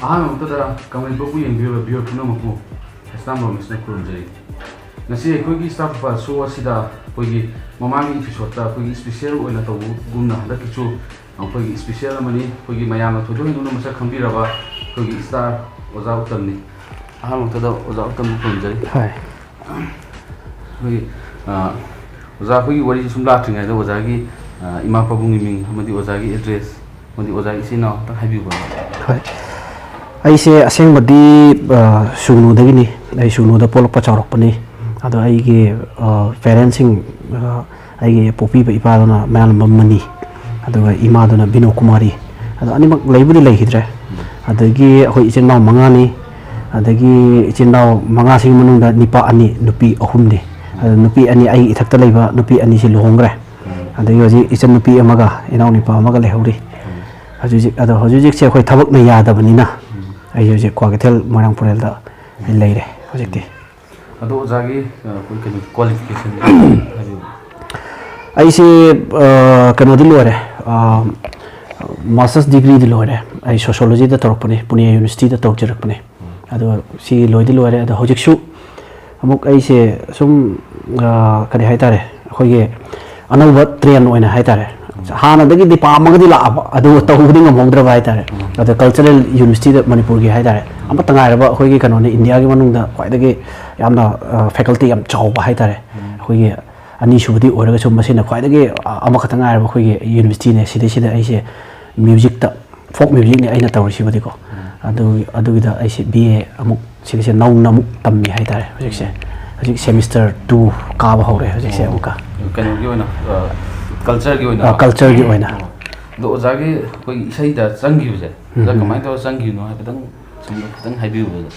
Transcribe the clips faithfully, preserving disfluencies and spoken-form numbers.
ꯑꯍꯥꯟꯕ ꯃꯛꯇꯗ ꯀꯪꯂꯩꯄꯥꯛꯄꯨ ꯌꯦꯡꯕꯤꯔꯤꯕ viewer ꯄꯨꯝꯅꯃꯛꯄꯨ Christian ꯔꯣꯃꯦꯁꯅ ꯈꯨꯔꯨꯝꯖꯔꯤ꯫ ꯉꯁꯤ ꯑꯩꯈꯣꯏꯒꯤ Star Profile show ꯑꯁꯤꯗ ꯑꯩꯈꯣꯏꯒꯤ ꯃꯃꯥꯡꯒꯤ episode ꯑꯩꯈꯣꯏꯒꯤ special ꯑꯣꯏꯅ ꯇꯧꯕꯒꯨꯝꯅ ꯍꯟꯗꯛꯀꯤꯁꯨ ꯑꯩꯈꯣꯏꯒꯤ special ꯑꯃꯅꯤ꯫ ꯑꯩꯈꯣꯏꯒꯤ ꯃꯌꯥꯝꯅ ꯊꯣꯏꯗꯣꯛ ꯍꯦꯟꯗꯣꯛꯅ ꯃꯁꯛ ꯈꯪꯕꯤꯔꯕ ꯑꯩꯈꯣꯏꯒꯤ star ꯑꯣꯖꯥ ꯎꯇꯝꯅꯤ꯫ ꯑꯍꯥꯟꯕ ꯃꯛꯇꯗ ꯑꯣꯖꯥ ꯎꯇꯝꯕꯨ ꯈꯨꯔꯨꯝꯖꯔꯤ꯫ ꯍꯣꯏ꯫ ꯑꯩꯈꯣꯏꯒꯤ, ꯑ, ꯑꯣꯖꯥ, ꯑꯩꯈꯣꯏꯒꯤ ꯋꯥꯔꯤꯁꯤ ꯁꯨꯝ ꯂꯥꯛꯇ꯭ꯔꯤꯉꯩꯗ ꯑꯣꯖꯥꯒꯤ, ꯑ, ꯏꯃꯥ ꯄꯥꯕꯨꯡꯒꯤ ꯃꯤꯡ ꯑꯃꯗꯤ ꯑꯣꯖꯥꯒꯤ address ꯑꯃꯗꯤ ꯑꯣꯖꯥꯒꯤ ꯏꯆꯤꯟ ꯏꯅꯥꯎ ꯑꯝꯇꯪ ꯍꯥꯏꯕꯤꯌꯨꯕ꯫ ꯍꯣꯏ꯫ ꯑꯩꯁꯦ ꯑꯁꯦꯡꯕꯗꯤ, ꯑ, ꯁꯨꯒꯅꯨꯗꯒꯤꯅꯤ꯫ ꯑꯩ ꯁꯨꯒꯅꯨꯗ ꯄꯣꯛꯂꯛꯄ ꯆꯥꯎꯔꯛꯄꯅꯤ꯫ ꯑꯗꯣ ꯑꯩꯒꯤ, ꯑ, parentsꯁꯤꯡ, ꯑ, ꯑꯩꯒꯤ ꯄꯣꯛꯄꯤꯕ ꯏꯄꯥꯗꯨꯅ ꯃꯌꯥꯡꯂꯝꯕꯝ ꯃꯅꯤ, ꯑꯗꯨꯒ ꯏꯃꯥꯗꯨꯅ ꯕꯤꯅꯣ ꯀꯨꯃꯥꯔꯤ꯫ ꯑꯗꯣ ꯑꯅꯤꯃꯛ ꯂꯩꯕꯨꯗꯤ ꯂꯩꯈꯤꯗ꯭ꯔꯦ꯫ ꯑꯗꯒꯤ ꯑꯩꯈꯣꯏ ꯏꯆꯤꯟ ꯏꯅꯥꯎ ꯃꯉꯥꯅꯤ꯫ ꯑꯗꯒꯤ ꯏꯆꯤꯟ ꯏꯅꯥꯎ ꯃꯉꯥꯁꯤꯒꯤ ꯃꯅꯨꯡꯗ ꯅꯤꯄꯥ ꯑꯅꯤ, ꯅꯨꯄꯤ ꯑꯍꯨꯝꯅꯤ꯫ ꯑꯗꯣ ꯅꯨꯄꯤ ꯑꯅꯤ, ꯑꯩꯒꯤ ꯏꯊꯛꯇ ꯂꯩꯕ ꯅꯨꯄꯤ ꯑꯅꯤꯁꯤ ꯂꯨꯍꯣꯡꯈ꯭ꯔꯦ꯫ ꯑꯗꯒꯤ ꯍꯧꯖꯤꯛ ꯏꯆꯟꯅꯨꯄꯤ ꯑꯃꯒ ꯏꯅꯥꯎꯅꯨꯄꯥ ꯑꯃꯒ ꯂꯩꯍꯧꯔꯤ꯫ ꯍꯧꯖꯤꯛ ꯍꯧꯖꯤꯛ, ꯑꯗꯣ ꯍꯧꯖꯤꯛ ꯍꯧꯖꯤꯛꯁꯦ ꯑꯩꯈꯣꯏ ꯊꯕꯛꯅ ꯌꯥꯗꯕꯅꯤꯅ ꯑꯩ ꯍꯧꯖꯤꯛ ꯀ꯭ꯋꯥꯀꯩꯊꯦꯜ ꯃꯣꯏꯔꯥꯡ ꯄꯨꯔꯦꯜꯗ ꯑꯩ ꯂꯩꯔꯦ ꯍꯧꯖꯤꯛꯇꯤ꯫ ꯑꯗꯣ ꯑꯣꯖꯥꯒꯤ, ꯑ, ꯑꯩꯈꯣꯏ ꯀꯩꯅꯣ, qualification ꯍꯥꯏꯕꯤꯌꯨ꯫ ꯑꯩꯁꯦ, ꯑ, ꯀꯩꯅꯣꯗꯤ ꯂꯣꯏꯔꯦ, ꯑ, master's degreeꯗꯤ ꯂꯣꯏꯔꯦ꯫ ꯑꯩ sociologyꯗ ꯇꯧꯔꯛꯄꯅꯦ, ꯄꯨꯅꯦ universityꯗ ꯇꯧꯖꯔꯛꯄꯅꯦ꯫ ꯑꯗꯣ ꯁꯤ ꯂꯣꯏꯗꯤ ꯂꯣꯏꯔꯦ꯫ ꯑꯗꯣ ꯍꯧꯖꯤꯛꯁꯨ ꯑꯃꯨꯛ ꯑꯩꯁꯦ ꯁꯨꯝ, ꯑ, ꯀꯔꯤ ꯍꯥꯏꯇꯥꯔꯦ, ꯑꯩꯈꯣꯏꯒꯤ ꯑꯅꯧꯕ trend ꯑꯣꯏꯅ ꯍꯥꯏꯇꯥꯔꯦ, ꯍꯥꯟꯅꯗꯒꯤꯗꯤ ꯄꯥꯝꯃꯒꯗꯤ ꯂꯥꯛꯑꯕ, ꯑꯗꯨꯒ ꯇꯧꯕꯗꯤ ꯉꯝꯍꯧꯗ꯭ꯔꯕ ꯍꯥꯏꯇꯥꯔꯦ꯫ ꯑꯗꯣ cultural universityꯗ ꯃꯅꯤꯄꯨꯔꯒꯤ ꯍꯥꯏꯇꯥꯔꯦ, ꯑꯃꯠꯇ ꯉꯥꯏꯔꯕ ꯑꯩꯈꯣꯏꯒꯤ ꯀꯩꯅꯣꯅꯤ, ꯏꯟꯗꯤꯌꯥꯒꯤ ꯃꯅꯨꯡꯗ ꯈ꯭ꯋꯥꯏꯗꯒꯤ ꯌꯥꯝꯅ, ꯑ, faculty ꯌꯥꯝ ꯆꯥꯎꯕ ꯍꯥꯏꯇꯥꯔꯦ꯫ ꯑꯩꯈꯣꯏꯒꯤ ꯑꯅꯤꯁꯨꯕꯗꯤ ꯑꯣꯏꯔꯒꯁꯨ ꯃꯁꯤꯅ ꯈ꯭ꯋꯥꯏꯗꯒꯤ, ꯑ, ꯑꯃꯈꯛꯇ ꯉꯥꯏꯔꯕ ꯑꯩꯈꯣꯏꯒꯤ universityꯅꯦ꯫ ꯁꯤꯗꯩꯁꯤꯗ ꯑꯩꯁꯦ musicꯇ, folk musicꯅꯦ ꯑꯩꯅ ꯇꯧꯔꯤꯁꯤꯕꯨꯗꯤꯀꯣ꯫ ꯑꯗꯨ, ꯑꯗꯨꯒꯤꯗ ꯑꯩꯁꯦ B A ꯑꯃꯨꯛ ꯁꯤꯒꯤꯁꯦ ꯅꯧꯅ ꯑꯃꯨꯛ ꯇꯝꯃꯤ ꯍꯥꯏꯇꯥꯔꯦ ꯍꯧꯖꯤꯛꯁꯦ꯫ ꯍꯧꯖꯤꯛ semester two ꯀꯥꯕ ꯍꯧꯔꯦ ꯍꯧꯖꯤꯛꯁꯦ ꯑꯃꯨꯛꯀ꯫ ꯀꯩꯅꯣꯒꯤ ꯑꯣꯏꯅ, ꯑ, cultureꯒꯤ ꯑꯣꯏꯅ? ꯑ, cultureꯒꯤ ꯑꯣꯏꯅ꯫ ꯑꯣ꯫ ꯑꯗꯣ ꯑꯣꯖꯥꯒꯤ ꯑꯩꯈꯣꯏꯒꯤ ꯏꯁꯩꯗ ꯆꯪꯈꯤꯕꯁꯦ, ꯑꯣꯖꯥ, ꯎꯝ꯫ ꯀꯃꯥꯏꯅ ꯇꯧꯔ ꯆꯪꯈꯤꯕꯅꯣ ꯍꯥꯏꯐꯦꯠꯇꯪ ꯁꯨꯝ ꯈꯤꯇꯪ ꯍꯥꯏꯕꯤꯌꯨꯕ, ꯑꯣꯖꯥ꯫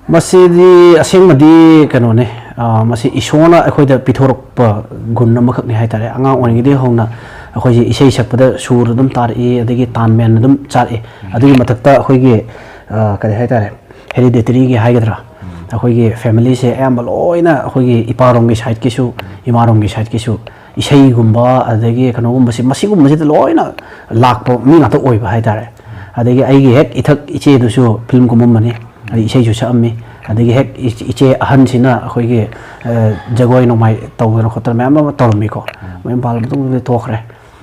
ꯃꯁꯤꯗꯤ ꯑꯁꯦꯡꯕꯗꯤ ꯀꯩꯅꯣꯅꯦ, ꯑ, ꯃꯁꯤ ꯏꯁꯣꯔꯅ ꯑꯩꯈꯣꯏꯗ ꯄꯤꯊꯣꯔꯛꯄ ꯒꯨꯟ ꯑꯃꯈꯛꯅꯤ ꯍꯥꯏꯇꯥꯔꯦ꯫ ꯑꯉꯥꯡ ꯑꯣꯏꯔꯤꯉꯩꯗꯒꯤ ꯍꯧꯅ ꯑꯩꯈꯣꯏꯁꯦ ꯏꯁꯩ ꯁꯛꯄꯗ ꯁꯨꯔ ꯑꯗꯨꯝ ꯇꯥꯔꯛꯏ, ꯑꯗꯒꯤ ꯇꯥꯟ ꯃꯦꯟ ꯑꯗꯨꯝ ꯆꯥꯔꯛꯏ꯫ ꯎꯝ꯫ ꯑꯗꯨꯒꯤ ꯃꯊꯛꯇ ꯑꯩꯈꯣꯏꯒꯤ, ꯑ, ꯀꯔꯤ ꯍꯥꯏꯇꯥꯔꯦ, ꯍꯦꯔꯤꯗꯦꯇꯔꯤꯒꯤ ꯍꯥꯏꯒꯗ꯭ꯔꯥ, ꯎꯝ꯫ ꯑꯩꯈꯣꯏꯒꯤ ꯐꯦꯃꯤꯂꯤꯁꯦ ꯑꯌꯥꯝꯕ ꯂꯣꯏꯅ ꯑꯩꯈꯣꯏꯒꯤ ꯏꯄꯥꯔꯣꯝꯒꯤ ꯁꯥꯏꯠꯀꯤꯁꯨ, ꯏꯃꯥꯔꯣꯝꯒꯤ ꯁꯥꯏꯠꯀꯤꯁꯨ ꯏꯁꯩꯒꯨꯝꯕ, ꯑꯗꯒꯤ ꯀꯩꯅꯣꯒꯨꯝꯕꯁꯦ, ꯃꯁꯤꯒꯨꯝꯕꯁꯤꯗ ꯂꯣꯏꯅ ꯂꯥꯛꯄ ꯃꯤ ꯉꯥꯛꯇ ꯑꯣꯏꯕ ꯍꯥꯏꯇꯥꯔꯦ꯫ ꯑꯗꯒꯤ ꯑꯩꯒꯤ ꯍꯦꯛ ꯏꯊꯛ ꯏꯆꯦꯗꯨꯁꯨ ꯐꯤꯂꯝ ꯀꯨꯝꯃꯝꯕꯅꯤ, ꯑꯗꯩ ꯏꯁꯩꯁꯨ ꯁꯛꯑꯝꯃꯤ꯫ ꯑꯗꯒꯤ ꯍꯦꯛ ꯏꯆ-, ꯏꯆꯦ ꯑꯍꯟꯁꯤꯅ ꯑꯩꯈꯣꯏꯒꯤ, ꯑ, ꯖꯒꯣꯏ ꯅꯣꯡꯃꯥꯏ ꯇꯧꯗꯅ ꯈꯣꯠꯇꯅ ꯃꯌꯥꯝ ꯑꯃ ꯇꯧꯔꯝꯃꯤꯀꯣ꯫ ꯎꯝ꯫ ꯃꯌꯨꯝ ꯄꯥꯜꯂꯕ ꯃꯇꯨꯡꯗꯗꯤ ꯊꯣꯛꯈ꯭ꯔꯦ꯫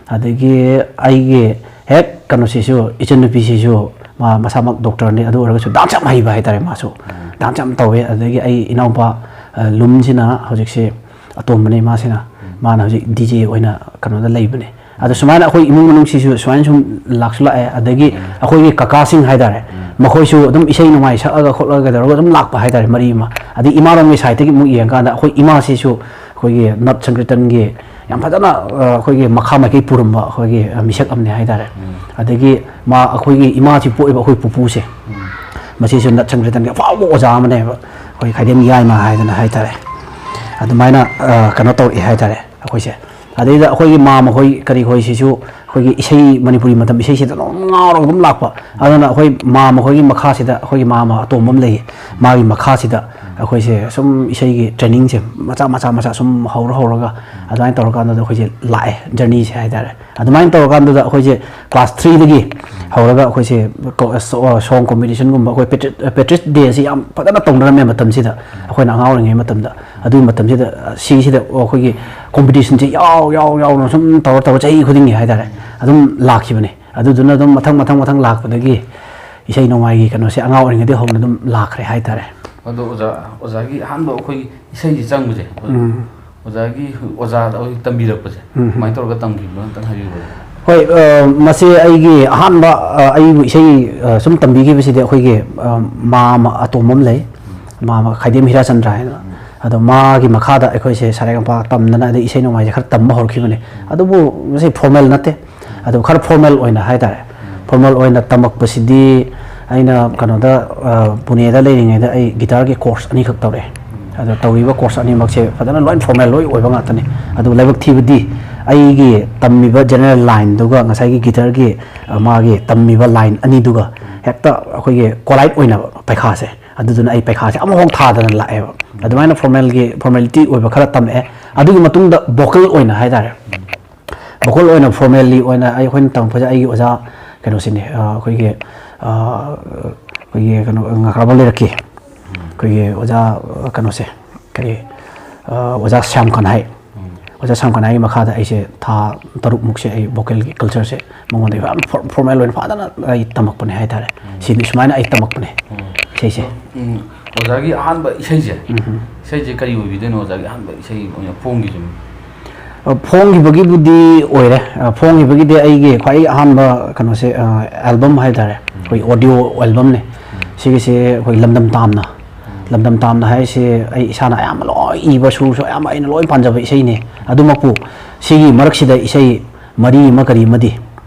ꯑꯗꯒꯤ ꯑꯩꯒꯤ ꯍꯦꯛ ꯀꯩꯅꯣꯁꯤꯁꯨ, ꯏꯆꯟꯅꯨꯄꯤꯁꯤꯁꯨ ꯃꯥ ꯃꯁꯥꯃꯛ ꯗꯣꯛꯇꯔꯅꯤ, ꯑꯗꯨ ꯑꯣꯏꯔꯒꯁꯨ ꯗꯥꯟꯁ ꯌꯥꯝ ꯍꯩꯕ ꯍꯥꯏꯇꯥꯔꯦ ꯃꯥꯁꯨ꯫ ꯎꯝ꯫ ꯗꯥꯟꯁ ꯌꯥꯝ ꯇꯧꯋꯦ꯫ ꯑꯗꯒꯤ ꯑꯩ ꯏꯅꯥꯎꯄꯥ, ꯑ, ꯂꯨꯝꯁꯤꯅ ꯍꯧꯖꯤꯛꯁꯦ ꯑꯇꯣꯝꯕꯅꯤ ꯃꯥꯁꯤꯅ꯫ ꯎꯝ꯫ ꯃꯥꯅ ꯍꯧꯖꯤꯛ ꯗꯤ ꯖꯦ ꯑꯣꯏꯅ ꯀꯩꯅꯣꯗ ꯂꯩꯕꯅꯦ꯫ ꯑꯗꯣ ꯁꯨꯃꯥꯏꯅ ꯑꯩꯈꯣꯏ ꯏꯃꯨꯡ ꯃꯅꯨꯡꯁꯤꯁꯨ ꯁꯨꯃꯥꯏꯅ ꯁꯨꯝ ꯂꯥꯛꯁꯨ ꯂꯥꯛꯑꯦ꯫ ꯑꯗꯒꯤ ꯎꯝ꯫ ꯑꯩꯈꯣꯏꯒꯤ ꯀꯀꯥꯁꯤꯡ ꯍꯥꯏꯇꯥꯔꯦ, ꯎꯝ꯫ ꯃꯈꯣꯏꯁꯨ ꯑꯗꯨꯝ ꯏꯁꯩ ꯅꯣꯡꯃꯥꯏ ꯁꯛꯑꯒ ꯈꯣꯠꯂꯒ ꯀꯩꯗꯧꯔꯒ ꯑꯗꯨꯝ ꯂꯥꯛꯄ ꯍꯥꯏꯇꯥꯔꯦ, ꯃꯔꯤ ꯑꯃ꯫ ꯑꯗꯩ ꯏꯃꯥꯔꯣꯝꯒꯤ ꯁꯥꯏꯠꯇꯒꯤ ꯑꯃꯨꯛ ꯌꯦꯡꯉꯀꯥꯟꯗ ꯑꯩꯈꯣꯏ ꯏꯃꯥꯁꯤꯁꯨ ꯑꯩꯈꯣꯏꯒꯤ ꯅꯠ ꯁꯪꯀ꯭ꯔꯤꯇꯟꯒꯤ ꯌꯥꯝ ꯐꯖꯅ, ꯑ, ꯑꯩꯈꯣꯏꯒꯤ ꯃꯈꯥ ꯃꯥꯏꯀꯩ ꯄꯨꯔꯝꯕ ꯑꯩꯈꯣꯏꯒꯤ, ꯑ, ꯃꯤꯁꯛ ꯑꯃꯅꯤ ꯍꯥꯏꯇꯥꯔꯦ꯫ ꯎꯝ꯫ ꯑꯗꯒꯤ ꯃꯥ ꯑꯩꯈꯣꯏꯒꯤ ꯏꯃꯥꯁꯤ ꯄꯣꯛꯏꯕ ꯑꯩꯈꯣꯏ ꯄꯨꯄꯨꯁꯦ, ꯎꯝ꯫ ꯃꯁꯤꯁꯨ ꯅꯠ ꯁꯪꯀ꯭ꯔꯤꯇꯟꯒꯤ ꯑꯐꯥꯎꯕ ꯑꯣꯖꯥ ꯑꯃꯅꯦꯕ, ꯑꯩꯈꯣꯏ ꯈꯥꯏꯗꯦꯝ ꯌꯥꯏꯃ ꯍꯥꯏꯗꯅ ꯍꯥꯏꯇꯥꯔꯦ꯫ ꯑꯗꯨꯃꯥꯏꯅ, ꯑ, ꯀꯩꯅꯣ ꯇꯧꯔꯛꯑꯦ ꯍꯥꯏꯇꯥꯔꯦ ꯑꯩꯈꯣꯏꯁꯦ꯫ ꯑꯗꯩꯗ ꯑꯩꯈꯣꯏꯒꯤ ꯃꯥꯃ ꯍꯣꯏ ꯀꯔꯤ ꯍꯣꯏꯁꯤꯁꯨ ꯑꯩꯈꯣꯏꯒꯤ ꯏꯁꯩ, ꯃꯅꯤꯄꯨꯔꯤ ꯃꯇꯝ ꯏꯁꯩꯁꯤꯗ ꯑꯗꯨꯝ ꯉꯥꯎꯔꯒ ꯑꯗꯨꯝ ꯂꯥꯛꯄ꯫ ꯑꯗꯨꯅ ꯑꯩꯈꯣꯏ ꯃꯥꯃ ꯍꯣꯏꯒꯤ ꯃꯈꯥꯁꯤꯗ ꯑꯩꯈꯣꯏꯒꯤ ꯃꯥꯃ ꯑꯇꯣꯝꯕ ꯑꯃ ꯂꯩꯌꯦ, ꯃꯥꯒꯤ ꯃꯈꯥꯁꯤꯗ ꯑꯩꯈꯣꯏꯁꯦ ꯁꯨꯝ ꯏꯁꯩꯒꯤ ꯇ꯭ꯔꯦꯅꯤꯡꯁꯦ ꯃꯆꯥ ꯃꯆꯥ ꯃꯆꯥ ꯁꯨꯝ ꯍꯧꯔ ꯍꯧꯔꯒ ꯑꯗꯨꯃꯥꯏꯅ ꯇꯧꯔꯀꯥꯟꯗꯨꯗ ꯑꯩꯈꯣꯏꯁꯦ ꯂꯥꯛꯑꯦ, ꯖꯔꯅꯤꯁꯦ ꯍꯥꯏꯇꯥꯔꯦ꯫ ꯑꯗꯨꯃꯥꯏꯅ ꯇꯧꯔꯀꯥꯟꯗꯨꯗ ꯑꯩꯈꯣꯏꯁꯦ ꯀ꯭ꯂꯥꯁ ꯊ꯭ꯔꯤꯗꯒꯤ ꯍꯧꯔꯒ ꯑꯩꯈꯣꯏꯁꯦ ꯀꯣ-, ꯁꯣ-, ꯁꯣꯡ ꯀꯣꯝꯄꯤꯇꯤꯁꯟꯒꯨꯝꯕ, ꯑꯩꯈꯣꯏ ꯄꯦꯇ꯭ꯔꯤ-, ꯄꯦꯇ꯭ꯔꯤꯌꯠ ꯗꯦ ꯑꯁꯤ ꯌꯥꯝ ꯐꯖꯅ ꯇꯧꯅꯔꯝꯃꯦ ꯃꯇꯝꯁꯤꯗ, ꯑꯩꯈꯣꯏꯅ ꯑꯉꯥꯡ ꯑꯣꯏꯔꯤꯉꯩ ꯃꯇꯝꯗ꯫ ꯑꯗꯨꯒꯤ ꯃꯇꯝꯁꯤꯗ, ꯑ, ꯁꯤꯒꯤꯁꯤꯗ ꯑꯩꯈꯣꯏꯒꯤ ꯀꯣꯝꯄꯤꯇꯤꯁꯟꯁꯦ ꯌꯥꯎ ꯌꯥꯎ ꯌꯥꯎꯅ ꯁꯨꯝ ꯇꯧꯔ ꯇꯧꯔ ꯆꯍꯤ ꯈꯨꯗꯤꯡꯒꯤ ꯍꯥꯏꯇꯥꯔꯦ ꯑꯗꯨꯝ ꯂꯥꯛꯈꯤꯕꯅꯦ꯫ ꯑꯗꯨꯗꯨꯅ ꯑꯗꯨꯝ ꯃꯊꯪ ꯃꯊꯪ ꯃꯊꯪ ꯂꯥꯛꯄꯗꯒꯤ ꯏꯁꯩ ꯅꯣꯡꯃꯥꯏꯒꯤ ꯀꯩꯅꯣꯁꯦ ꯑꯉꯥꯡ ꯑꯣꯏꯔꯤꯉꯩꯗꯒꯤ ꯍꯧꯅ ꯑꯗꯨꯝ ꯂꯥꯛꯈ꯭ꯔꯦ ꯍꯥꯏꯇꯥꯔꯦ꯫ ꯑꯗꯣ ꯑꯣꯖꯥ, ꯑꯣꯖꯥꯒꯤ ꯑꯍꯥꯟꯕ ꯑꯩꯈꯣꯏ ꯏꯁꯩꯁꯤ ꯆꯪꯕꯁꯦ, ꯎꯝ꯫ ꯑꯣꯖꯥꯒꯤ ꯑꯣꯖꯥꯗ ꯑꯩꯈꯣꯏ ꯇꯝꯕꯤꯔꯛꯄꯁꯦ, ꯎꯝ꯫ ꯀꯃꯥꯏꯅ ꯇꯧꯔꯒ ꯇꯝꯈꯤꯕꯅꯣ ꯑꯝꯇꯪ ꯍꯥꯏꯕꯤꯌꯨ꯫ ꯍꯣꯏ, ꯑ, ꯃꯁꯤ ꯑꯩꯒꯤ ꯑꯍꯥꯟꯕ, ꯑ, ꯑꯩꯕꯨ ꯏꯁꯩ, ꯑ, ꯁꯨꯝ ꯇꯝꯕꯤꯈꯤꯕꯁꯤꯗꯤ ꯑꯩꯈꯣꯏꯒꯤ, ꯑ, ꯃꯥꯃ ꯑꯇꯣꯝꯕ ꯑꯃ ꯂꯩ, ꯃꯥꯃ ꯈꯥꯏꯗꯦꯝ ꯍꯤꯔꯥꯆꯟꯗ꯭ꯔ ꯍꯥꯏꯅ꯫ ꯑꯗꯣ ꯃꯥꯒꯤ ꯃꯈꯥꯗ ꯑꯩꯈꯣꯏꯁꯦ ꯁꯥꯔꯦꯒꯥꯄꯥ ꯇꯝꯗꯅ ꯑꯗꯩ ꯏꯁꯩ ꯅꯣꯡꯃꯥꯏꯁꯦ ꯈꯔ ꯇꯝꯕ ꯍꯧꯔꯛꯈꯤꯕꯅꯦ꯫ ꯑꯗꯨꯕꯨ ꯃꯁꯤ ꯐꯣꯔꯃꯦꯜ ꯅꯠꯇꯦ꯫ ꯑꯗꯨ ꯈꯔ ꯐꯣꯔꯃꯦꯜ ꯑꯣꯏꯅ ꯍꯥꯏꯇꯥꯔꯦ꯫ ꯐꯣꯔꯃꯦꯜ ꯑꯣꯏꯅ ꯇꯝꯃꯛꯄꯁꯤꯗꯤ ꯑꯩꯅ ꯀꯩꯅꯣꯗ, ꯑ, ꯄꯨꯅꯦꯗ ꯂꯩꯔꯤꯉꯩꯗ ꯑꯩ ꯒꯤꯇꯥꯔꯒꯤ ꯀꯣꯔꯁ ꯑꯅꯤꯈꯛ ꯇꯧꯔꯛꯑꯦ꯫ ꯑꯗꯣ ꯇꯧꯔꯤꯕ ꯀꯣꯔꯁ ꯑꯅꯤꯃꯛꯁꯦ ꯐꯖꯅ ꯂꯣꯏ ꯐꯣꯔꯃꯦꯜ ꯂꯣꯏ ꯑꯣꯏꯕ ꯉꯥꯛꯇꯅꯤ꯫ ꯑꯗꯨ ꯂꯥꯏꯕꯛ ꯊꯤꯕꯗꯤ ꯑꯩꯒꯤ ꯇꯝꯃꯤꯕ ꯖꯦꯅꯔꯦꯜ ꯂꯥꯏꯟꯗꯨꯒ ꯉꯁꯥꯏꯒꯤ ꯒꯤꯇꯥꯔꯒꯤ, ꯑ, ꯃꯥꯒꯤ ꯇꯝꯃꯤꯕ ꯂꯥꯏꯟ ꯑꯅꯤꯗꯨꯒ ꯍꯦꯛꯇ ꯑꯩꯈꯣꯏꯒꯤ ꯀꯣꯂꯥꯏꯠ ꯑꯣꯏꯅꯕ ꯄꯩꯈꯥꯁꯦ꯫ ꯑꯗꯨꯗꯨꯅ ꯑꯩ ꯄꯩꯈꯥꯁꯦ ꯑꯃꯐꯥꯎ ꯊꯥꯗꯅ ꯂꯥꯛꯑꯦꯕ꯫ ꯑꯗꯨꯃꯥꯏꯅ ꯐꯣꯔꯃꯦꯜꯒꯤ, ꯐꯣꯔꯃꯦꯂꯤꯇꯤ ꯑꯣꯏꯕ ꯈꯔ ꯇꯝꯃꯛꯑꯦ꯫ ꯑꯗꯨꯒꯤ ꯃꯇꯨꯡꯗ ꯚꯣꯀꯦꯜ ꯑꯣꯏꯅ ꯍꯥꯏꯇꯥꯔꯦ, ꯚꯣꯀꯦꯜ ꯑꯣꯏꯅ ꯐꯣꯔꯃꯦꯜꯂꯤ ꯑꯣꯏꯅ ꯑꯩꯈꯣꯏꯅ ꯇꯝꯃꯛꯄꯁꯦ ꯑꯩꯒꯤ ꯑꯣꯖꯥ ꯀꯩꯅꯣꯁꯤꯅꯦ, ꯑ, ꯑꯩꯈꯣꯏꯒꯤ, ꯑ, ꯑꯩꯈꯣꯏꯒꯤ ꯀꯩꯅꯣ, ꯉꯥꯀ꯭ꯔꯥꯝꯕꯝ ꯂꯩꯔꯛꯀꯤ ꯑꯩꯈꯣꯏꯒꯤ ꯑꯣꯖꯥ, ꯑ, ꯀꯩꯅꯣꯁꯦ, ꯀꯔꯤ, ꯑ, ꯑꯣꯖꯥ ꯁ꯭ꯌꯥꯝ ꯀꯟꯍꯥꯏ꯫ ꯑꯣꯖꯥ ꯁ꯭ꯌꯥꯝ ꯀꯟꯍꯥꯏꯒꯤ ꯃꯈꯥꯗ ꯑꯩꯁꯦ ꯊꯥ ꯇꯔꯨꯛꯃꯨꯛꯁꯦ ꯑꯩ ꯚꯣꯀꯦꯜꯒꯤ ꯀꯜꯆꯔꯁꯦ ꯃꯉꯣꯟꯗ ꯌꯥꯝ ꯐꯣꯔ-, ꯐꯣꯔꯃꯦꯜ ꯑꯣꯏꯅ ꯐꯖꯅ ꯑꯩ ꯇꯝꯃꯛꯄꯅꯦ ꯍꯥꯏꯇꯥꯔꯦ꯫ ꯁꯤꯗꯤ ꯁꯨꯃꯥꯏꯅ ꯑꯩ ꯇꯝꯃꯛꯄꯅꯦ ꯏꯁꯩꯁꯦ꯫ ꯎꯝ, ꯑꯣꯖꯥꯒꯤ ꯑꯍꯥꯟꯕ ꯏꯁꯩꯁꯦ, ꯏꯁꯩꯁꯦ ꯀꯔꯤ ꯑꯣꯏꯕꯤꯗꯣꯏꯅꯣ ꯑꯣꯖꯥꯒꯤ ꯑꯍꯥꯟꯕ ꯏꯁꯩ ꯑꯣꯏꯅ ꯐꯣꯡꯈꯤꯁꯦ? ꯑ, ꯐꯣꯡꯈꯤꯕꯒꯤꯕꯨꯗꯤ ꯑꯣꯏꯔꯦ꯫ ꯑ, ꯐꯣꯡꯈꯤꯕꯒꯤꯗꯤ ꯑꯩꯒꯤ ꯈ꯭ꯋꯥꯏ ꯑꯍꯥꯟꯕ ꯀꯩꯅꯣꯁꯦ, ꯑ, ꯑꯦꯜꯕꯝ ꯍꯥꯏꯇꯥꯔꯦ, ꯑꯩꯈꯣꯏ ꯑꯣꯗꯤꯑꯣ ꯑꯦꯜꯕꯝꯅꯦ꯫ ꯁꯤꯒꯤꯁꯦ ꯑꯩꯈꯣꯏ ꯂꯝꯗꯝ ꯇꯥꯝꯅ, ꯂꯝꯗꯝ ꯇꯥꯝꯅ ꯍꯥꯏꯔꯤꯁꯦ ꯑꯩ ꯏꯁꯥꯅ ꯑꯌꯥꯝꯕ ꯂꯣꯏ ꯏꯕ, ꯁꯨꯔꯁꯨ ꯑꯌꯥꯝꯕ ꯑꯩꯅ ꯂꯣꯏ ꯄꯥꯟꯖꯕ ꯏꯁꯩꯅꯦ꯫ ꯑꯗꯨꯃꯛꯄꯨ ꯁꯤꯒꯤ ꯃꯔꯛꯁꯤꯗ ꯏꯁꯩ ꯃꯔꯤ ꯑꯃ ꯀꯔꯤ ꯑꯃꯗꯤ,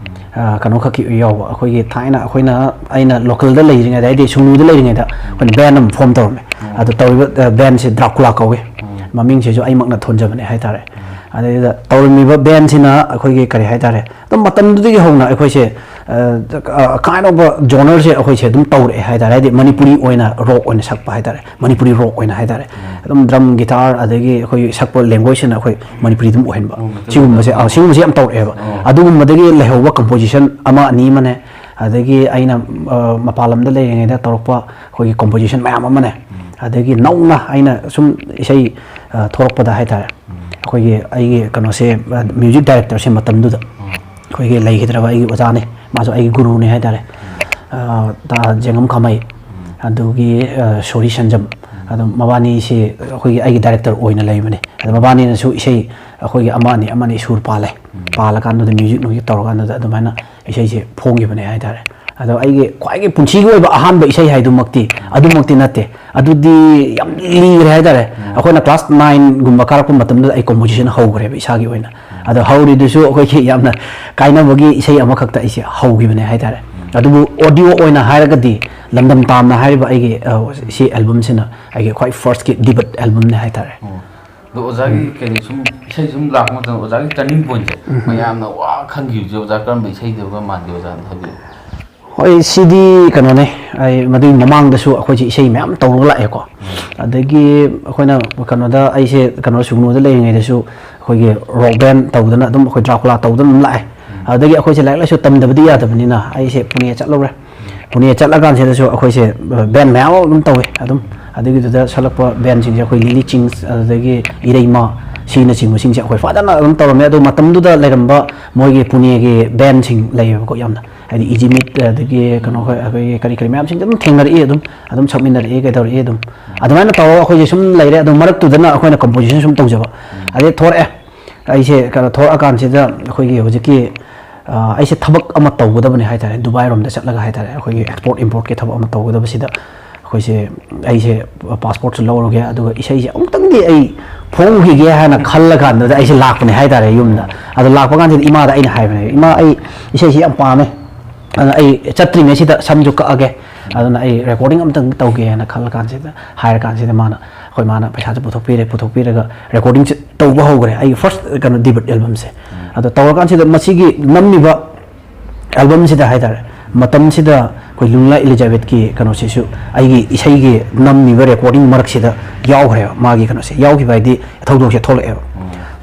ꯑ, ꯀꯩꯅꯣ ꯈꯛꯀꯤ ꯌꯥꯎꯕ, ꯑꯩꯈꯣꯏꯒꯤ ꯊꯥꯏꯅ ꯑꯩꯈꯣꯏꯅ, ꯑꯩꯅ ꯂꯣꯀꯦꯜꯗ ꯂꯩꯔꯤꯉꯩꯗ, ꯍꯥꯏꯗꯤ ꯁꯨꯡꯅꯨꯗ ꯂꯩꯔꯤꯉꯩꯗ ꯑꯩꯈꯣꯏꯅ ꯕꯦꯟ ꯑꯃ ꯐꯣꯝ ꯇꯧꯔꯝꯃꯦ꯫ ꯑꯗꯣ ꯇꯧꯔꯤꯕ, ꯑ, ꯕꯦꯟꯁꯦ ꯗ꯭ꯔꯥꯀꯨꯂꯥ ꯀꯧꯋꯦ꯫ ꯃꯃꯤꯡꯁꯤꯁꯨ ꯑꯩꯃꯛꯅ ꯊꯣꯟꯖꯕꯅꯦ ꯍꯥꯏꯇꯥꯔꯦ꯫ ꯑꯗꯩꯗ ꯇꯧꯔꯝꯃꯤꯕ ꯕꯦꯟꯁꯤꯅ ꯑꯩꯈꯣꯏꯒꯤ ꯀꯔꯤ ꯍꯥꯏꯇꯥꯔꯦ, ꯑꯗꯨꯝ ꯃꯇꯝꯗꯨꯗꯒꯤ ꯍꯧꯅ ꯑꯩꯈꯣꯏꯁꯦ, ꯑ, ꯑ, kind of a genre ꯁꯦ ꯑꯩꯈꯣꯏꯁꯦ ꯑꯗꯨꯝ ꯇꯧꯔꯛꯑꯦ ꯍꯥꯏꯇꯥꯔꯦ, ꯍꯥꯏꯗꯤ ꯃꯅꯤꯄꯨꯔꯤ ꯑꯣꯏꯅ ꯔꯣꯛ ꯑꯣꯏꯅ ꯁꯛꯄ ꯍꯥꯏꯇꯥꯔꯦ, ꯃꯅꯤꯄꯨꯔꯤ ꯔꯣꯛ ꯑꯣꯏꯅ ꯍꯥꯏꯇꯥꯔꯦ꯫ ꯑꯗꯨꯝ ꯗ꯭ꯔꯝ, ꯒꯤꯇꯥꯔ, ꯑꯗꯒꯤ ꯑꯩꯈꯣꯏꯒꯤ ꯁꯛꯄ ꯂꯦꯡꯒ꯭ꯋꯦꯖꯁꯤꯅ ꯑꯩꯈꯣꯏ ꯃꯅꯤꯄꯨꯔꯤ ꯑꯗꯨꯝ ꯑꯣꯏꯍꯟꯕ, ꯁꯤꯒꯨꯝꯕꯁꯦ, ꯑ, ꯁꯤꯒꯨꯝꯕꯁꯦ ꯌꯥꯝ ꯇꯧꯔꯛꯑꯦꯕ꯫ ꯑꯗꯨꯒꯨꯝꯕꯗꯒꯤ ꯂꯩꯍꯧꯕ ꯀꯝꯄꯣꯖꯤꯁꯟ ꯑꯃ ꯑꯅꯤ ꯑꯃꯅꯦ, ꯑꯗꯒꯤ ꯑꯩꯅ, ꯑ, ꯃꯄꯥꯟ ꯂꯝꯗ ꯂꯩꯔꯤꯉꯩꯗ ꯇꯧꯔꯛꯄ ꯑꯩꯈꯣꯏꯒꯤ ꯀꯝꯄꯣꯖꯤꯁꯟ ꯃꯌꯥꯝ ꯑꯃꯅꯦ, ꯑꯗꯒꯤ ꯅꯧꯅ ꯑꯩꯅ ꯁꯨꯝ ꯏꯁꯩ, ꯑ, ꯊꯣꯛꯂꯛꯄꯗ ꯍꯥꯏꯇꯥꯔꯦ, ꯑꯩꯈꯣꯏꯒꯤ ꯑꯩꯒꯤ ꯀꯩꯅꯣꯁꯦ, ꯑ, ꯃ꯭ꯌꯨꯖꯤꯛ ꯗꯥꯏꯔꯦꯛꯇꯔꯁꯦ ꯃꯇꯝꯗꯨꯗ ꯑꯩꯈꯣꯏꯒꯤ ꯂꯩꯈꯤꯗ꯭ꯔꯕ ꯑꯩꯒꯤ ꯑꯣꯖꯥꯅꯦ, ꯃꯥꯁꯨ ꯑꯩꯒꯤ ꯒꯨꯔꯨꯅꯦ ꯍꯥꯏꯇꯥꯔꯦ, ꯑ, ꯇꯥ ꯖꯦꯡꯉꯝ ꯈꯥꯃꯩ, ꯑꯗꯨꯒꯤ, ꯑ, ꯁꯣꯔꯤ ꯁꯟꯖꯝ, ꯑꯗꯨꯝ ꯃꯕꯥꯅꯤꯁꯤ ꯑꯩꯈꯣꯏꯒꯤ ꯑꯩꯒꯤ ꯗꯥꯏꯔꯦꯛꯇꯔ ꯑꯣꯏꯅ ꯂꯩꯕꯅꯦ꯫ ꯑꯗꯣ ꯃꯕꯥꯅꯤꯅꯁꯨ ꯏꯁꯩ ꯑꯩꯈꯣꯏꯒꯤ ꯑꯃ ꯑꯅꯤ, ꯑꯃ ꯑꯅꯤ ꯁꯨꯔ ꯄꯥꯜꯂꯦ꯫ ꯄꯥꯜꯂꯀꯥꯟꯗꯨꯗ ꯃ꯭ꯌꯨꯖꯤꯛ ꯅꯨꯡꯖꯤꯛ ꯇꯧꯔꯀꯥꯟꯗꯨꯗ ꯑꯗꯨꯃꯥꯏꯅ ꯏꯁꯩꯁꯦ ꯐꯣꯡꯈꯤꯕꯅꯦ ꯍꯥꯏꯇꯥꯔꯦ꯫ ꯑꯗꯣ ꯑꯩꯒꯤ ꯈ꯭ꯋꯥꯏꯒꯤ ꯄꯨꯟꯁꯤꯒꯤ ꯑꯣꯏꯕ ꯑꯍꯥꯟꯕ ꯏꯁꯩ ꯍꯥꯏꯗꯨꯃꯛꯇꯤ, ꯑꯗꯨꯃꯛꯇꯤ ꯅꯠꯇꯦ꯫ ꯑꯗꯨꯗꯤ ꯌꯥꯝ ꯂꯤꯈ꯭ꯔꯦ ꯍꯥꯏꯇꯥꯔꯦ꯫ ꯑꯩꯈꯣꯏꯅ ꯀ꯭ꯂꯥꯁ ꯅꯥꯏꯟꯒꯨꯝꯕ ꯀꯥꯔꯛꯄ ꯃꯇꯝꯗꯨꯗ ꯑꯩ ꯀꯣꯝꯄꯣꯖꯤꯁꯟ ꯍꯧꯈ꯭ꯔꯦꯕ ꯏꯁꯥꯒꯤ ꯑꯣꯏꯅ꯫ ꯑꯗꯣ ꯍꯧꯔꯤꯗꯨꯁꯨ ꯑꯩꯈꯣꯏꯒꯤ ꯌꯥꯝꯅ ꯀꯥꯏꯅꯕꯒꯤ ꯏꯁꯩ ꯑꯃꯈꯛꯇ ꯑꯩꯁꯦ ꯍꯧꯈꯤꯕꯅꯦ ꯍꯥꯏꯇꯥꯔꯦ꯫ ꯑꯗꯨꯕꯨ ꯑꯣꯗꯤꯑꯣ ꯑꯣꯏꯅ ꯍꯥꯏꯔꯒꯗꯤ ꯂꯝꯗꯝ ꯇꯥꯝꯅ ꯍꯥꯏꯔꯤꯕ ꯑꯩꯒꯤ, ꯑ, ꯁꯤ ꯑꯦꯜꯕꯝꯁꯤꯅ ꯑꯩꯒꯤ ꯈ꯭ꯋꯥꯏ ꯐꯥꯔꯁꯀꯤ ꯗꯤꯕꯠ ꯑꯦꯜꯕꯝꯅꯦ ꯍꯥꯏꯇꯥꯔꯦ꯫ ꯑꯣ꯫ ꯑꯗꯣ ꯑꯣꯖꯥꯒꯤ ꯀꯩꯅꯣ ꯁꯨꯝ ꯏꯁꯩ ꯁꯨꯝ ꯂꯥꯛꯄ ꯃꯇꯝꯗ ꯑꯣꯖꯥꯒꯤ ꯇꯔꯅꯤꯡ ꯄꯣꯏꯟꯠꯁꯦ, ꯃꯌꯥꯝꯅ ꯋꯥ ꯈꯟꯈꯤꯕꯁꯦ ꯑꯣꯖꯥ ꯀꯔꯝꯕ ꯏꯁꯩꯗꯒ ꯃꯥꯟꯒꯦ ꯑꯣꯖꯥꯅ ꯍꯥꯏꯕꯤꯌꯨ? ꯍꯣꯏ, ꯁꯤꯗꯤ ꯀꯩꯅꯣꯅꯦ, ꯑꯩ ꯃꯗꯨꯒꯤ ꯃꯃꯥꯡꯗꯁꯨ ꯑꯩꯈꯣꯏꯁꯦ ꯏꯁꯩ ꯃꯌꯥꯝ ꯇꯧꯔꯒ ꯂꯥꯛꯑꯦꯀꯣ꯫ ꯑꯗꯒꯤ ꯑꯩꯈꯣꯏꯅ ꯀꯩꯅꯣꯗ, ꯑꯩꯁꯦ ꯀꯩꯅꯣ ꯁꯨꯒꯅꯨꯗ ꯂꯩꯔꯤꯉꯩꯗꯁꯨ ꯑꯩꯈꯣꯏꯒꯤ ꯔꯣꯛ ꯕꯦꯟ ꯇꯧꯗꯅ ꯑꯗꯨꯝ, ꯑꯩꯈꯣꯏ ꯗ꯭ꯔꯥꯀꯨꯂꯥ ꯇꯧꯗꯅ ꯑꯗꯨꯝ ꯂꯥꯛꯑꯦ꯫ ꯑꯗꯒꯤ ꯑꯩꯈꯣꯏꯁꯦ ꯂꯥꯏꯔꯤꯛ ꯂꯥꯏꯁꯨ ꯇꯝꯗꯕꯗꯤ ꯌꯥꯗꯕꯅꯤꯅ ꯑꯩꯁꯦ ꯄꯨꯅꯦ ꯆꯠꯂꯨꯔꯦ꯫ ꯄꯨꯅꯦ ꯆꯠꯂꯀꯥꯟꯁꯤꯗꯁꯨ ꯑꯩꯈꯣꯏꯁꯦ ꯕꯦꯟ ꯃꯌꯥꯝ ꯑꯃ ꯑꯗꯨꯝ ꯇꯧꯋꯦ꯫ ꯑꯗꯨꯝ ꯑꯗꯨꯒꯤꯗꯨꯗ ꯁꯛꯂꯛꯄ ꯕꯦꯟꯁꯤꯡꯁꯦ ꯑꯩꯈꯣꯏ ꯂꯤꯂꯤ ꯆꯤꯡꯁ, ꯑꯗꯨꯗꯒꯤ ꯏꯔꯩꯃ, ꯁꯤꯅꯆꯤꯡꯕꯁꯤꯡꯁꯦ ꯑꯩꯈꯣꯏ ꯐꯖꯅ ꯑꯗꯨꯝ ꯇꯧꯔꯝꯃꯦ꯫ ꯑꯗꯣ ꯃꯇꯝꯗꯨꯗ ꯂꯩꯔꯝꯕ ꯃꯣꯏꯒꯤ ꯄꯨꯅꯦꯒꯤ ꯕꯦꯟꯁꯤꯡ ꯂꯩꯌꯦꯕꯀꯣ, ꯌꯥꯝꯅ ꯍꯥꯏꯗꯤ ꯏꯖꯤꯃꯤꯠ, ꯑꯗꯒꯤ ꯀꯩꯅꯣ, ꯑꯩꯈꯣꯏ, ꯑꯩꯈꯣꯏꯒꯤ ꯀꯔꯤ ꯀꯔꯤ ꯃꯌꯥꯝꯁꯤꯡꯁꯦ ꯑꯗꯨꯝ ꯊꯦꯡꯅꯔꯛꯏ, ꯑꯗꯨꯝ ꯑꯗꯨꯝ ꯁꯛꯃꯤꯟꯅꯔꯛꯏ, ꯀꯩꯗꯧꯔꯛꯏ ꯑꯗꯨꯝ꯫ ꯑꯗꯨꯃꯥꯏꯅ ꯇꯧꯔꯒ ꯑꯩꯈꯣꯏꯁꯦ ꯁꯨꯝ ꯂꯩꯔꯦ꯫ ꯑꯗꯣ ꯃꯔꯛꯇꯨꯗꯅ ꯑꯩꯈꯣꯏꯅ ꯀꯝꯄꯣꯖꯤꯁꯟ ꯁꯨꯝ ꯇꯧꯖꯕ꯫ ꯑꯗꯩ ꯊꯣꯔꯛꯑꯦ, ꯑꯩꯁꯦ ꯀꯩꯅꯣ ꯊꯣꯔꯛꯑꯀꯥꯟꯁꯤꯗ ꯑꯩꯈꯣꯏꯒꯤ ꯍꯧꯖꯤꯛꯀꯤ, ꯑ, ꯑꯩꯁꯦ ꯊꯕꯛ ꯑꯃ ꯇꯧꯒꯗꯕꯅꯦ ꯍꯥꯏꯇꯥꯔꯦ, ꯗꯨꯕꯥꯏꯔꯣꯝꯗ ꯆꯠꯂꯒ ꯍꯥꯏꯇꯥꯔꯦ, ꯑꯩꯈꯣꯏꯒꯤ ꯑꯦꯛꯁꯄꯣꯔꯠ ꯏꯝꯄꯣꯔꯠꯀꯤ ꯊꯕꯛ ꯑꯃ ꯇꯧꯒꯗꯕꯁꯤꯗ ꯑꯩꯈꯣꯏꯁꯦ, ꯑꯩꯁꯦ ꯄꯥꯁꯄꯣꯔꯠꯁꯨ ꯂꯧꯔꯒꯦ, ꯑꯗꯨꯒ ꯏꯁꯩꯁꯦ ꯑꯃꯨꯛꯇꯪꯗꯤ ꯑꯩ ꯐꯣꯡꯈꯤꯒꯦ ꯍꯥꯏꯅ ꯈꯜꯂ ꯀꯥꯟꯗꯨꯗ ꯑꯩꯁꯦ ꯂꯥꯛꯄꯅꯦ ꯍꯥꯏꯇꯥꯔꯦ ꯌꯨꯝꯗ꯫ ꯑꯗꯣ ꯂꯥꯛꯄ ꯀꯥꯟꯁꯤꯗ ꯏꯃꯥꯗ ꯑꯩꯅ ꯍꯥꯏꯕꯅꯦ, "ꯏꯃꯥ, ꯑꯩ ꯏꯁꯩꯁꯤ ꯌꯥꯝ ꯄꯥꯝꯃꯦ, ꯑꯗꯨꯅ ꯑꯩ ꯆꯠꯇ꯭ꯔꯤꯉꯩꯁꯤꯗ ꯁꯝꯁꯨ ꯀꯛꯑꯒꯦ, ꯑꯗꯨꯅ ꯑꯩ ꯔꯦꯀꯣꯔꯗꯤꯡ ꯑꯃꯇꯪ ꯇꯧꯒꯦꯅ ꯈꯜꯂ ꯀꯥꯟꯁꯤꯗ", ꯍꯥꯏꯔ ꯀꯥꯟꯁꯤꯗ ꯃꯥꯅ, ꯑꯩꯈꯣꯏ ꯃꯥꯅ ꯄꯩꯁꯥꯁꯦ ꯄꯨꯊꯣꯛꯄꯤꯔꯦ꯫ ꯄꯨꯊꯣꯛꯄꯤꯔꯒ ꯔꯦꯀꯣꯔꯗꯤꯡꯁꯦ ꯇꯧꯕ ꯍꯧꯈ꯭ꯔꯦ, ꯑꯩꯒꯤ ꯐꯥꯔꯁ ꯀꯩꯅꯣ ꯗꯤꯕꯠ ꯑꯦꯜꯕꯝꯁꯦ꯫ ꯑꯗꯣ ꯇꯧꯔꯀꯥꯟꯁꯤꯗ ꯃꯁꯤꯒꯤ ꯅꯝꯃꯤꯕ ꯑꯦꯜꯕꯝꯁꯤꯗ ꯍꯥꯏꯇꯥꯔꯦ, ꯃꯇꯝꯁꯤꯗ ꯑꯩꯈꯣꯏ ꯂꯨꯡꯂꯥ ꯏꯂꯤꯖꯥꯕꯦꯠꯀꯤ ꯀꯩꯅꯣꯁꯤꯁꯨ ꯑꯩꯒꯤ ꯏꯁꯩꯒꯤ ꯅꯝꯃꯤꯕ ꯔꯦꯀꯣꯔꯗꯤꯡ ꯃꯔꯛꯁꯤꯗ ꯌꯥꯎꯈ꯭ꯔꯦꯕ꯫ ꯃꯥꯒꯤ ꯀꯩꯅꯣꯁꯦ ꯌꯥꯎꯈꯤꯕ ꯍꯥꯏꯗꯤ ꯊꯧꯗꯣꯛꯁꯦ ꯊꯣꯛꯂꯛꯑꯦꯕ꯫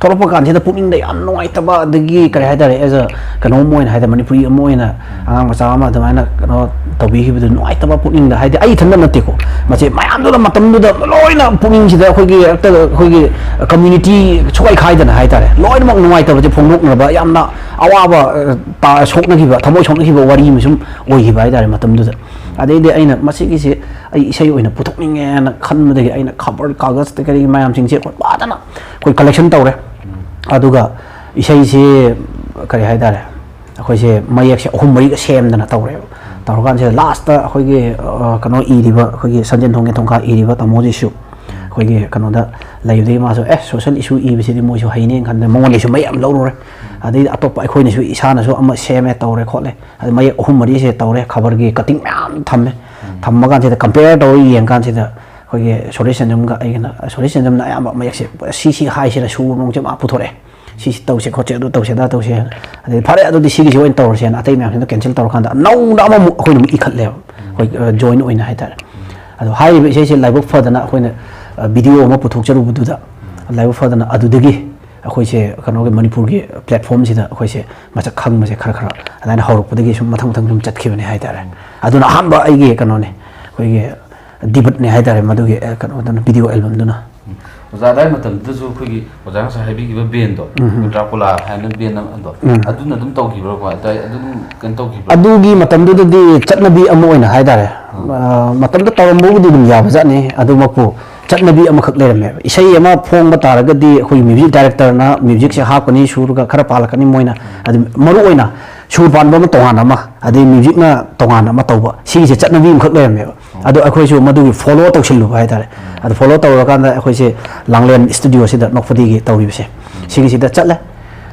ꯊꯣꯛꯂꯛꯄ ꯀꯥꯟꯁꯤꯗ ꯄꯨꯛꯅꯤꯡꯗ ꯌꯥꯝ ꯅꯨꯡꯉꯥꯏꯇꯕ, ꯑꯗꯒꯤ ꯀꯔꯤ ꯍꯥꯏꯇꯥꯔꯦ, ꯑꯦꯖ ꯑ ꯀꯩꯅꯣꯝ ꯑꯣꯏꯅ ꯍꯥꯏꯇꯥꯔꯦ, ꯃꯅꯤꯄꯨꯔꯤ ꯑꯃ ꯑꯣꯏꯅ ꯑꯉꯥꯡ ꯃꯆꯥ ꯑꯃ ꯑꯗꯨꯃꯥꯏꯅ ꯀꯩꯅꯣ ꯇꯧꯕꯤꯈꯤꯕꯗꯨ ꯅꯨꯡꯉꯥꯏꯇꯕ ꯄꯨꯛꯅꯤꯡꯗ, ꯍꯥꯏꯗꯤ ꯑꯩ ꯏꯊꯟꯇ ꯅꯠꯇꯦꯀꯣ, ꯃꯁꯦ ꯃꯌꯥꯝꯗꯨꯗ ꯃꯇꯝꯗꯨꯗ ꯂꯣꯏꯅ ꯄꯨꯛꯅꯤꯡꯁꯤꯗ ꯑꯩꯈꯣꯏꯒꯤ ꯍꯦꯛꯇ ꯑꯩꯈꯣꯏꯒꯤ ꯀꯝꯃ꯭ꯌꯨꯅꯤꯇꯤ ꯁꯨꯛꯈꯥꯏ ꯈꯥꯏꯗꯅ ꯍꯥꯏꯇꯥꯔꯦ, ꯂꯣꯏꯅꯃꯛ ꯅꯨꯡꯉꯥꯏꯇꯕꯁꯦ ꯐꯣꯡꯗꯣꯛꯅꯕ ꯌꯥꯝꯅ ꯑꯋꯥꯕ, ꯑ, ꯇꯥ-, ꯁꯣꯛꯅꯈꯤꯕ, ꯊꯃꯣꯏ ꯁꯣꯛꯅꯈꯤꯕ ꯋꯥꯔꯤ ꯑꯃ ꯁꯨꯝ ꯑꯣꯏꯈꯤꯕ ꯍꯥꯏꯇꯥꯔꯦ ꯃꯇꯝꯗꯨꯗ꯫ ꯑꯗꯩꯗꯤ ꯑꯩꯅ ꯃꯁꯤꯒꯤꯁꯦ ꯑꯩ ꯏꯁꯩ ꯑꯣꯏꯅ ꯄꯨꯊꯣꯛꯅꯤꯡꯉꯦꯅ ꯈꯟꯕꯗꯒꯤ ꯑꯩꯅ ꯈꯕꯔ ꯀꯥꯒꯖꯇ ꯀꯔꯤ ꯃꯌꯥꯝꯁꯤꯡꯁꯦ ꯑꯩꯈꯣꯏ ꯐꯖꯅ ꯑꯩꯈꯣꯏ ꯀꯂꯦꯛꯁꯟ ꯇꯧꯔꯦ꯫ ꯑꯗꯨꯒ ꯏꯁꯩꯁꯤ ꯀꯔꯤ ꯍꯥꯏꯇꯥꯔꯦ, ꯑꯩꯈꯣꯏꯁꯦ ꯃꯌꯦꯛꯁꯦ ꯑꯍꯨꯝ ꯃꯔꯤꯒ ꯁꯦꯝꯗꯅ ꯇꯧꯔꯦꯕ꯫ ꯇꯧꯔꯀꯥꯟꯁꯤꯗ ꯂꯥꯁꯇ ꯑꯩꯈꯣꯏꯒꯤ, ꯑ, ꯀꯩꯅꯣ ꯏꯔꯤꯕ, ꯑꯩꯈꯣꯏꯒꯤ ꯁꯟꯖꯦꯟ ꯊꯣꯡꯒꯦ ꯊꯣꯡꯈꯥ ꯏꯔꯤꯕ ꯇꯥꯃꯣꯁꯤꯁꯨ ꯑꯩꯈꯣꯏꯒꯤ ꯀꯩꯅꯣꯗ ꯂꯩꯕꯗꯒꯤ ꯃꯥꯁꯨ ꯑꯦ ꯁꯣꯁꯦꯜ ꯏꯁꯨ ꯏꯕꯁꯤꯗꯤ ꯃꯣꯏꯁꯨ ꯍꯩꯅꯦꯅ ꯈꯟꯗꯅ ꯃꯉꯣꯟꯗꯒꯤꯁꯨ ꯃꯌꯥꯝ ꯂꯧꯔꯨꯔꯦ꯫ ꯑꯗꯩꯗꯤ ꯑꯇꯣꯞꯄ ꯑꯩꯈꯣꯏꯅꯁꯨ ꯏꯁꯥꯅꯁꯨ ꯑꯃ ꯁꯦꯝꯃꯦ ꯇꯧꯔꯦ ꯈꯣꯠꯂꯦ꯫ ꯑꯗꯩ ꯃꯌꯦꯛ ꯑꯍꯨꯝ ꯃꯔꯤꯁꯦ ꯇꯧꯔꯦ, ꯈꯕꯔꯒꯤ ꯀꯇꯤꯡ ꯃꯌꯥꯝ ꯊꯝꯃꯦ꯫ ꯊꯝꯃ ꯀꯥꯟꯁꯤꯗ ꯀꯝꯄꯦꯌꯔ ꯇꯧꯔ ꯌꯦꯡ ꯀꯥꯟꯁꯤꯗ ꯑꯩꯈꯣꯏꯒꯤ ꯁꯣꯔꯤ ꯁꯦꯟꯖꯝꯒ ꯑꯩꯒꯅ, ꯁꯣꯔꯤ ꯁꯦꯟꯖꯝꯅ ꯑꯌꯥꯝꯕ ꯃꯌꯦꯛꯁꯦ ꯁꯤ ꯁꯤ ꯍꯥꯏꯁꯤꯅ ꯁꯨꯔ ꯅꯨꯡꯁꯦ ꯃꯥ ꯄꯨꯊꯣꯔꯛꯑꯦ꯫ ꯁꯤꯁꯤ ꯇꯧꯁꯦ ꯈꯣꯠꯁꯦ, ꯑꯗꯨ ꯇꯧꯁꯦ, ꯑꯗꯥ ꯇꯧꯁꯦ꯫ ꯑꯗꯩ ꯐꯔꯦ ꯑꯗꯨꯗꯤ ꯁꯤꯒꯤꯁꯤ ꯑꯣꯏꯅ ꯇꯧꯔꯁꯦꯅ ꯑꯇꯩ ꯃꯌꯥꯝꯁꯤꯅ ꯀꯦꯟꯁꯦꯜ ꯇꯧꯔꯀꯥꯟꯗ ꯅꯧꯅ ꯑꯃꯃꯨꯛ ꯑꯩꯈꯣꯏꯅ ꯑꯃꯨꯛ ꯏꯈꯠꯂꯦꯕ, ꯑꯩꯈꯣꯏ ꯖꯣꯏꯟ ꯑꯣꯏꯅ ꯍꯥꯏꯇꯥꯔꯦ꯫ ꯑꯗꯣ ꯍꯥꯏꯔꯤꯕ ꯏꯁꯩꯁꯦ ꯂꯥꯏꯕꯛ ꯐꯗꯅ ꯑꯩꯈꯣꯏꯅ ꯚꯤꯗꯤꯑꯣ ꯑꯃ ꯄꯨꯊꯣꯛꯆꯔꯨꯕꯗꯨꯗ, ꯂꯥꯏꯕꯛ ꯐꯗꯅ ꯑꯗꯨꯗꯒꯤ ꯑꯩꯈꯣꯏꯁꯦ ꯀꯩꯅꯣꯒꯤ ꯃꯅꯤꯄꯨꯔꯒꯤ ꯄ꯭ꯂꯦꯠꯐꯣꯝꯁꯤꯗ ꯑꯩꯈꯣꯏꯁꯦ ꯃꯁꯛ ꯈꯪꯕꯁꯦ ꯈꯔ ꯈꯔ ꯑꯗꯨꯃꯥꯏꯅ ꯍꯧꯔꯛꯄꯗꯒꯤ ꯁꯨꯝ ꯃꯊꯪ ꯃꯊꯪ ꯁꯨꯝ ꯆꯠꯈꯤꯕꯅꯦ ꯍꯥꯏꯇꯥꯔꯦ꯫ ꯑꯗꯨꯅ ꯑꯍꯥꯟꯕ ꯑꯩꯒꯤ ꯀꯩꯅꯣꯅꯦ, ꯑꯩꯈꯣꯏꯒꯤ ꯗꯤꯕꯨꯠꯅꯦ ꯍꯥꯏꯇꯥꯔꯦ ꯃꯗꯨꯒꯤ, ꯑ, ꯀꯩꯅꯣꯗꯨꯅ, ꯚꯤꯗꯤꯑꯣ ꯑꯦꯜꯕꯝꯗꯨꯅ꯫ ꯑꯣꯖꯥ ꯑꯗꯥꯏ ꯃꯇꯝꯗꯨꯗꯁꯨ ꯑꯩꯈꯣꯏꯒꯤ ꯑꯣꯖꯥ ꯉꯁꯥꯏ ꯍꯥꯏꯕꯤꯈꯤꯕ ꯕꯦꯟꯗꯣ, ꯗ꯭ꯔꯥꯀꯨꯂꯥ ꯍꯥꯏꯅ ꯕꯦꯟ ꯑꯃꯗꯣ, ꯑꯗꯨꯅ ꯑꯗꯨꯝ ꯇꯧꯈꯤꯕ꯭ꯔꯥ ꯀꯃꯥꯏ ꯇꯧꯋꯤ? ꯑꯗꯨ ꯑꯗꯨꯝ ꯀꯩꯅꯣ ꯇꯧꯈꯤꯕ꯭ꯔꯥ? ꯑꯗꯨꯒꯤ ꯃꯇꯝꯗꯨꯗꯗꯤ ꯆꯠꯅꯕꯤ ꯑꯃ ꯑꯣꯏꯅ ꯍꯥꯏꯇꯥꯔꯦ, ꯑ, ꯃꯇꯝꯗ ꯇꯧꯔꯝꯕꯕꯨꯗꯤ ꯑꯗꯨꯝ ꯌꯥꯕꯖꯥꯠꯅꯤ, ꯑꯗꯨꯃꯛꯄꯨ ꯆꯠꯅꯕꯤ ꯑꯃꯈꯛ ꯂꯩꯔꯝꯃꯦꯕ꯫ ꯏꯁꯩ ꯑꯃ ꯐꯣꯡꯕ ꯇꯥꯔꯒꯗꯤ ꯑꯩꯈꯣꯏꯒꯤ ꯃ꯭ꯌꯨꯖꯤꯛ ꯗꯥꯏꯔꯦꯛꯇꯔꯅ ꯃ꯭ꯌꯨꯖꯤꯛꯁꯦ ꯍꯥꯞꯀꯅꯤ, ꯁꯨꯔꯒ ꯈꯔ ꯄꯥꯜꯂꯛꯀꯅꯤ ꯃꯣꯏꯅ, ꯑꯗꯨ ꯃꯔꯨ ꯑꯣꯏꯅ ꯁꯨꯔ ꯄꯥꯟꯕ ꯑꯃ ꯇꯣꯉꯥꯟꯅ ꯑꯃ, ꯑꯗꯩ ꯃ꯭ꯌꯨꯖꯤꯛꯅ ꯇꯣꯉꯥꯟꯅ ꯑꯃ ꯇꯧꯕ, ꯁꯤꯒꯤꯁꯦ ꯆꯠꯅꯕꯤ ꯑꯃꯈꯛ ꯂꯩꯔꯝꯃꯦꯕ꯫ ꯑꯗꯣ ꯑꯩꯈꯣꯏꯁꯨ ꯃꯗꯨꯒꯤ ꯐꯣꯂꯣ ꯇꯧꯁꯤꯜꯂꯨꯕ ꯍꯥꯏꯇꯥꯔꯦ꯫ ꯑꯗꯣ ꯐꯣꯂꯣ ꯇꯧꯔꯀꯥꯟꯗ ꯑꯩꯈꯣꯏꯁꯦ ꯂꯥꯡꯂꯦꯟ ꯁ꯭ꯇꯨꯗꯤꯑꯣꯁꯤꯗ ꯅꯣꯛꯐꯗꯤꯒꯤ ꯇꯧꯔꯤꯕꯁꯦ, ꯁꯤꯒꯤꯁꯤꯗ ꯆꯠꯂꯦ꯫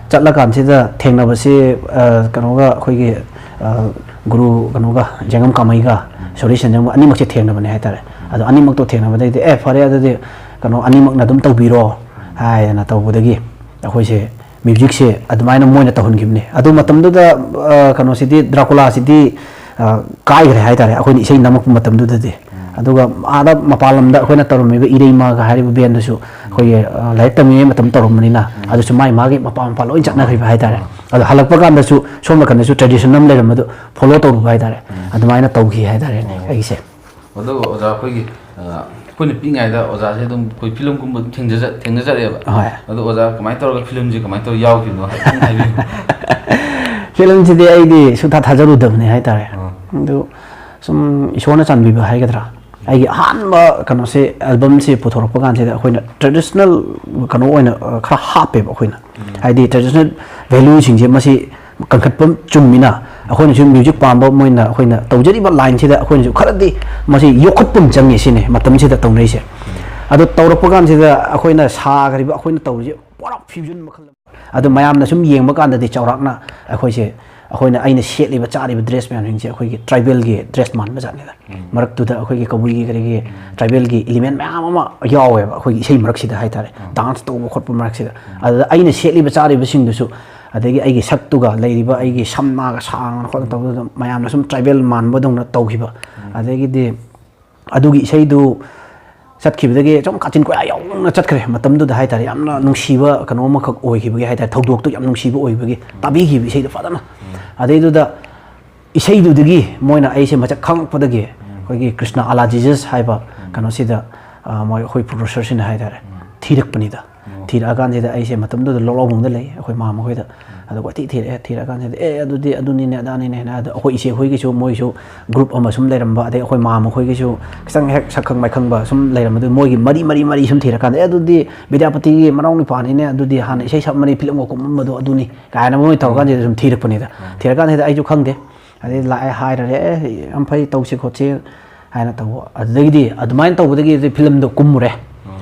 ꯆꯠꯂꯀꯥꯟꯁꯤꯗ ꯊꯦꯡꯅꯕꯁꯤ, ꯑ, ꯀꯩꯅꯣꯒ ꯑꯩꯈꯣꯏꯒꯤ, ꯑ, ꯒꯨꯔꯨ ꯀꯩꯅꯣꯒ, ꯖꯦꯡꯉꯝ ꯀꯥꯃꯩꯒ ꯁꯣꯔꯤ ꯁꯦꯟꯖꯝꯒ ꯑꯅꯤꯃꯛꯁꯦ ꯊꯦꯡꯅꯕꯅꯦ ꯍꯥꯏꯇꯥꯔꯦ꯫ ꯑꯗꯣ ꯑꯅꯤꯃꯛꯇꯣ ꯊꯦꯡꯅꯕꯗꯩꯗꯤ ꯑꯦ ꯐꯔꯦ ꯑꯗꯨꯗꯤ ꯀꯩꯅꯣ ꯑꯅꯤꯃꯛꯅ ꯑꯗꯨꯝ ꯇꯧꯕꯤꯔꯣ ꯍꯥꯏꯗꯅ ꯇꯧꯕꯗꯒꯤ ꯑꯩꯈꯣꯏꯁꯦ ꯃ꯭ꯌꯨꯖꯤꯛꯁꯦ ꯑꯗꯨꯃꯥꯏꯅ ꯃꯣꯏꯅ ꯇꯧꯍꯟꯈꯤꯕꯅꯦ꯫ ꯑꯗꯨ ꯃꯇꯝꯗꯨꯗ, ꯑ, ꯀꯩꯅꯣꯁꯤꯗꯤ, ꯗ꯭ꯔꯥꯀꯨꯂꯥꯁꯤꯗꯤ, ꯑ, ꯀꯥꯏꯈ꯭ꯔꯦ ꯍꯥꯏꯇꯥꯔꯦ, ꯑꯩꯈꯣꯏꯅ ꯏꯁꯩ ꯅꯝꯃꯛꯄ ꯃꯇꯝꯗꯨꯗꯗꯤ꯫ ꯑꯗꯨꯒ ꯑꯥꯗ ꯃꯄꯥꯟ ꯂꯝꯗ ꯑꯩꯈꯣꯏꯅ ꯇꯧꯔꯝꯃꯤꯕ ꯏꯔꯩꯃꯒ ꯍꯥꯏꯔꯤꯕ ꯕꯦꯟꯗꯨꯁꯨ ꯑꯩꯈꯣꯏꯒꯤ, ꯑ, ꯂꯥꯏꯔꯤꯛ ꯇꯝꯃꯤꯉꯩ ꯃꯇꯝ ꯇꯧꯔꯝꯕꯅꯤꯅ, ꯑꯗꯨꯁꯨ ꯃꯥꯏ ꯃꯥꯒꯤ ꯃꯄꯥ ꯃꯄꯥ ꯂꯣꯏ ꯆꯠꯅꯈ꯭ꯔꯤꯕ ꯍꯥꯏꯇꯥꯔꯦ꯫ ꯑꯗꯣ ꯍꯜꯂꯛꯄ ꯀꯥꯟꯗꯁꯨ ꯁꯣꯝ ꯅꯥꯀꯟꯗꯁꯨ ꯇ꯭ꯔꯦꯗꯤꯁꯟ ꯑꯃ ꯂꯩꯔꯝꯕꯗꯣ ꯐꯣꯂꯣ ꯇꯧꯔꯨꯕ ꯍꯥꯏꯇꯥꯔꯦ꯫ ꯑꯗꯨꯃꯥꯏꯅ ꯇꯧꯈꯤ ꯍꯥꯏꯇꯥꯔꯦ ꯑꯩꯒꯤꯁꯦ꯫ ꯑꯗꯣ ꯑꯣꯖꯥ, ꯑꯩꯈꯣꯏꯒꯤ, ꯑ, ꯑꯩꯈꯣꯏꯅ ꯄꯤꯛꯏꯉꯩꯗ ꯑꯣꯖꯥꯁꯦ ꯑꯗꯨꯝ ꯑꯩꯈꯣꯏ ꯐꯤꯂꯝꯒꯨꯝꯕ ꯑꯗꯨꯝ ꯊꯦꯡꯅꯖ-, ꯊꯦꯡꯅꯖꯔꯛꯑꯦꯕ꯫ ꯍꯣꯏ꯫ ꯑꯗꯣ ꯑꯣꯖꯥ, ꯀꯃꯥꯏꯅ ꯇꯧꯔꯒ ꯐꯤꯂꯝꯁꯦ ꯀꯃꯥꯏꯅ ꯇꯧꯔꯒ ꯌꯥꯎꯈꯤꯕꯅꯣ ꯍꯥꯏꯐꯦꯠꯇꯪ ꯍꯥꯏꯕꯤꯌꯨ꯫ ꯐꯤꯂꯝꯁꯤꯗꯤ ꯑꯩꯗꯤ ꯁꯨꯡꯊꯥ ꯊꯥꯖꯔꯨꯗꯕꯅꯦ ꯍꯥꯏꯇꯥꯔꯦ꯫ ꯑꯥ꯫ ꯑꯗꯨ ꯁꯨꯝ ꯏꯁꯣꯔꯅ ꯆꯥꯟꯕꯤꯕ ꯍꯥꯏꯒꯗ꯭ꯔꯥ, ꯑꯩꯒꯤ ꯑꯍꯥꯟꯕ ꯀꯩꯅꯣꯁꯦ, ꯑꯦꯜꯕꯝꯁꯦ ꯄꯨꯊꯣꯔꯛꯄ ꯀꯥꯟꯁꯤꯗ ꯑꯩꯈꯣꯏꯅ ꯇ꯭ꯔꯦꯗꯤꯁꯅꯦꯜ ꯀꯩꯅꯣ ꯑꯣꯏꯅ, ꯑ, ꯈꯔ ꯍꯥꯞꯄꯦꯕ ꯑꯩꯈꯣꯏꯅ꯫ ꯍꯥꯏꯗꯤ ꯇ꯭ꯔꯦꯗꯤꯁꯅꯦꯜ ꯚꯦꯂ꯭ꯌꯨꯁꯤꯡꯁꯦ ꯃꯁꯤ ꯀꯟꯈꯠꯄ ꯆꯨꯝꯃꯤꯅ, ꯑꯩꯈꯣꯏꯅꯁꯨ ꯃ꯭ꯌꯨꯖꯤꯛ ꯄꯥꯝꯕ ꯑꯃ ꯑꯣꯏꯅ ꯑꯩꯈꯣꯏꯅ ꯇꯧꯖꯔꯤꯕ ꯂꯥꯏꯟꯁꯤꯗ ꯑꯩꯈꯣꯏꯅꯁꯨ ꯈꯔꯗꯤ ꯃꯁꯤ ꯌꯣꯛꯈꯠꯄ ꯑꯃ ꯆꯪꯉꯦ ꯁꯤꯅꯦ ꯃꯇꯝꯁꯤꯗ ꯇꯧꯅꯔꯤꯁꯦ꯫ ꯑꯗꯣ ꯇꯧꯔꯛꯄ ꯀꯥꯟꯁꯤꯗ ꯑꯩꯈꯣꯏꯅ ꯁꯥꯈ꯭ꯔꯤꯕ, ꯑꯩꯈꯣꯏꯅ ꯇꯧꯔꯤꯁꯦ ꯄꯨꯔꯥ fusion ꯃꯈꯜ ꯑꯃ꯫ ꯑꯗꯣ ꯃꯌꯥꯝꯅ ꯁꯨꯝ ꯌꯦꯡꯕ ꯀꯥꯟꯗꯗꯤ ꯆꯥꯎꯔꯥꯛꯅ ꯑꯩꯈꯣꯏꯁꯦ, ꯑꯩꯈꯣꯏꯅ, ꯑꯩꯅ ꯁꯦꯠꯂꯤꯕ ꯆꯥꯔꯤꯕ dress ꯃꯌꯥꯝꯁꯤꯡꯁꯦ ꯑꯩꯈꯣꯏꯒꯤ tribalꯒꯤ dress ꯃꯥꯟꯕ ꯖꯥꯠꯅꯤꯗ꯫ ꯃꯔꯛꯇꯨꯗ ꯑꯩꯈꯣꯏꯒꯤ ꯀꯕꯨꯏꯒꯤ ꯀꯔꯤꯒꯤ tribalꯒꯤ element ꯃꯌꯥꯝ ꯑꯃ ꯌꯥꯎꯋꯦꯕ ꯑꯩꯈꯣꯏꯒꯤ ꯏꯁꯩ ꯃꯔꯛꯁꯤꯗ ꯍꯥꯏꯇꯥꯔꯦ, dance ꯇꯧꯕ ꯈꯣꯠꯄ ꯃꯔꯛꯁꯤꯗ꯫ ꯑꯗꯨꯗ ꯑꯩꯅ ꯁꯦꯠꯂꯤꯕ ꯆꯥꯔꯤꯕꯁꯤꯡꯗꯨꯁꯨ, ꯑꯗꯒꯤ ꯑꯩꯒꯤ ꯁꯛꯇꯨꯒ ꯂꯩꯔꯤꯕ ꯑꯩꯒꯤ ꯁꯝ ꯅꯥꯒ ꯁꯥꯡꯅ ꯈꯣꯠꯅ ꯇꯧꯕꯗꯨꯗ ꯃꯌꯥꯝꯅ ꯁꯨꯝ tribal ꯃꯥꯟꯕꯗꯧꯅ ꯇꯧꯈꯤꯕ꯫ ꯑꯗꯒꯤꯗꯤ ꯑꯗꯨꯒꯤ ꯏꯁꯩꯗꯨ ꯆꯠꯈꯤꯕꯗꯒꯤ ꯁꯨꯝ ꯀꯥꯆꯤꯟ ꯀꯣꯌꯥ ꯌꯧꯅ ꯆꯠꯈ꯭ꯔꯦ꯫ ꯃꯇꯝꯗꯨꯗ ꯍꯥꯏꯇꯥꯔꯦ, ꯌꯥꯝꯅ ꯅꯨꯡꯁꯤꯕ ꯀꯩꯅꯣ ꯑꯃꯈꯛ ꯑꯣꯏꯈꯤꯕꯒꯤ ꯍꯥꯏꯇꯥꯔꯦ, ꯊꯧꯗꯣꯛꯇꯨ ꯌꯥꯝ ꯅꯨꯡꯁꯤꯕ ꯑꯣꯏꯕꯒꯤ ꯇꯥꯕꯤꯈꯤꯕ ꯏꯁꯩꯗꯣ ꯐꯖꯅ꯫ ꯑꯗꯩꯗꯨꯗ ꯏꯁꯩꯗꯨꯗꯒꯤ ꯃꯣꯏꯅ ꯑꯩꯁꯦ ꯃꯁꯛ ꯈꯪꯉꯛꯄꯗꯒꯤ ꯑꯩꯈꯣꯏꯒꯤ ꯀ꯭ꯔꯤꯁꯅ ꯑꯂꯥ ꯖꯤꯖꯁ ꯍꯥꯏꯕ ꯀꯩꯅꯣꯁꯤꯗ, ꯑ, ꯃꯣꯏ ꯑꯩꯈꯣꯏ producerꯁꯤꯡꯅ ꯍꯥꯏꯇꯥꯔꯦ, ꯊꯤꯔꯛꯄꯅꯤꯗ꯫ ꯊꯤꯔꯛꯑꯀꯥꯟꯁꯤꯗ ꯑꯩꯁꯦ ꯃꯇꯝꯗꯨꯗ ꯂꯣꯛꯂꯥꯎꯕꯨꯡꯗ ꯂꯩ, ꯑꯩꯈꯣꯏ ꯃꯥꯝꯃ ꯈꯣꯏꯗ꯫ ꯑꯗꯣ ꯀꯣꯏꯊꯤ ꯊꯤꯔꯛꯑꯦ꯫ ꯊꯤꯔꯛꯑꯀꯥꯟꯁꯤꯗ, "ꯑꯦ, ꯑꯗꯨꯗꯤ ꯑꯗꯨꯅꯤꯅꯦ, ꯑꯗꯥꯅꯤꯅꯦ" ꯍꯥꯏꯅ, ꯑꯗꯣ ꯑꯩꯈꯣꯏ ꯏꯆꯦ ꯈꯣꯏꯒꯤꯁꯨ, ꯃꯣꯏꯁꯨ group ꯑꯃ ꯁꯨꯝ ꯂꯩꯔꯝꯕ, ꯑꯗꯩ ꯑꯩꯈꯣꯏ ꯃꯥꯝꯃ ꯈꯣꯏꯒꯤꯁꯨ ꯈꯤꯇꯪ ꯍꯦꯛ ꯁꯛꯈꯪ ꯃꯥꯏꯈꯪꯕ ꯁꯨꯝ ꯂꯩꯔꯝꯕꯗꯨ, ꯃꯣꯏꯒꯤ ꯃꯔꯤ, ꯃꯔꯤ, ꯃꯔꯤ ꯁꯨꯝ ꯊꯤꯔꯀꯥꯟꯗ, "ꯑꯦ, ꯑꯗꯨꯗꯤ ꯕꯤꯗ꯭ꯌꯥꯄꯇꯤꯒꯤ ꯃꯅꯥꯎ ꯅꯨꯄꯥꯅꯤꯅꯦ, ꯑꯗꯨꯗꯤ ꯍꯥꯟꯅ ꯏꯁꯩ ꯁꯛꯑꯝꯕꯅꯤ, ꯐꯤꯂꯝꯒ ꯀꯨꯝꯃꯝꯕꯗꯣ ꯑꯗꯨꯅꯤ" ꯀꯥꯏꯅ ꯃꯣꯏ ꯇꯧꯔꯀꯥꯟꯁꯤꯗ ꯁꯨꯝ ꯊꯤꯔꯛꯄꯅꯤꯗ꯫ ꯊꯤꯔꯀꯥꯟꯁꯤꯗ ꯑꯩꯁꯨ ꯈꯪꯗꯦ꯫ ꯑꯗꯩ ꯂꯥꯛꯑꯦ, ꯍꯥꯏꯔꯔꯦ, "ꯑꯦ, ꯌꯥꯝ ꯐꯩ, ꯇꯧꯁꯤ ꯈꯣꯠꯁꯤ" ꯍꯥꯏꯅ ꯇꯧꯕ꯫ ꯑꯗꯨꯗꯒꯤꯗꯤ, ꯑꯗꯨꯃꯥꯏꯅ ꯇꯧꯕꯗꯒꯤꯗꯤ ꯐꯤꯂꯝꯗꯣ ꯀꯨꯝꯃꯨꯔꯦ꯫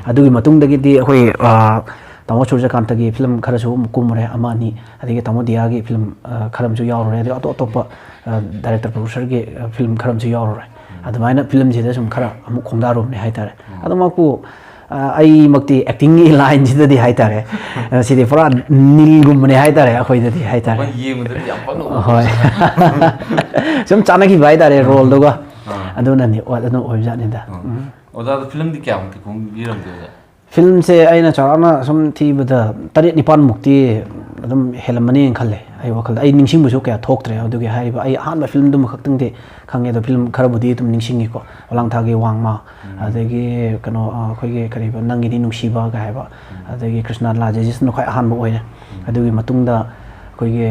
ꯑꯗꯨꯒꯤ ꯃꯇꯨꯡꯗꯒꯤꯗꯤ ꯑꯩꯈꯣꯏ, ꯑ, ꯇꯥꯃꯣ ꯁꯨꯔꯖꯀꯥꯟꯇꯒꯤ ꯐꯤꯂꯝ ꯈꯔꯁꯨ ꯑꯃꯨꯛ ꯀꯨꯝꯃꯨꯔꯦ, ꯑꯃ ꯑꯅꯤ꯫ ꯑꯗꯒꯤ ꯇꯥꯃꯣ ꯗꯤꯌꯥꯒꯤ ꯐꯤꯂꯝ, ꯑ, ꯈꯔ ꯑꯃꯁꯨ ꯌꯥꯎꯔꯨꯔꯦ꯫ ꯑꯗꯒꯤ ꯑꯇꯣꯞ ꯑꯇꯣꯞꯄ, ꯑ, director producerꯒꯤ, ꯑ, ꯐꯤꯂꯝ ꯈꯔ ꯑꯃꯁꯨ ꯌꯥꯎꯔꯨꯔꯦ꯫ ꯑꯗꯨꯃꯥꯏꯅ ꯐꯤꯂꯝꯁꯤꯗ ꯁꯨꯝ ꯈꯔ ꯑꯃꯨꯛ ꯈꯣꯡꯗꯥꯔꯨꯕꯅꯦ ꯍꯥꯏꯇꯥꯔꯦ꯫ ꯑꯗꯨꯃꯛꯄꯨ, ꯑ, ꯑꯩꯃꯛꯇꯤ actingꯒꯤ lineꯁꯤꯗꯗꯤ ꯍꯥꯏꯇꯥꯔꯦ, ꯑ, ꯁꯤꯗꯤ ꯄꯨꯔꯥ ꯅꯤꯜꯒꯨꯝꯕꯅꯦ ꯍꯥꯏꯇꯥꯔꯦ, ꯑꯩꯈꯣꯏꯗꯗꯤ ꯍꯥꯏꯇꯥꯔꯦ꯫ ꯍꯣꯏ, ꯌꯦꯡꯕꯗꯗꯤ ꯌꯥꯝ ꯄꯛꯅ ꯎꯕ꯫ ꯍꯣꯏ꯫ ꯁꯨꯝ ꯆꯥꯟꯅꯈꯤꯕ ꯍꯥꯏꯇꯥꯔꯦ roleꯗꯨꯒ꯫ ꯑꯥ꯫ ꯑꯗꯨꯅꯅꯤ, ꯑꯣ, ꯑꯗꯨꯅ ꯑꯣꯏꯕꯖꯥꯠꯅꯤꯗ꯫ ꯑꯥ꯫ ꯎꯝ꯫ ꯑꯣꯖꯥꯗꯣ ꯐꯤꯂꯝꯗꯤ ꯀꯌꯥꯃꯨꯛꯇꯤ ꯀꯨꯝꯕꯤꯔꯝꯒꯦ, ꯑꯣꯖꯥ? ꯐꯤꯂꯝꯁꯦ ꯑꯩꯅ ꯆꯥꯎꯔꯥꯛꯅ ꯁꯨꯝ ꯊꯤꯕꯗ ꯇꯔꯦꯠ ꯅꯤꯄꯥꯟꯃꯨꯛꯇꯤ ꯑꯗꯨꯝ ꯍꯦꯜꯂꯝꯃꯅꯤꯅ ꯈꯜꯂꯦ, ꯑꯩ ꯋꯥꯈꯜꯗ꯫ ꯑꯩ ꯅꯤꯡꯁꯤꯡꯕꯁꯨ ꯀꯌꯥ ꯊꯣꯛꯇ꯭ꯔꯦ ꯑꯗꯨꯒꯤ ꯍꯥꯏꯔꯤꯕ꯫ ꯑꯩ ꯑꯍꯥꯟꯕ ꯐꯤꯂꯝꯗꯨꯃ ꯈꯛꯇꯪꯗꯤ ꯈꯪꯉꯦ, ꯑꯗꯣ ꯐꯤꯂꯝ ꯈꯔꯕꯨꯗꯤ ꯑꯗꯨꯝ ꯅꯤꯡꯁꯤꯡꯉꯤꯀꯣ꯫ ꯍꯣꯂꯥꯡꯊꯥꯒꯤ ꯋꯥꯡꯃ, ꯑꯗꯒꯤ ꯀꯩꯅꯣ, ꯑ, ꯑꯩꯈꯣꯏꯒꯤ ꯀꯔꯤꯕ, ꯅꯪꯒꯤꯗꯤ ꯅꯨꯡꯁꯤꯕ ꯀꯥꯏ ꯍꯥꯏꯕ, ꯑꯗꯒꯤ ꯀ꯭ꯔꯤꯁꯅ ꯂꯥꯜ ꯖꯁꯅ ꯈ꯭ꯋꯥꯏ ꯑꯍꯥꯟꯕ ꯑꯣꯏꯔꯦ꯫ ꯑꯗꯨꯒꯤ ꯃꯇꯨꯡꯗ ꯑꯩꯈꯣꯏꯒꯤ,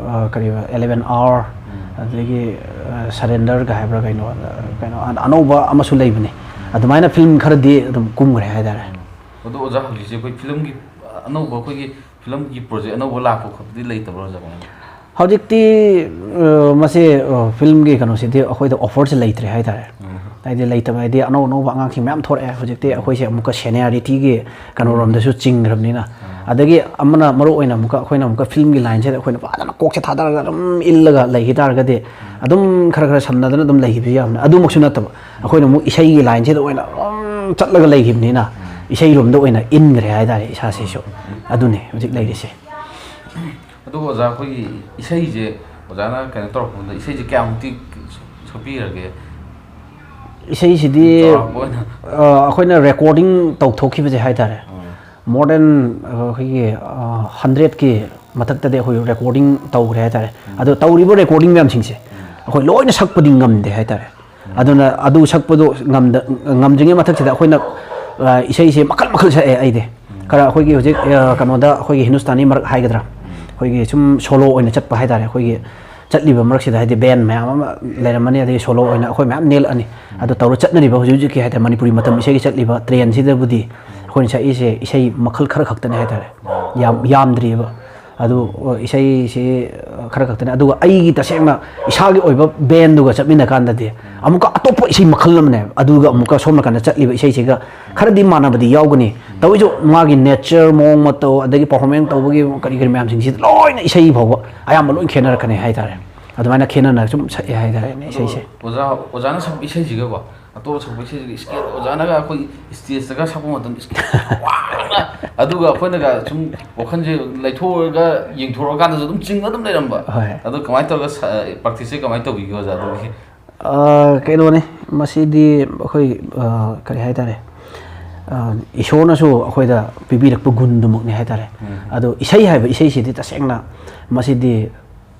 ꯑ, ꯀꯔꯤꯕ, eleven hour, ꯑꯗꯒꯤ, ꯑ, surrender ꯀꯥꯏ ꯍꯥꯏꯕ꯭ꯔꯥ ꯀꯩꯅꯣ, ꯑ, ꯀꯩꯅꯣ, ꯑ-, ꯑꯅꯧꯕ ꯑꯃꯁꯨ ꯂꯩꯕꯅꯤ꯫ ꯑꯗꯨꯃꯥꯏꯅ ꯐꯤꯂꯝ ꯈꯔꯗꯤ ꯑꯗꯨꯝ ꯀꯨꯝꯈ꯭ꯔꯦ ꯍꯥꯏꯇꯥꯔꯦ꯫ ꯑꯗꯣ ꯑꯣꯖꯥ, ꯍꯧꯖꯤꯛꯁꯦ ꯑꯩꯈꯣꯏ ꯐꯤꯂꯝꯒꯤ, ꯑ, ꯑꯅꯧꯕ, ꯑꯩꯈꯣꯏꯒꯤ ꯐꯤꯂꯝꯒꯤ project ꯑꯅꯧꯕ ꯂꯥꯛꯄ ꯈꯣꯠꯄꯗꯤ ꯂꯩꯇꯕ꯭ꯔꯣ, ꯑꯣꯖꯥ, ꯀꯃꯥꯏꯅ? ꯍꯧꯖꯤꯛꯇꯤ, ꯑ, ꯃꯁꯤ, ꯑ, ꯐꯤꯂꯝꯒꯤ ꯀꯩꯅꯣꯁꯤꯗꯤ ꯑꯩꯈꯣꯏꯗ offerꯁꯦ ꯂꯩꯇ꯭ꯔꯦ ꯍꯥꯏꯇꯥꯔꯦ꯫ ꯎꯝ꯫ ꯍꯥꯏꯗꯤ ꯂꯩꯇꯕ ꯍꯥꯏꯗꯤ ꯑꯅꯧ ꯑꯅꯧꯕ ꯑꯉꯥꯡꯁꯤꯡ ꯃꯌꯥꯝ ꯊꯣꯔꯛꯑꯦ꯫ ꯍꯧꯖꯤꯛꯇꯤ ꯑꯩꯈꯣꯏꯁꯦ ꯑꯃꯨꯛꯀ ꯁꯦꯅꯤꯌꯥꯔꯤꯇꯤꯒꯤ ꯀꯩꯅꯣꯔꯣꯝꯗꯁꯨ ꯆꯤꯡꯈ꯭ꯔꯕꯅꯤꯅ꯫ ꯑꯗꯒꯤ ꯑꯃꯅ ꯃꯔꯨ ꯑꯣꯏꯅ ꯑꯃꯨꯛꯀ ꯑꯩꯈꯣꯏꯅ ꯑꯃꯨꯛꯀ ꯐꯤꯂꯝꯒꯤ ꯂꯥꯏꯟꯁꯤꯗ ꯑꯩꯈꯣꯏꯅ ꯐꯖꯅ ꯀꯣꯛꯁꯦ ꯊꯥꯗꯔꯒ ꯑꯗꯨꯝ ꯏꯜꯂꯒ ꯂꯩꯈꯤ ꯇꯥꯔꯒꯗꯤ ꯑꯗꯨꯝ ꯈꯔ ꯈꯔ ꯁꯝꯅꯗꯅ ꯑꯗꯨꯝ ꯂꯩꯈꯤꯕꯁꯨ ꯌꯥꯕꯅꯤ꯫ ꯑꯗꯨꯃꯛꯁꯨ ꯅꯠꯇꯕ ꯑꯩꯈꯣꯏꯅ ꯑꯃꯨꯛ ꯏꯁꯩꯒꯤ ꯂꯥꯏꯟꯁꯤꯗ ꯑꯣꯏꯅ ꯑꯗꯨꯝ ꯆꯠꯂꯒ ꯂꯩꯈꯤꯕꯅꯤꯅ ꯏꯁꯩꯔꯣꯝꯗ ꯑꯣꯏꯅ ꯏꯟꯈ꯭ꯔꯦ ꯍꯥꯏꯇꯥꯔꯦ ꯏꯁꯥꯁꯤꯁꯨ꯫ ꯑꯗꯨꯅꯤ ꯍꯧꯖꯤꯛ ꯂꯩꯔꯤꯁꯦ꯫ ꯑꯗꯨꯕꯨ ꯑꯣꯖꯥ, ꯑꯩꯈꯣꯏꯒꯤ ꯏꯁꯩꯁꯦ, ꯑꯣꯖꯥꯅ ꯀꯩꯅꯣ ꯇꯧꯔꯛꯄꯗ ꯏꯁꯩꯁꯦ ꯀꯌꯥꯃꯨꯛꯇꯤ ꯁꯛꯄꯤꯔꯒꯦ? ꯏꯁꯩꯁꯤꯗꯤ ꯆꯥꯎꯔꯥꯛꯄ ꯑꯣꯏꯅ꯫ ꯑ, ꯑꯩꯈꯣꯏꯅ ꯔꯦꯀꯣꯔꯗꯤꯡ ꯇꯧꯊꯣꯛꯈꯤꯕꯁꯦ ꯍꯥꯏꯇꯥꯔꯦ, ꯃꯣꯔ ꯗꯦꯟ ꯑꯩꯈꯣꯏꯒꯤ ꯍꯟꯗ꯭ꯔꯦꯠꯀꯤ ꯃꯊꯛꯇꯗꯤ ꯑꯩꯈꯣꯏ ꯔꯦꯀꯣꯔꯗꯤꯡ ꯇꯧꯈ꯭ꯔꯦ ꯍꯥꯏꯇꯥꯔꯦ꯫ ꯑꯗꯣ ꯇꯧꯔꯤꯕ ꯔꯦꯀꯣꯔꯗꯤꯡ ꯃꯌꯥꯝꯁꯤꯡꯁꯦ ꯑꯩꯈꯣꯏ ꯂꯣꯏꯅ ꯁꯛꯄꯗꯤ ꯉꯝꯗꯦ ꯍꯥꯏꯇꯥꯔꯦ꯫ ꯑꯗꯨꯅ ꯑꯗꯨ ꯁꯛꯄꯗꯣ ꯉꯝꯗ-, ꯉꯝꯗ꯭ꯔꯤꯉꯩ ꯃꯊꯛꯁꯤꯗ ꯑꯩꯈꯣꯏꯅ, ꯑ, ꯏꯁꯩꯁꯦ ꯃꯈꯜ ꯃꯈꯜ ꯁꯛꯑꯦ ꯑꯩꯗꯤ꯫ ꯈꯔ ꯑꯩꯈꯣꯏꯒꯤ ꯍꯧꯖꯤꯛ, ꯑ, ꯀꯩꯅꯣꯗ ꯑꯩꯈꯣꯏꯒꯤ ꯍꯤꯟꯗꯨꯁꯇꯥꯅꯤ ꯃꯔꯛ ꯍꯥꯏꯒꯗ꯭ꯔꯥ, ꯑꯩꯈꯣꯏꯒꯤ ꯁꯨꯝ ꯁꯣꯂꯣ ꯑꯣꯏꯅ ꯆꯠꯄ ꯍꯥꯏꯇꯥꯔꯦ꯫ ꯑꯩꯈꯣꯏꯒꯤ ꯆꯠꯂꯤꯕ ꯃꯔꯛꯁꯤꯗ ꯍꯥꯏꯗꯤ ꯕꯦꯟ ꯃꯌꯥꯝ ꯑꯃ ꯂꯩꯔꯝꯃꯅꯤ, ꯑꯗꯒꯤ ꯁꯣꯂꯣ ꯑꯣꯏꯅ ꯑꯩꯈꯣꯏ ꯃꯌꯥꯝ ꯅꯦꯛꯂꯛꯑꯅꯤ꯫ ꯑꯗꯨ ꯇꯧꯔ ꯆꯠꯅꯔꯤꯕ ꯍꯧꯖꯤꯛ ꯍꯧꯖꯤꯛꯀꯤ ꯍꯥꯏꯇꯥꯔꯦ ꯃꯅꯤꯄꯨꯔꯤ ꯃꯇꯝ ꯏꯁꯩꯒꯤ ꯆꯠꯂꯤꯕ ꯇ꯭ꯔꯦꯟꯁꯤꯗꯕꯨꯗꯤ ꯑꯩꯈꯣꯏꯅ ꯁꯛꯏꯁꯦ ꯏꯁꯩ ꯃꯈꯜ ꯈꯔ ꯈꯛꯇꯅꯦ ꯍꯥꯏꯇꯥꯔꯦ, ꯌꯥꯝ ꯌꯥꯝꯗ꯭ꯔꯤꯑꯕ꯫ ꯑꯗꯨ, ꯑ, ꯏꯁꯩꯁꯤ, ꯑ, ꯈꯔ ꯈꯛꯇꯅꯦ꯫ ꯑꯗꯨꯒ ꯑꯩꯒꯤ ꯇꯁꯦꯡꯅ ꯏꯁꯥꯒꯤ ꯑꯣꯏꯕ ꯕꯦꯟꯗꯨꯒ ꯆꯠꯃꯤꯟꯅ ꯀꯥꯟꯗꯗꯤ ꯑꯃꯨꯛꯀ ꯑꯇꯣꯞꯄ ꯏꯁꯩ ꯃꯈꯜ ꯑꯃꯅꯦꯕ꯫ ꯑꯗꯨꯒ ꯑꯃꯨꯛꯀ ꯁꯣꯝ ꯅꯥꯀꯟꯗ ꯆꯠꯂꯤꯕ ꯏꯁꯩꯁꯤꯒ ꯈꯔꯗꯤ ꯃꯥꯟꯅꯕꯗꯤ ꯌꯥꯎꯒꯅꯤ, ꯇꯧꯏꯁꯨ ꯃꯥꯒꯤ ꯅꯦꯆꯔ, ꯃꯑꯣꯡ ꯃꯇꯧ, ꯑꯗꯒꯤ ꯄꯔꯐꯣꯔꯃꯦꯟꯁ ꯇꯧꯕꯒꯤ ꯀꯔꯤ ꯀꯔꯤ ꯃꯌꯥꯝꯁꯤꯡꯁꯤ ꯂꯣꯏꯅ ꯏꯁꯩ ꯐꯥꯎꯕ ꯑꯌꯥꯝꯕ ꯂꯣꯏ ꯈꯦꯠꯅꯔꯛꯀꯅꯤ ꯍꯥꯏꯇꯥꯔꯦ꯫ ꯑꯗꯨꯃꯥꯏꯅ ꯈꯦꯠꯅꯅ ꯁꯨꯝ ꯁꯛꯑꯦ ꯍꯥꯏꯇꯥꯔꯦꯅꯦ ꯏꯁꯩꯁꯦ꯫ ꯑꯣꯖꯥ, ꯑꯣꯖꯥꯅ ꯁꯛꯄ ꯏꯁꯩꯁꯤꯒꯀꯣ ꯑꯇꯣꯞꯄ ꯁꯛꯄ ꯏꯁꯩꯁꯤꯒ ꯏꯁꯀꯦꯜ, ꯑꯣꯖꯥꯅꯒ ꯑꯩꯈꯣꯏ ꯁ꯭ꯇꯦꯖꯇꯒ ꯁꯛꯄ ꯃꯇꯝꯗ ꯏꯁꯀꯦꯜ ꯋꯥꯡꯅ, ꯑꯗꯨꯒ ꯑꯩꯈꯣꯏꯅꯒ ꯁꯨꯝ ꯋꯥꯈꯜꯁꯦ ꯂꯩꯊꯣꯛꯑꯒ ꯌꯦꯡꯊꯣꯔꯛꯑꯀꯥꯟꯗꯁꯨ ꯑꯗꯨꯝ ꯆꯤꯡꯉ ꯑꯗꯨꯝ ꯂꯩꯔꯝꯕ꯫ ꯍꯣꯏ꯫ ꯑꯗꯣ ꯀꯃꯥꯏꯅ ꯇꯧꯔꯒ ꯁ-, ꯄ꯭ꯔꯥꯛꯇꯤꯁꯁꯦ ꯀꯃꯥꯏꯅ ꯇꯧꯕꯤꯒꯦ ꯑꯣꯖꯥ ꯑꯗꯨꯒꯤ? ꯑ, ꯀꯩꯅꯣꯅꯦ, ꯃꯁꯤꯗꯤ ꯑꯩꯈꯣꯏ, ꯑ, ꯀꯔꯤ ꯍꯥꯏꯇꯥꯔꯦ, ꯑ, ꯏꯁꯣꯔꯅꯁꯨ ꯑꯩꯈꯣꯏꯗ ꯄꯤꯕꯤꯔꯛꯄ ꯒꯨꯟꯗꯨꯃꯛꯅꯤ ꯍꯥꯏꯇꯥꯔꯦ꯫ ꯑꯗꯣ ꯏꯁꯩ ꯍꯥꯏꯕ ꯏꯁꯩꯁꯤꯗꯤ ꯇꯁꯦꯡꯅ ꯃꯁꯤꯗꯤ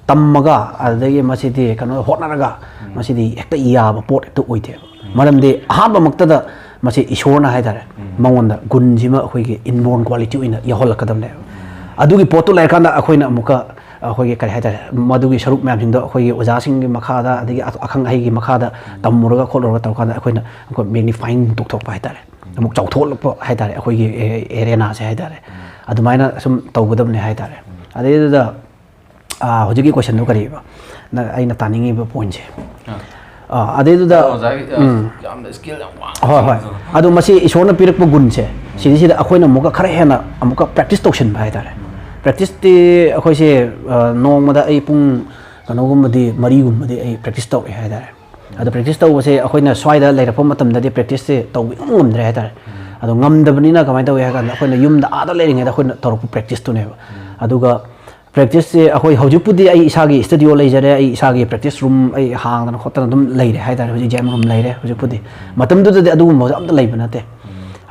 ꯇꯝꯃꯒ ꯑꯗꯨꯗꯒꯤ ꯃꯁꯤꯗꯤ ꯀꯩꯅꯣ ꯍꯣꯠꯅꯔꯒ ꯃꯁꯤꯗꯤ ꯍꯦꯛꯇ ꯌꯥꯕ ꯄꯣꯠ ꯍꯦꯛꯇ ꯑꯣꯏꯗꯦꯕ꯫ ꯃꯔꯝꯗꯤ ꯑꯍꯥꯟꯕꯃꯛꯇꯗ ꯃꯁꯤ ꯏꯁꯣꯔꯅ ꯍꯥꯏꯇꯥꯔꯦ, ꯃꯉꯣꯟꯗ ꯒꯨꯟꯁꯤꯃ ꯑꯩꯈꯣꯏꯒꯤ inborn quality ꯑꯣꯏꯅ ꯌꯥꯎꯍꯜꯂꯛꯀꯗꯕꯅꯦꯕ꯫ ꯑꯗꯨꯒꯤ ꯄꯣꯠꯇꯨ ꯂꯩꯔꯀꯥꯟꯗ ꯑꯩꯈꯣꯏꯅ ꯑꯃꯨꯛꯀ ꯑꯩꯈꯣꯏꯒꯤ ꯀꯔꯤ ꯍꯥꯏꯇꯥꯔꯦ, ꯃꯗꯨꯒꯤ ꯁꯔꯨꯛ ꯃꯌꯥꯝꯁꯤꯡꯗꯣ ꯑꯩꯈꯣꯏꯒꯤ ꯑꯣꯖꯥꯁꯤꯡꯒꯤ ꯃꯈꯥꯗ ꯑꯗꯒꯤ ꯑꯈꯪ ꯑꯍꯩꯒꯤ ꯃꯈꯥꯗ ꯇꯝꯃꯨꯔꯒ ꯈꯣꯠꯂꯨꯔꯒ ꯇꯧꯔꯀꯥꯟꯗ ꯑꯩꯈꯣꯏꯅ ꯑꯃꯨꯛꯀ magnifying ꯇꯧꯊꯣꯛꯄ ꯍꯥꯏꯇꯥꯔꯦ, ꯑꯃꯨꯛ ꯆꯥꯎꯊꯣꯛꯂꯛꯄ ꯍꯥꯏꯇꯥꯔꯦ ꯑꯩꯈꯣꯏꯒꯤ ꯑꯦꯔꯦꯅꯥꯁꯦ ꯍꯥꯏꯇꯥꯔꯦ꯫ ꯑꯗꯨꯃꯥꯏꯅ ꯁꯨꯝ ꯇꯧꯒꯗꯕꯅꯦ ꯍꯥꯏꯇꯥꯔꯦ꯫ ꯑꯗꯩꯗꯨꯗ, ꯑꯥ, ꯍꯧꯖꯤꯛꯀꯤ questionꯗꯨ ꯀꯔꯤꯕ? ꯅ-, ꯑꯩꯅ ꯇꯥꯅꯤꯡꯉꯤꯕ pointꯁꯦ꯫ ꯑꯥ꯫ ꯑꯥ, ꯑꯗꯩꯗꯨꯗ ꯑꯣꯖꯥꯒꯤ ꯑ, ꯎꯝ꯫ ꯌꯥꯝꯅ ꯁ꯭ꯀꯤꯜ ꯌꯥꯝ ꯋꯥꯡꯕ ꯍꯣꯏ ꯍꯣꯏ꯫ ꯁꯤꯡꯅꯤꯗꯣ꯫ ꯑꯗꯣ ꯃꯁꯤ ꯏꯁꯣꯔꯅ ꯄꯤꯔꯛꯄ ꯒꯨꯟꯁꯦ ꯁꯤꯗꯩꯁꯤꯗ ꯑꯩꯈꯣꯏꯅ ꯑꯃꯨꯛꯀ ꯈꯔ ꯍꯦꯟꯅ ꯑꯃꯨꯛꯀ ꯄ꯭ꯔꯦꯛꯇꯤꯁ ꯇꯧꯁꯤꯟꯕ ꯍꯥꯏꯇꯥꯔꯦ꯫ ꯄ꯭ꯔꯦꯛꯇꯤꯁꯇꯤ ꯑꯩꯈꯣꯏꯁꯦ ꯑ, ꯅꯣꯡꯃꯗ ꯑꯩ ꯄꯨꯡ ꯀꯩꯅꯣꯒꯨꯝꯕꯗꯤ ꯃꯔꯤꯒꯨꯝꯕꯗꯤ ꯑꯩ ꯄ꯭ꯔꯦꯛꯇꯤꯁ ꯇꯧꯔꯛꯑꯦ ꯍꯥꯏꯇꯥꯔꯦ꯫ ꯑꯗꯣ ꯄ꯭ꯔꯦꯛꯇꯤꯁ ꯇꯧꯕꯁꯦ ꯑꯩꯈꯣꯏꯅ ꯁ꯭ꯋꯥꯏꯗ ꯂꯩꯔꯛꯄ ꯃꯇꯝꯗꯗꯤ ꯄ꯭ꯔꯦꯛꯇꯤꯁꯁꯦ ꯇꯧꯕ ꯏꯉꯝ ꯉꯝꯗ꯭ꯔꯦ ꯍꯥꯏꯇꯥꯔꯦ꯫ ꯑꯗꯣ ꯉꯝꯗꯕꯅꯤꯅ ꯀꯃꯥꯏꯅ ꯇꯧꯏ ꯍꯥꯏ ꯀꯥꯟꯗ ꯑꯩꯈꯣꯏꯅ ꯌꯨꯝꯗ ꯑꯥꯗ ꯂꯩꯔꯤꯉꯩꯗ ꯑꯩꯈꯣꯏꯅ ꯇꯧꯔꯛꯄ ꯄ꯭ꯔꯦꯛꯇꯤꯁꯇꯨꯅꯦꯕ꯫ ꯑꯗꯨꯒ ꯄ꯭ꯔꯦꯛꯇꯤꯁꯁꯦ ꯑꯩꯈꯣꯏ ꯍꯧꯖꯤꯛꯄꯨꯗꯤ ꯑꯩ ꯏꯁꯥꯒꯤ ꯁ꯭ꯇꯨꯗꯤꯑꯣ ꯂꯩꯖꯔꯦ, ꯑꯩ ꯏꯁꯥꯒꯤ ꯄ꯭ꯔꯦꯛꯇꯤꯁ ꯔꯨꯝ ꯑꯩ ꯍꯥꯡꯗꯅ ꯈꯣꯠꯇꯅ ꯑꯗꯨꯝ ꯂꯩꯔꯦ ꯍꯥꯏꯇꯥꯔꯦ꯫ ꯍꯧꯖꯤꯛ ꯖꯦꯝ ꯔꯨꯝ ꯂꯩꯔꯦ꯫ ꯍꯧꯖꯤꯛꯄꯨꯗꯤ, ꯃꯇꯝꯗꯨꯗꯗꯤ ꯑꯗꯨꯒꯨꯝꯕꯁꯨ ꯑꯝꯇ ꯂꯩꯕ ꯅꯠꯇꯦ꯫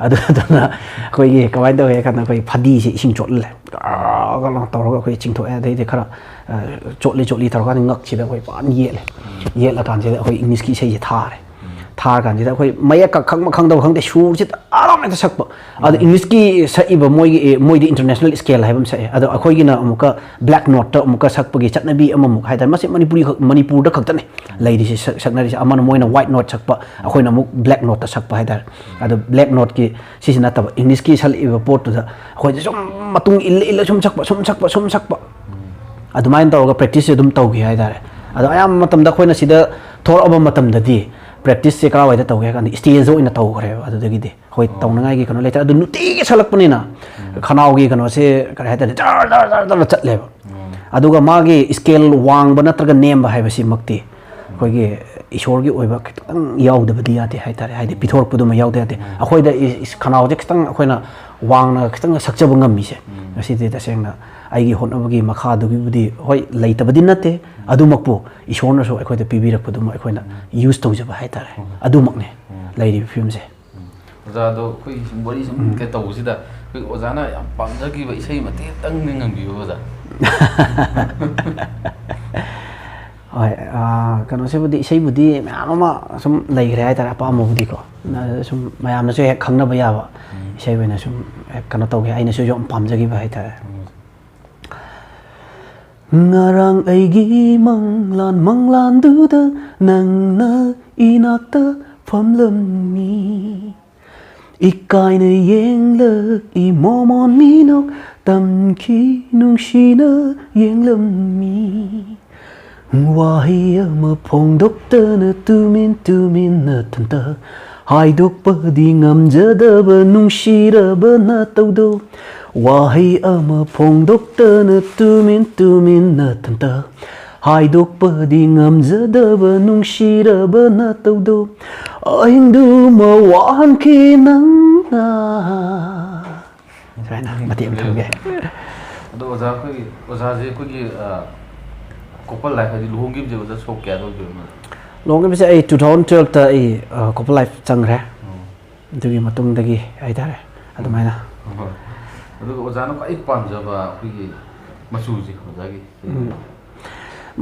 ꯑꯗꯨ ꯑꯗꯨꯅ ꯑꯩꯈꯣꯏꯒꯤ ꯀꯃꯥꯏꯅ ꯇꯧꯏ ꯍꯥꯏ ꯀꯥꯟꯗ ꯑꯩꯈꯣꯏ ꯐꯗꯤꯁꯦ ꯏꯁꯤꯡ ꯆꯣꯠꯂꯦ ꯒꯔ ꯒꯔ ꯇꯧꯔꯒ ꯑꯩꯈꯣꯏ ꯆꯤꯡꯊꯣꯛꯑꯦ꯫ ꯑꯗꯩꯗꯤ ꯈꯔ ꯑ, ꯆꯣꯠꯂꯤ ꯆꯣꯠꯂꯤ ꯇꯧꯔꯀꯥꯟꯗ ꯉꯛꯁꯤꯗ ꯑꯩꯈꯣꯏ ꯐꯖꯅ ꯌꯦꯠꯂꯦ꯫ ꯌꯦꯠꯂꯀꯥꯟꯁꯤꯗ ꯑꯩꯈꯣꯏ ꯏꯪꯂꯤꯁꯀꯤ ꯏꯁꯩꯁꯦ ꯊꯥꯔꯦ꯫ ꯊꯥꯔꯀꯥꯟꯁꯤꯗ ꯑꯩꯈꯣꯏ ꯃꯌꯦꯛꯀ ꯈꯪꯕ ꯈꯪꯗꯕ ꯈꯪꯗꯦ, ꯁꯨꯔꯁꯤ ꯑꯗꯨꯝ ꯍꯦꯛꯇ ꯁꯛꯄ꯫ ꯑꯗꯣ ꯏꯪꯂꯤꯁꯀꯤ ꯁꯛꯏꯕ ꯃꯣꯏꯒꯤ, ꯑꯦ, ꯃꯣꯏꯗꯤ ꯏꯟꯇꯔꯅꯦꯁꯅꯦꯜ ꯁ꯭ꯀꯦꯜ ꯍꯥꯏꯕ ꯑꯃ ꯁꯛꯑꯦ꯫ ꯑꯗꯣ ꯑꯩꯈꯣꯏꯒꯤꯅ ꯑꯃꯨꯛꯀ ꯕ꯭ꯂꯦꯛ ꯅꯣꯠꯇ ꯑꯃꯨꯛꯀ ꯁꯛꯄꯒꯤ ꯆꯠꯅꯕꯤ ꯑꯃꯃꯨꯛ ꯍꯥꯏꯇꯥꯔꯦ꯫ ꯃꯁꯤ ꯃꯅꯤꯄꯨꯔꯤ ꯈꯛ, ꯃꯅꯤꯄꯨꯔꯗ ꯈꯛꯇꯅꯦ ꯂꯩꯔꯤꯁꯦ, ꯁꯛ-, ꯁꯛꯅꯔꯤꯁꯦ꯫ ꯑꯃꯅ ꯃꯣꯏꯅ ꯋꯥꯏꯠ ꯅꯣꯠ ꯁꯛꯄ, ꯑꯩꯈꯣꯏꯅ ꯑꯃꯨꯛ ꯕ꯭ꯂꯦꯛ ꯅꯣꯠꯇ ꯁꯛꯄ ꯍꯥꯏꯇꯥꯔꯦ꯫ ꯑꯗꯣ ꯕ꯭ꯂꯦꯛ ꯅꯣꯠꯀꯤ ꯁꯤꯁꯤ ꯅꯠꯇꯕ, ꯏꯪꯂꯤꯁꯀꯤ ꯁꯛꯂꯛꯏꯕ ꯄꯣꯠꯇꯨꯗ ꯑꯩꯈꯣꯏꯁꯦ ꯁꯨꯝ ꯃꯇꯨꯡ ꯏꯜꯂ ꯏꯜꯂ ꯁꯨꯝ ꯁꯛꯄ, ꯁꯨꯝ ꯁꯛꯄ, ꯁꯨꯝ ꯁꯛꯄ꯫ ꯑꯗꯨꯃꯥꯏꯅ ꯇꯧꯔꯒ ꯄ꯭ꯔꯦꯛꯇꯤꯁꯁꯦ ꯑꯗꯨꯝ ꯇꯧꯈꯤ ꯍꯥꯏꯇꯥꯔꯦ꯫ ꯑꯗꯣ ꯑꯌꯥꯝꯕ ꯃꯇꯝꯗ ꯑꯩꯈꯣꯏꯅ ꯁꯤꯗ ꯊꯣꯛꯂꯛꯑꯕ ꯃꯇꯝꯗꯗꯤ ꯄ꯭ꯔꯦꯛꯇꯤꯁꯁꯦ ꯀꯔꯥꯏꯋꯥꯏꯗ ꯇꯧꯒꯦ ꯍꯥꯏ ꯀꯥꯟꯗ ꯁ꯭ꯇꯦꯖꯇ ꯑꯣꯏꯅ ꯇꯧꯈ꯭ꯔꯦꯕ꯫ ꯑꯗꯨꯗꯒꯤꯗꯤ ꯑꯩꯈꯣꯏ ꯇꯧꯅꯉꯥꯏꯒꯤ ꯀꯩꯅꯣ ꯂꯩꯇ꯭ꯔꯦ꯫ ꯑꯗꯨ ꯅꯨꯡꯇꯤꯒꯤ ꯁꯛꯂꯛꯄꯅꯤꯅ ꯈꯅꯥꯎꯒꯤ ꯀꯩꯅꯣꯁꯦ ꯀꯔꯤ ꯍꯥꯏꯇꯥꯔꯦ, ꯖꯔ ꯖꯔ ꯖꯔ ꯖꯔ ꯆꯠꯂꯦꯕ꯫ ꯑꯗꯨꯒ ꯃꯥꯒꯤ ꯁ꯭ꯀꯦꯜ ꯋꯥꯡꯕ ꯅꯠꯇ꯭ꯔꯒ ꯅꯦꯝꯕ ꯍꯥꯏꯕꯁꯤꯃꯛꯇꯤ ꯑꯩꯈꯣꯏꯒꯤ ꯏꯁꯣꯔꯒꯤ ꯑꯣꯏꯕ ꯈꯤꯇꯪ ꯌꯥꯎꯗꯕꯗꯤ ꯌꯥꯗꯦ ꯍꯥꯏꯇꯥꯔꯦ꯫ ꯍꯥꯏꯗꯤ ꯄꯤꯊꯣꯔꯛꯄꯗꯨꯃ ꯌꯥꯎꯗ ꯌꯥꯗꯦ꯫ ꯑꯩꯈꯣꯏꯗ ꯏ-, ꯏꯁ-, ꯈꯅꯥꯎꯁꯦ ꯈꯤꯇꯪ ꯑꯩꯈꯣꯏꯅ ꯋꯥꯡꯅ ꯈꯤꯇꯪ ꯁꯛꯆꯕ ꯉꯝꯃꯤꯁꯦ ꯉꯁꯤꯗꯤ ꯇꯁꯦꯡꯅ ꯑꯩꯒꯤ ꯍꯣꯠꯅꯕꯒꯤ ꯃꯈꯥꯗꯨꯒꯤꯕꯨꯗꯤ ꯍꯣꯏ ꯂꯩꯇꯕꯗꯤ ꯅꯠꯇꯦ꯫ ꯑꯗꯨꯃꯛꯄꯨ ꯏꯁꯣꯔꯅꯁꯨ ꯑꯩꯈꯣꯏꯗ ꯄꯤꯕꯤꯔꯛꯄꯗꯨꯃ ꯑꯩꯈꯣꯏꯅ ꯌꯨꯁ ꯇꯧꯖꯕ ꯍꯥꯏꯇꯥꯔꯦ꯫ ꯑꯗꯨꯃꯛꯅꯦ ꯂꯩꯔꯤꯕ ꯐꯤꯕꯝꯁꯦ꯫ ꯑꯣꯖꯥꯗꯣ ꯑꯩꯈꯣꯏꯒꯤ ꯁꯨꯝ ꯋꯥꯔꯤ ꯁꯨꯝ ꯀꯩ ꯇꯧꯕꯁꯤꯗ ꯑꯩꯈꯣꯏ ꯑꯣꯖꯥꯅ ꯌꯥꯝ ꯄꯥꯝꯖꯈꯤꯕ ꯏꯁꯩ ꯃꯇꯦꯛꯇꯪꯗꯤ ꯉꯪꯕꯤꯌꯨ ꯑꯣꯖꯥ꯫ ꯍꯣꯏ, ꯑꯥ, ꯀꯩꯅꯣꯁꯤꯕꯨꯗꯤ, ꯏꯁꯩꯕꯨꯗꯤ ꯃꯌꯥꯝ ꯑꯃ ꯁꯨꯝ ꯂꯩꯈ꯭ꯔꯦ ꯍꯥꯏꯇꯥꯔꯦ, ꯑꯄꯥꯝꯕꯕꯨꯗꯤꯀꯣ꯫ ꯑꯗ ꯁꯨꯝ ꯃꯌꯥꯝꯅꯁꯨ ꯍꯦꯛ ꯈꯪꯅꯕ ꯌꯥꯕ ꯏꯁꯩ ꯑꯣꯏꯅ ꯁꯨꯝ ꯍꯦꯛ ꯀꯩꯅꯣ ꯇꯧꯒꯦ, ꯑꯩꯅꯁꯨ ꯌꯥꯝ ꯄꯥꯝꯖꯈꯤꯕ ꯍꯥꯏꯇꯥꯔꯦ꯫ ꯉꯔꯥꯡ ꯑꯩꯒꯤ ꯃꯪꯂꯥꯟ ꯃꯪꯂꯥꯟꯗꯨꯗ ꯅꯪꯅ ꯏꯅꯥꯛꯇ ꯐꯝꯂꯝꯃꯤ꯫ ꯏꯀꯥꯏꯅ ꯌꯦꯡꯂꯛꯏ ꯃꯣꯃꯣꯟ ꯃꯤꯅꯣꯛ ꯇꯝꯈꯤ ꯅꯨꯡꯁꯤꯅ ꯌꯦꯡꯂꯝꯃꯤ꯫ ꯋꯥꯍꯩ ꯑꯃ ꯐꯣꯡꯗꯣꯛꯇꯅ ꯇꯨꯃꯤꯟ ꯇꯨꯃꯤꯟ ꯅꯊꯟꯇ ꯍꯥꯏꯗꯣꯛꯄꯗꯤ ꯉꯝꯖꯗꯕ ꯅꯨꯡꯁꯤꯔꯕ ꯅꯇꯧꯗꯣ꯫ ꯋꯥꯍꯩ ꯑꯃ ꯐꯣꯡꯗꯣꯛꯇꯅ ꯇꯨꯃꯤꯟ ꯇꯨꯃꯤꯟ ꯅꯊꯟꯇ ꯍꯥꯏꯗꯣꯛꯄꯗꯤ ꯉꯝꯖꯗꯕ ꯅꯨꯡꯁꯤꯔꯕ ꯅꯇꯧꯗꯣ꯫ ꯑꯍꯤꯡꯗꯨꯃ ꯋꯥꯍꯟꯈꯤ ꯅꯪꯅ꯫ ꯁꯨꯃꯥꯏꯅ ꯃꯇꯦꯛ ꯑꯃ ꯊꯝꯒꯦ꯫ ꯑꯗꯣ ꯑꯣꯖꯥ ꯑꯩꯈꯣꯏꯒꯤ ꯑꯣꯖꯥꯁꯦ ꯑꯩꯈꯣꯏꯒꯤ ꯀꯣꯄꯜ ꯂꯥꯏꯐ ꯍꯥꯏꯗꯤ ꯂꯨꯍꯣꯡꯈꯤꯕꯁꯦ ꯑꯣꯖꯥ ꯁꯣꯛ ꯀꯌꯥꯗ ꯑꯣꯏꯗꯣꯏꯅꯣ? ꯂꯨꯍꯣꯡꯈꯤꯕꯁꯦ ꯑꯩ ꯇꯨ ꯊꯥꯎꯖꯟ ꯇꯨꯋꯦꯜꯐꯇ ꯑꯩ ꯀꯣꯄꯜ ꯂꯥꯏꯐ ꯆꯪꯈ꯭ꯔꯦ꯫ ꯑꯗꯨꯒꯤ ꯃꯇꯨꯡꯗꯒꯤ ꯍꯥꯏꯇꯥꯔꯦ ꯑꯗꯨꯃꯥꯏꯅ꯫ ꯍꯣꯏ꯫ ꯑꯗꯨꯒ ꯑꯣꯖꯥꯅ ꯈ꯭ꯋꯥꯏ ꯄꯥꯝꯖꯕ ꯑꯩꯈꯣꯏꯒꯤ ꯃꯆꯨꯁꯦ ꯑꯣꯖꯥꯒꯤ?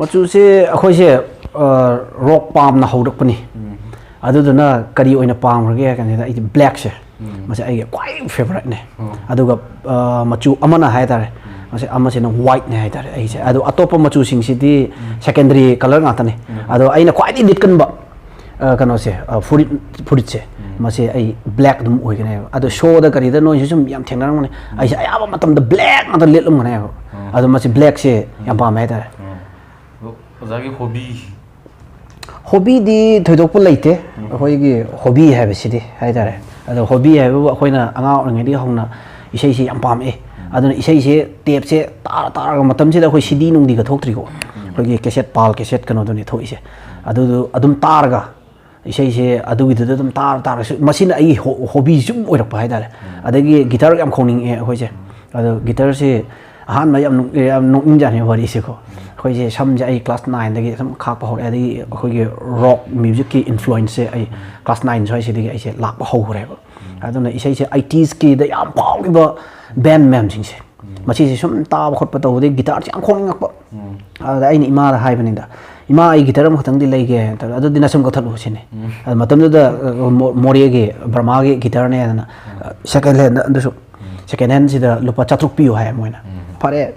ꯃꯆꯨꯁꯦ ꯑꯩꯈꯣꯏꯁꯦ ꯔꯣꯛ ꯄꯥꯝꯅ ꯍꯧꯔꯛꯄꯅꯤ꯫ ꯑꯗꯨꯗꯨꯅ ꯀꯔꯤ ꯑꯣꯏꯅ ꯄꯥꯝꯈ꯭ꯔꯒꯦ ꯍꯥꯏ ꯀꯥꯟꯁꯤꯗ ꯑꯩꯗꯤ ꯕ꯭ꯂꯦꯛꯁꯦ, ꯃꯁꯤ ꯑꯩꯒꯤ ꯈ꯭ꯋꯥꯏ ꯐꯦꯕꯣꯔꯥꯏꯠꯅꯦ꯫ ꯑꯗꯨꯒ ꯃꯆꯨ ꯑꯃꯅ ꯍꯥꯏꯇꯥꯔꯦ, ꯃꯁꯤ ꯑꯃꯁꯤꯅ ꯋꯥꯏꯠꯅꯦ ꯍꯥꯏꯇꯥꯔꯦ ꯑꯩꯁꯦ꯫ ꯑꯗꯣ ꯑꯇꯣꯞꯄ ꯃꯆꯨꯁꯤꯡꯁꯤꯗꯤ ꯁꯦꯀꯦꯟꯗꯔꯤ ꯀꯂꯔ ꯉꯥꯛꯇꯅꯦ꯫ ꯑꯗꯣ ꯑꯩꯅ ꯈ꯭ꯋꯥꯏꯗꯒꯤ ꯂꯤꯠꯀꯟꯕ ꯀꯩꯅꯣꯁꯦ, ꯐꯨꯔꯤꯠ, ꯐꯨꯔꯤꯠꯁꯦ, ꯃꯁꯤ ꯑꯩ ꯕ꯭ꯂꯦꯛ ꯑꯗꯨꯝ ꯑꯣꯏꯒꯅꯦꯕ꯫ ꯑꯗꯣ ꯁꯣꯗ ꯀꯔꯤꯗ ꯅꯣꯏꯁꯨ ꯁꯨꯝ ꯌꯥꯝ ꯊꯦꯡꯅꯔꯝꯒꯅꯤ꯫ ꯑꯩꯁꯦ ꯑꯌꯥꯝꯕ ꯃꯇꯝꯗ ꯕ꯭ꯂꯦꯛ ꯉꯥꯛꯇ ꯂꯤꯠꯂꯝꯒꯅꯦꯕ꯫ ꯑꯗꯣ ꯃꯁꯤ ꯕ꯭ꯂꯦꯛꯁꯦ ꯌꯥꯝ ꯄꯥꯝꯃꯦ ꯍꯥꯏꯇꯥꯔꯦ꯫ ꯑꯗꯣ ꯑꯣꯖꯥꯒꯤ ꯍꯣꯕꯤ? ꯍꯣꯕꯤꯗꯤ ꯊꯣꯏꯗꯣꯛꯄ ꯂꯩꯇꯦ꯫ ꯑꯩꯈꯣꯏꯒꯤ ꯍꯣꯕꯤ ꯍꯥꯏꯕꯁꯤꯗꯤ ꯍꯥꯏꯇꯥꯔꯦ, ꯑꯗꯣ ꯍꯣꯕꯤ ꯍꯥꯏꯕꯕꯨ ꯑꯩꯈꯣꯏꯅ ꯑꯉꯥꯡ ꯑꯣꯏꯔꯤꯉꯩꯗꯒꯤ ꯍꯧꯅ ꯏꯁꯩꯁꯤ ꯌꯥꯝ ꯄꯥꯝꯃꯛꯑꯦ꯫ ꯑꯗꯨꯅ ꯏꯁꯩꯁꯦ ꯇꯦꯞꯁꯦ ꯇꯥꯔ ꯇꯥꯔꯒ, ꯃꯇꯝꯁꯤꯗ ꯑꯩꯈꯣꯏ ꯁꯤ ꯗꯤ ꯅꯨꯡꯗꯤꯒ ꯊꯣꯛꯇ꯭ꯔꯤꯀꯣ, ꯑꯩꯈꯣꯏꯒꯤ ꯀꯦꯁꯦꯠ, ꯄꯥꯜ ꯀꯦꯁꯦꯠ ꯀꯩꯅꯣꯗꯨꯅꯤ ꯊꯣꯛꯏꯁꯦ꯫ ꯑꯗꯨꯗꯨ ꯑꯗꯨꯝ ꯇꯥꯔꯒ ꯏꯁꯩꯁꯦ ꯑꯗꯨꯒꯤꯗꯨꯗ ꯑꯗꯨꯝ ꯇꯥꯔ ꯇꯥꯔꯒꯁꯨ, ꯃꯁꯤꯅ ꯑꯩꯒꯤ ꯍꯣ-, ꯍꯣꯕꯤ ꯁꯨꯝ ꯑꯣꯏꯔꯛꯄ ꯍꯥꯏꯇꯥꯔꯦ꯫ ꯑꯗꯒꯤ ꯒꯤꯇꯔ ꯌꯥꯝ ꯈꯣꯡꯅꯤꯡꯉꯛꯑꯦ ꯑꯩꯈꯣꯏꯁꯦ꯫ ꯑꯗꯣ ꯒꯤꯇꯔꯁꯦ ꯑꯍꯥꯟꯕ ꯌꯥꯝ ꯅꯣꯛ-, ꯌꯥꯝ ꯅꯣꯛꯅꯤꯡꯖꯥꯠꯅꯤ ꯋꯥꯔꯤꯁꯦꯀꯣ꯫ ꯑꯩꯈꯣꯏꯁꯦ ꯁꯝꯁꯦ ꯑꯩ ꯀ꯭ꯂꯥꯁ ꯅꯥꯏꯟꯗꯒꯤ ꯁꯨꯝ ꯈꯥꯛꯄ ꯍꯧꯔꯛꯑꯦ꯫ ꯑꯗꯒꯤ ꯑꯩꯈꯣꯏꯒꯤ ꯔꯣꯛ ꯃ꯭ꯌꯨꯖꯤꯛꯀꯤ ꯏꯟꯐ꯭ꯂꯨꯌꯦꯟꯁꯁꯦ ꯑꯩ ꯀ꯭ꯂꯥꯁ ꯅꯥꯏꯟ ꯁ꯭ꯋꯥꯏꯁꯤꯗꯒꯤ ꯑꯩꯁꯦ ꯂꯥꯛꯄ ꯍꯧꯈ꯭ꯔꯦꯕ꯫ ꯑꯗꯨꯅ ꯏꯁꯩꯁꯦ ꯑꯩꯇꯤꯁꯀꯤꯗ ꯌꯥꯝ ꯐꯥꯎꯈꯤꯕ ꯕꯦꯟ ꯃꯌꯥꯝꯁꯤꯡꯁꯦ, ꯃꯁꯤꯁꯦ ꯁꯨꯝ ꯇꯥꯕ ꯈꯣꯠꯄ ꯇꯧꯕꯗꯒꯤ ꯒꯤꯇꯥꯔꯁꯦ ꯌꯥꯝ ꯈꯣꯡꯅꯤꯡꯉꯛꯄ꯫ ꯑꯗꯨꯗ ꯑꯩꯅ ꯏꯃꯥꯗ ꯍꯥꯏꯕꯅꯤꯗ, "ꯏꯃꯥ, ꯑꯩ ꯒꯤꯇꯔ ꯑꯃꯈꯛꯇꯪꯗꯤ ꯂꯩꯒꯦ" ꯍꯥꯏꯅ ꯇꯧꯔꯦ꯫ "ꯑꯗꯨꯗꯤ ꯅꯁꯝ ꯀꯛꯊꯠꯂꯨ" ꯁꯤꯅꯤ꯫ ꯑꯗꯨ ꯃꯇꯝꯗꯨꯗ, ꯑ, ꯃꯣ-, ꯃꯣꯔꯦꯒꯤ ꯕ꯭ꯔꯃꯥꯒꯤ ꯒꯤꯇꯔꯅꯦꯗꯅ, ꯑ, ꯁꯦꯀꯦꯟ ꯍꯦꯟꯗ ꯑꯗꯨꯁꯨ, ꯁꯦꯀꯦꯟ ꯍꯦꯟꯁꯤꯗ ꯂꯨꯄꯥ ꯆꯥꯇ꯭ꯔꯨꯛ ꯄꯤꯌꯨ ꯍꯥꯏ ꯃꯣꯏꯅ꯫ "ꯐꯔꯦ,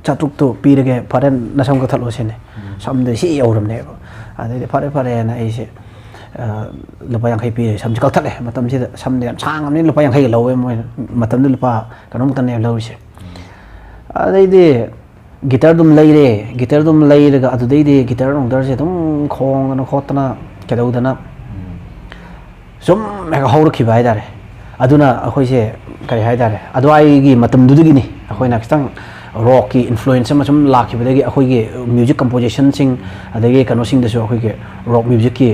ꯆꯥꯇ꯭ꯔꯨꯛꯇꯨ ꯄꯤꯔꯒꯦ, ꯐꯔꯦ, ꯅꯁꯝ ꯀꯛꯊꯠꯂꯣ" ꯁꯤꯅꯤ꯫ ꯁꯝꯗ ꯁꯤ ꯌꯧꯔꯕꯅꯦꯕ꯫ ꯑꯗꯩꯗꯤ "ꯐꯔꯦ, ꯐꯔꯦꯅ" ꯑꯩꯁꯦ, ꯑ, ꯂꯨꯄꯥ ꯌꯥꯡꯈꯩ ꯄꯤꯔꯦ, ꯁꯝꯁꯦ ꯀꯛꯊꯠꯂꯦ꯫ ꯃꯇꯝꯁꯤꯗ ꯁꯝꯗ ꯌꯥꯝ ꯁꯥꯡꯉꯕꯅꯤꯅ ꯂꯨꯄꯥ ꯌꯥꯡꯈꯩꯒ ꯂꯧꯋꯦ ꯃꯣꯏꯅ꯫ ꯃꯇꯝꯗꯨꯗ ꯂꯨꯄꯥ ꯀꯩꯅꯣꯃꯨꯛꯇꯅꯦꯕ ꯂꯧꯔꯤꯁꯦ꯫ ꯑꯗꯩꯗꯤ ꯒꯤꯇꯔ ꯑꯗꯨꯝ ꯂꯩꯔꯦ꯫ ꯒꯤꯇꯔ ꯑꯗꯨꯝ ꯂꯩꯔꯒ ꯑꯗꯨꯗꯩꯗꯤ ꯒꯤꯇꯔ ꯅꯨꯡꯇꯔꯁꯦ ꯑꯗꯨꯝ ꯈꯣꯡꯗꯅ ꯈꯣꯠꯇꯅ ꯀꯩꯗꯧꯗꯅ ꯁꯨꯝ ꯍꯦꯛ ꯍꯧꯔꯛꯈꯤꯕ ꯍꯥꯏꯇꯥꯔꯦ꯫ ꯑꯗꯨꯅ ꯑꯩꯈꯣꯏꯁꯦ ꯀꯔꯤ ꯍꯥꯏꯇꯥꯔꯦ, ꯑꯗꯨꯋꯥꯏꯒꯤ ꯃꯇꯝꯗꯨꯗꯒꯤꯅꯤ ꯑꯩꯈꯣꯏꯅ ꯈꯤꯇꯪ ꯔꯣꯛꯀꯤ ꯏꯟꯐ꯭ꯂꯨꯌꯦꯟꯁ ꯑꯃ ꯁꯨꯝ ꯂꯥꯛꯈꯤꯕꯗꯒꯤ ꯑꯩꯈꯣꯏꯒꯤ ꯃ꯭ꯌꯨꯖꯤꯛ ꯀꯝꯄꯣꯖꯤꯁꯟꯁꯤꯡ ꯑꯗꯒꯤ ꯀꯩꯅꯣꯁꯤꯡꯗꯁꯨ ꯑꯩꯈꯣꯏꯒꯤ ꯔꯣꯛ ꯃ꯭ꯌꯨꯖꯤꯛꯀꯤ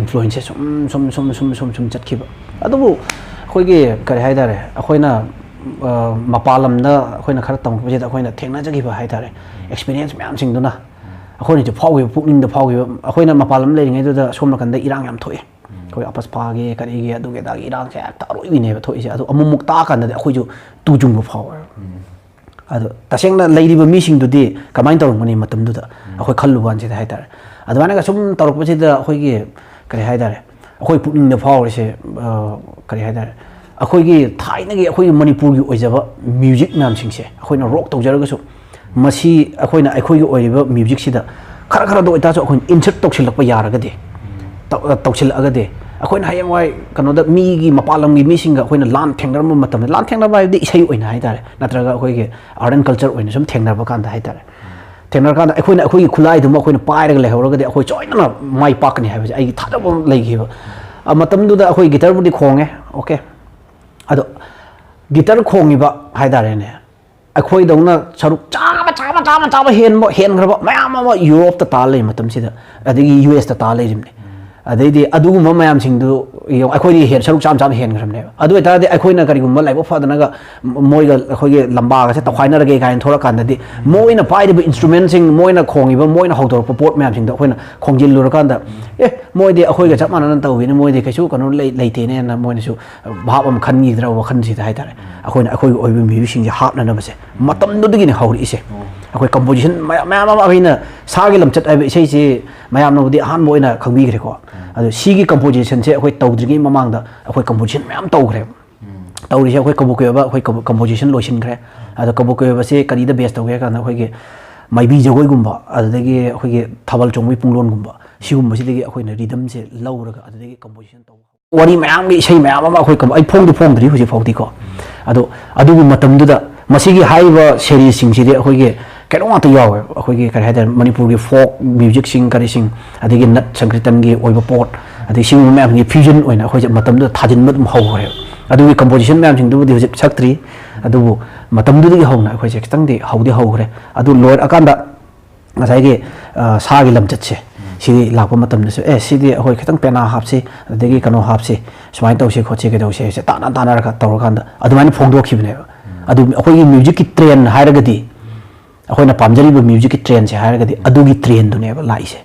ꯏꯟꯐ꯭ꯂꯨꯌꯦꯟꯁꯁꯦ ꯁꯨꯝ ꯁꯨꯝ ꯁꯨꯝ ꯁꯨꯝ ꯁꯨꯝ ꯁꯨꯝ ꯆꯠꯈꯤꯕ꯫ ꯑꯗꯨꯕꯨ ꯑꯩꯈꯣꯏꯒꯤ ꯀꯔꯤ ꯍꯥꯏꯇꯥꯔꯦ, ꯑꯩꯈꯣꯏꯅ ꯃꯄꯥꯟ ꯂꯝꯗ ꯑꯩꯈꯣꯏꯅ ꯈꯔ ꯇꯝꯃꯛꯄꯁꯤꯗ ꯑꯩꯈꯣꯏꯅ ꯊꯦꯡꯅꯖꯈꯤꯕ ꯍꯥꯏꯇꯥꯔꯦ, ꯑꯦꯛꯁꯄꯤꯔꯤꯌꯦꯟꯁ ꯃꯌꯥꯝꯁꯤꯡꯗꯨꯅ ꯑꯩꯈꯣꯏꯅꯁꯨ ꯐꯥꯎꯈꯤꯕ, ꯄꯨꯛꯅꯤꯡꯗ ꯐꯥꯎꯈꯤꯕ꯫ ꯑꯩꯈꯣꯏꯅ ꯃꯄꯥꯟ ꯂꯝ ꯂꯩꯔꯤꯉꯩꯗꯨꯗ ꯁꯣꯝ ꯅꯥꯀꯟꯗ ꯏꯔꯥꯡ ꯌꯥꯝ ꯊꯣꯛꯑꯦ꯫ ꯑꯩꯈꯣꯏ ꯑꯄꯁ ꯐꯥꯒꯦ ꯀꯔꯤꯒꯤ ꯑꯗꯨꯒꯤ ꯑꯗꯥꯒꯤ ꯏꯔꯥꯡꯁꯦ ꯍꯦꯛꯇ ꯑꯔꯣꯏꯕꯤꯅꯦꯕ ꯊꯣꯛꯏꯁꯦ꯫ ꯑꯗꯣ ꯑꯃꯨꯛꯃꯨꯛ ꯇꯥꯛꯑꯀꯥꯟꯗꯗꯤ ꯑꯩꯈꯣꯏꯁꯨ ꯇꯨ ꯆꯨꯡꯕ ꯐꯥꯎꯋꯦꯕ꯫ ꯑꯗꯣ ꯇꯁꯦꯡꯅ ꯂꯩꯔꯤꯕ ꯃꯤꯁꯤꯡꯗꯨꯗꯤ ꯀꯃꯥꯏꯅ ꯇꯧꯔꯝꯒꯅꯤ ꯃꯇꯝꯗꯨꯗ ꯑꯩꯈꯣꯏ ꯈꯜꯂꯨꯕ ꯀꯥꯟꯁꯤꯗ ꯍꯥꯏꯇꯥꯔꯦ꯫ ꯑꯗꯨꯃꯥꯏꯅꯒ ꯁꯨꯝ ꯇꯧꯔꯛꯄꯁꯤꯗ ꯑꯩꯈꯣꯏꯒꯤ ꯀꯔꯤ ꯍꯥꯏꯇꯥꯔꯦ, ꯑꯩꯈꯣꯏ ꯄꯨꯛꯅꯤꯡꯗ ꯐꯥꯎꯔꯤꯁꯦ, ꯀꯔꯤ ꯍꯥꯏꯇꯥꯔꯦ, ꯑꯩꯈꯣꯏꯒꯤ ꯊꯥꯏꯅꯒꯤ ꯑꯩꯈꯣꯏꯒꯤ ꯃꯅꯤꯄꯨꯔꯒꯤ ꯑꯣꯏꯖꯕ ꯃ꯭ꯌꯨꯖꯤꯛ ꯃꯌꯥꯝꯁꯤꯡꯁꯦ ꯑꯩꯈꯣꯏꯅ ꯔꯣꯛ ꯇꯧꯖꯔꯒꯁꯨ ꯃꯁꯤ ꯑꯩꯈꯣꯏꯅ ꯑꯩꯈꯣꯏꯒꯤ ꯑꯣꯏꯔꯤꯕ ꯃ꯭ꯌꯨꯖꯤꯛꯁꯤꯗ ꯈꯔ ꯈꯔꯗ ꯑꯣꯏꯇꯥꯔꯁꯨ ꯑꯩꯈꯣꯏꯅ ꯏꯟꯁꯔꯠ ꯇꯧꯁꯤꯜꯂꯛꯄ ꯌꯥꯔꯒꯗꯤ, ꯇꯧ- ꯇꯧꯁꯤꯜꯂꯛꯑꯒꯗꯤ ꯑꯩꯈꯣꯏꯅ ꯍꯌꯦꯡꯋꯥꯏ ꯀꯩꯅꯣꯗ ꯃꯤꯒꯤ ꯃꯄꯥꯟ ꯂꯝꯒꯤ ꯃꯤꯁꯤꯡꯒ ꯑꯩꯈꯣꯏꯅ ꯂꯥꯟ ꯊꯦꯡꯅꯔꯝꯕ ꯃꯇꯝꯗ, ꯂꯥꯟ ꯊꯦꯡꯅꯕ ꯍꯥꯏꯕꯗꯤ ꯏꯁꯩ ꯑꯣꯏꯅ ꯍꯥꯏꯇꯥꯔꯦ, ꯅꯠꯇ꯭ꯔꯒ ꯑꯩꯈꯣꯏꯒꯤ ꯑꯥꯔꯠ ꯑꯦꯟ ꯀꯜꯆꯔ ꯑꯣꯏꯅ ꯁꯨꯝ ꯊꯦꯡꯅꯔꯕ ꯀꯥꯟꯗ ꯍꯥꯏꯇꯥꯔꯦ, ꯊꯦꯡꯅꯔꯀꯥꯟꯗ ꯑꯩꯈꯣꯏꯅ ꯑꯩꯈꯣꯏꯒꯤ ꯈꯨꯠꯂꯥꯏꯗꯨꯃ ꯑꯩꯈꯣꯏꯅ ꯄꯥꯏꯔꯒ ꯂꯩꯍꯧꯔꯒꯗꯤ ꯑꯩꯈꯣꯏ ꯁꯣꯏꯗꯅ ꯃꯥꯏ ꯄꯥꯛꯀꯅꯤ ꯍꯥꯏꯕꯁꯦ ꯑꯩꯒꯤ ꯊꯥꯖꯕ ꯑꯃ ꯂꯩꯈꯤꯕ꯫ ꯑ, ꯃꯇꯝꯗꯨꯗ ꯑꯩꯈꯣꯏ ꯒꯤꯇꯔꯕꯨꯗꯤ ꯈꯣꯡꯉꯦ, ꯑꯣꯀꯦ, ꯑꯗꯣ ꯒꯤꯇꯔ ꯈꯣꯡꯉꯤꯕ ꯍꯥꯏꯇꯥꯔꯦꯅꯦ, ꯑꯩꯈꯣꯏꯗꯧꯅ ꯁꯔꯨꯛ ꯆꯥꯝꯃ ꯆꯥꯝꯃ ꯆꯥꯝꯃ ꯆꯥꯝꯃ ꯍꯦꯟꯕ ꯍꯦꯟꯈ꯭ꯔꯕ ꯃꯌꯥꯝ ꯑꯃ ꯌꯨꯔꯣꯞꯇ ꯇꯥ ꯂꯩ ꯃꯇꯝꯁꯤꯗ, ꯑꯗꯒꯤ ꯌꯨ ꯑꯦꯁꯇ ꯇꯥ ꯂꯩꯔꯤꯕꯅꯤ꯫ ꯑꯗꯩꯗꯤ ꯑꯗꯨꯒꯨꯝꯕ ꯃꯌꯥꯝꯁꯤꯡꯗꯨ ꯌꯦꯡꯉꯣ, ꯑꯩꯈꯣꯏꯗꯤ ꯍꯦꯟ ꯁꯔꯨꯛ ꯆꯥꯝꯃ ꯆꯥꯝꯃ ꯍꯦꯟꯈ꯭ꯔꯕꯅꯦꯕ꯫ ꯑꯗꯨ ꯑꯣꯏꯇꯥꯔꯗꯤ ꯑꯩꯈꯣꯏꯅ ꯀꯔꯤꯒꯨꯝꯕ ꯂꯥꯏꯕꯛ ꯐꯗꯅꯒ ꯃꯣꯏꯒ ꯑꯩꯈꯣꯏꯒꯤ ꯂꯝꯕꯥꯒꯁꯦ ꯇꯧꯈꯥꯏꯅꯔꯒꯦ ꯀꯥꯏꯅ ꯊꯣꯛꯂꯛꯀꯥꯟꯗꯗꯤ, ꯃꯣꯏꯅ ꯄꯥꯏꯔꯤꯕ ꯏꯟꯁꯇ꯭ꯔꯨꯃꯦꯟꯁꯤꯡ, ꯃꯣꯏꯅ ꯈꯣꯡꯉꯤꯕ, ꯃꯣꯏꯅ ꯍꯧꯗꯣꯔꯛꯄ ꯄꯣꯠ ꯃꯌꯥꯝꯁꯤꯡꯗꯣ ꯑꯩꯈꯣꯏꯅ ꯈꯣꯡꯖꯤꯜꯂꯨꯔꯀꯥꯟꯗ, "ꯑꯦ, ꯃꯣꯏꯗꯤ ꯑꯩꯈꯣꯏꯒ ꯆꯞ ꯃꯥꯟꯅꯅ ꯇꯧꯋꯤꯅꯦ, ꯃꯣꯏꯗꯤ ꯀꯩꯁꯨ ꯀꯩꯅꯣ ꯂꯩ-, ꯂꯩꯇꯦꯅꯦꯅ" ꯃꯣꯏꯅꯁꯨ ꯚꯥꯞ ꯑꯃ ꯈꯟꯈꯤꯗ꯭ꯔꯥ ꯋꯥꯈꯜꯁꯤꯗ ꯍꯥꯏꯇꯥꯔꯦ꯫ ꯑꯩꯈꯣꯏꯅ ꯑꯩꯈꯣꯏꯒꯤ ꯑꯣꯏꯕ ꯃ꯭ꯌꯨꯖꯤꯛꯁꯤꯡꯁꯦ ꯍꯥꯞꯅꯅꯕꯁꯦ ꯃꯇꯝꯗꯨꯗꯒꯤꯅꯦ ꯍꯧꯔꯛꯏꯁꯦ꯫ ꯑꯩꯈꯣꯏ ꯀꯝꯄꯣꯖꯤꯁꯟ ꯃꯌꯥꯝ, ꯃꯌꯥꯝ ꯑꯃ ꯑꯩꯅ ꯁꯥꯒꯤ ꯂꯝꯆꯠ ꯍꯥꯏꯕ ꯏꯁꯩꯁꯦ ꯃꯌꯥꯝꯅꯕꯨꯗꯤ ꯑꯍꯥꯟꯕ ꯑꯣꯏꯅ ꯈꯪꯕꯤꯈ꯭ꯔꯦꯀꯣ꯫ ꯑꯗꯣ ꯁꯤꯒꯤ ꯀꯝꯄꯣꯖꯤꯁꯟꯁꯦ ꯑꯩꯈꯣꯏ ꯇꯧꯗ꯭ꯔꯤꯉꯩ ꯃꯃꯥꯡꯗ ꯑꯩꯈꯣꯏ ꯀꯝꯄꯣꯖꯤꯁꯟ ꯃꯌꯥꯝ ꯇꯧꯈ꯭ꯔꯦꯕ꯫ ꯇꯧꯔꯤꯁꯦ ꯑꯩꯈꯣꯏ ꯀꯕꯣꯛ ꯀꯣꯏꯕ, ꯑꯩꯈꯣꯏ ꯀꯕꯣ-, ꯀꯝꯄꯣꯖꯤꯁꯟ ꯂꯣꯏꯁꯤꯟꯈ꯭ꯔꯦ꯫ ꯑꯗꯣ ꯀꯕꯣꯛ ꯀꯣꯏꯕꯁꯦ ꯀꯔꯤꯗ ꯕꯦꯁ ꯇꯧꯒꯦ ꯍꯥꯏ ꯀꯥꯟꯗ ꯑꯩꯈꯣꯏꯒꯤ ꯃꯥꯏꯕꯤ ꯖꯒꯣꯏꯒꯨꯝꯕ, ꯑꯗꯨꯗꯒꯤ ꯑꯩꯈꯣꯏꯒꯤ ꯊꯥꯕꯜ ꯆꯣꯡꯕꯒꯤ ꯄꯨꯡꯂꯣꯟꯒꯨꯝꯕ, ꯁꯤꯒꯨꯝꯕꯁꯤꯗꯒꯤ ꯑꯩꯈꯣꯏꯅ ꯔꯤꯗꯝꯁꯦ ꯂꯧꯔꯒ ꯑꯗꯨꯗꯒꯤ ꯀꯝꯄꯣꯖꯤꯁꯟ ꯇꯧꯕ꯫ ꯋꯥꯔꯤ ꯃꯌꯥꯝꯒꯤ ꯏꯁꯩ ꯃꯌꯥꯝ ꯑꯃ ꯑꯩꯈꯣꯏ ꯀꯝ-, ꯑꯩ ꯐꯣꯡꯗꯤ ꯐꯣꯡꯗ꯭ꯔꯤ ꯍꯧꯖꯤꯛ ꯐꯥꯎꯗꯤꯀꯣ꯫ ꯑꯗꯣ ꯑꯗꯨꯒꯤ ꯃꯇꯝꯗꯨꯗ ꯃꯁꯤꯒꯤ ꯍꯥꯏꯔꯤꯕ ꯁꯦꯔꯤꯁꯁꯤꯡꯁꯤꯗꯤ ꯑꯩꯈꯣꯏꯒꯤ ꯀꯩꯅꯣ ꯉꯥꯛꯇ ꯌꯥꯎꯋꯦ꯫ ꯑꯩꯈꯣꯏꯒꯤ ꯀꯔꯤ ꯍꯥꯏꯇꯥꯔꯦ, ꯃꯅꯤꯄꯨꯔꯒꯤ ꯐꯣꯛ ꯃ꯭ꯌꯨꯖꯤꯛꯁꯤꯡ ꯀꯔꯤꯁꯤꯡ, ꯑꯗꯒꯤ ꯅꯠ ꯁꯪꯀ꯭ꯔꯤꯇꯟꯒꯤ ꯑꯣꯏꯕ ꯄꯣꯠ, ꯑꯗꯒꯤ ꯁꯤꯒꯨꯝꯕ ꯃꯌꯥꯝꯒꯤ ꯐ꯭ꯌꯨꯖꯟ ꯑꯣꯏꯅ ꯑꯩꯈꯣꯏꯁꯦ ꯃꯇꯝꯗꯨꯗ ꯊꯥꯖꯤꯟꯕ ꯑꯗꯨꯝ ꯍꯧꯈ꯭ꯔꯦꯕ꯫ ꯑꯗꯨꯒꯤ ꯀꯝꯄꯣꯖꯤꯁꯟ ꯃꯌꯥꯝꯁꯤꯡꯗꯨꯕꯨꯗꯤ ꯍꯧꯖꯤꯛ ꯁꯛꯇ꯭ꯔꯤ, ꯑꯗꯨꯕꯨ ꯃꯇꯝꯗꯨꯗꯒꯤ ꯍꯧꯅ ꯑꯩꯈꯣꯏꯁꯦ ꯈꯤꯇꯪꯗꯤ ꯍꯧꯗꯤ ꯍꯧꯈ꯭ꯔꯦ꯫ ꯑꯗꯨ ꯂꯣꯏꯔꯀꯥꯟꯗ ꯉꯁꯥꯏꯒꯤ, ꯑ, ꯁꯥꯒꯤ ꯂꯝꯆꯠꯁꯦ, ꯁꯤꯗꯤ ꯂꯥꯛꯄ ꯃꯇꯝꯗꯁꯨ, "ꯑꯦ, ꯁꯤꯗꯤ ꯑꯩꯈꯣꯏ ꯈꯤꯇꯪ ꯄꯦꯅꯥ ꯍꯥꯞꯁꯤ, ꯑꯗꯒꯤ ꯀꯩꯅꯣ ꯍꯥꯞꯁꯤ, ꯁꯨꯃꯥꯏꯅ ꯇꯧꯁꯤ ꯈꯣꯠꯁꯤ, ꯀꯩꯗꯧꯁꯤ" ꯍꯥꯏꯕꯁꯦ ꯇꯥꯟꯅ ꯇꯥꯟꯅꯔꯒ ꯇꯧꯔꯀꯥꯟꯗ ꯑꯗꯨꯃꯥꯏꯅ ꯐꯣꯡꯗꯣꯛꯈꯤꯕꯅꯦꯕ꯫ ꯑꯗꯨ ꯑꯩꯈꯣꯏꯒꯤ ꯃ꯭ꯌꯨꯖꯤꯛꯀꯤ ꯇ꯭ꯔꯦꯟ ꯍꯥꯏꯔꯒꯗꯤ, ꯑꯩꯈꯣꯏꯅ ꯄꯥꯝꯖꯔꯤꯕ ꯃ꯭ꯌꯨꯖꯤꯛꯀꯤ ꯇ꯭ꯔꯦꯟꯁꯦ ꯍꯥꯏꯔꯒꯗꯤ ꯑꯗꯨꯒꯤ ꯇ꯭ꯔꯦꯟꯗꯨꯅꯦꯕ ꯂꯥꯛꯏꯁꯦ꯫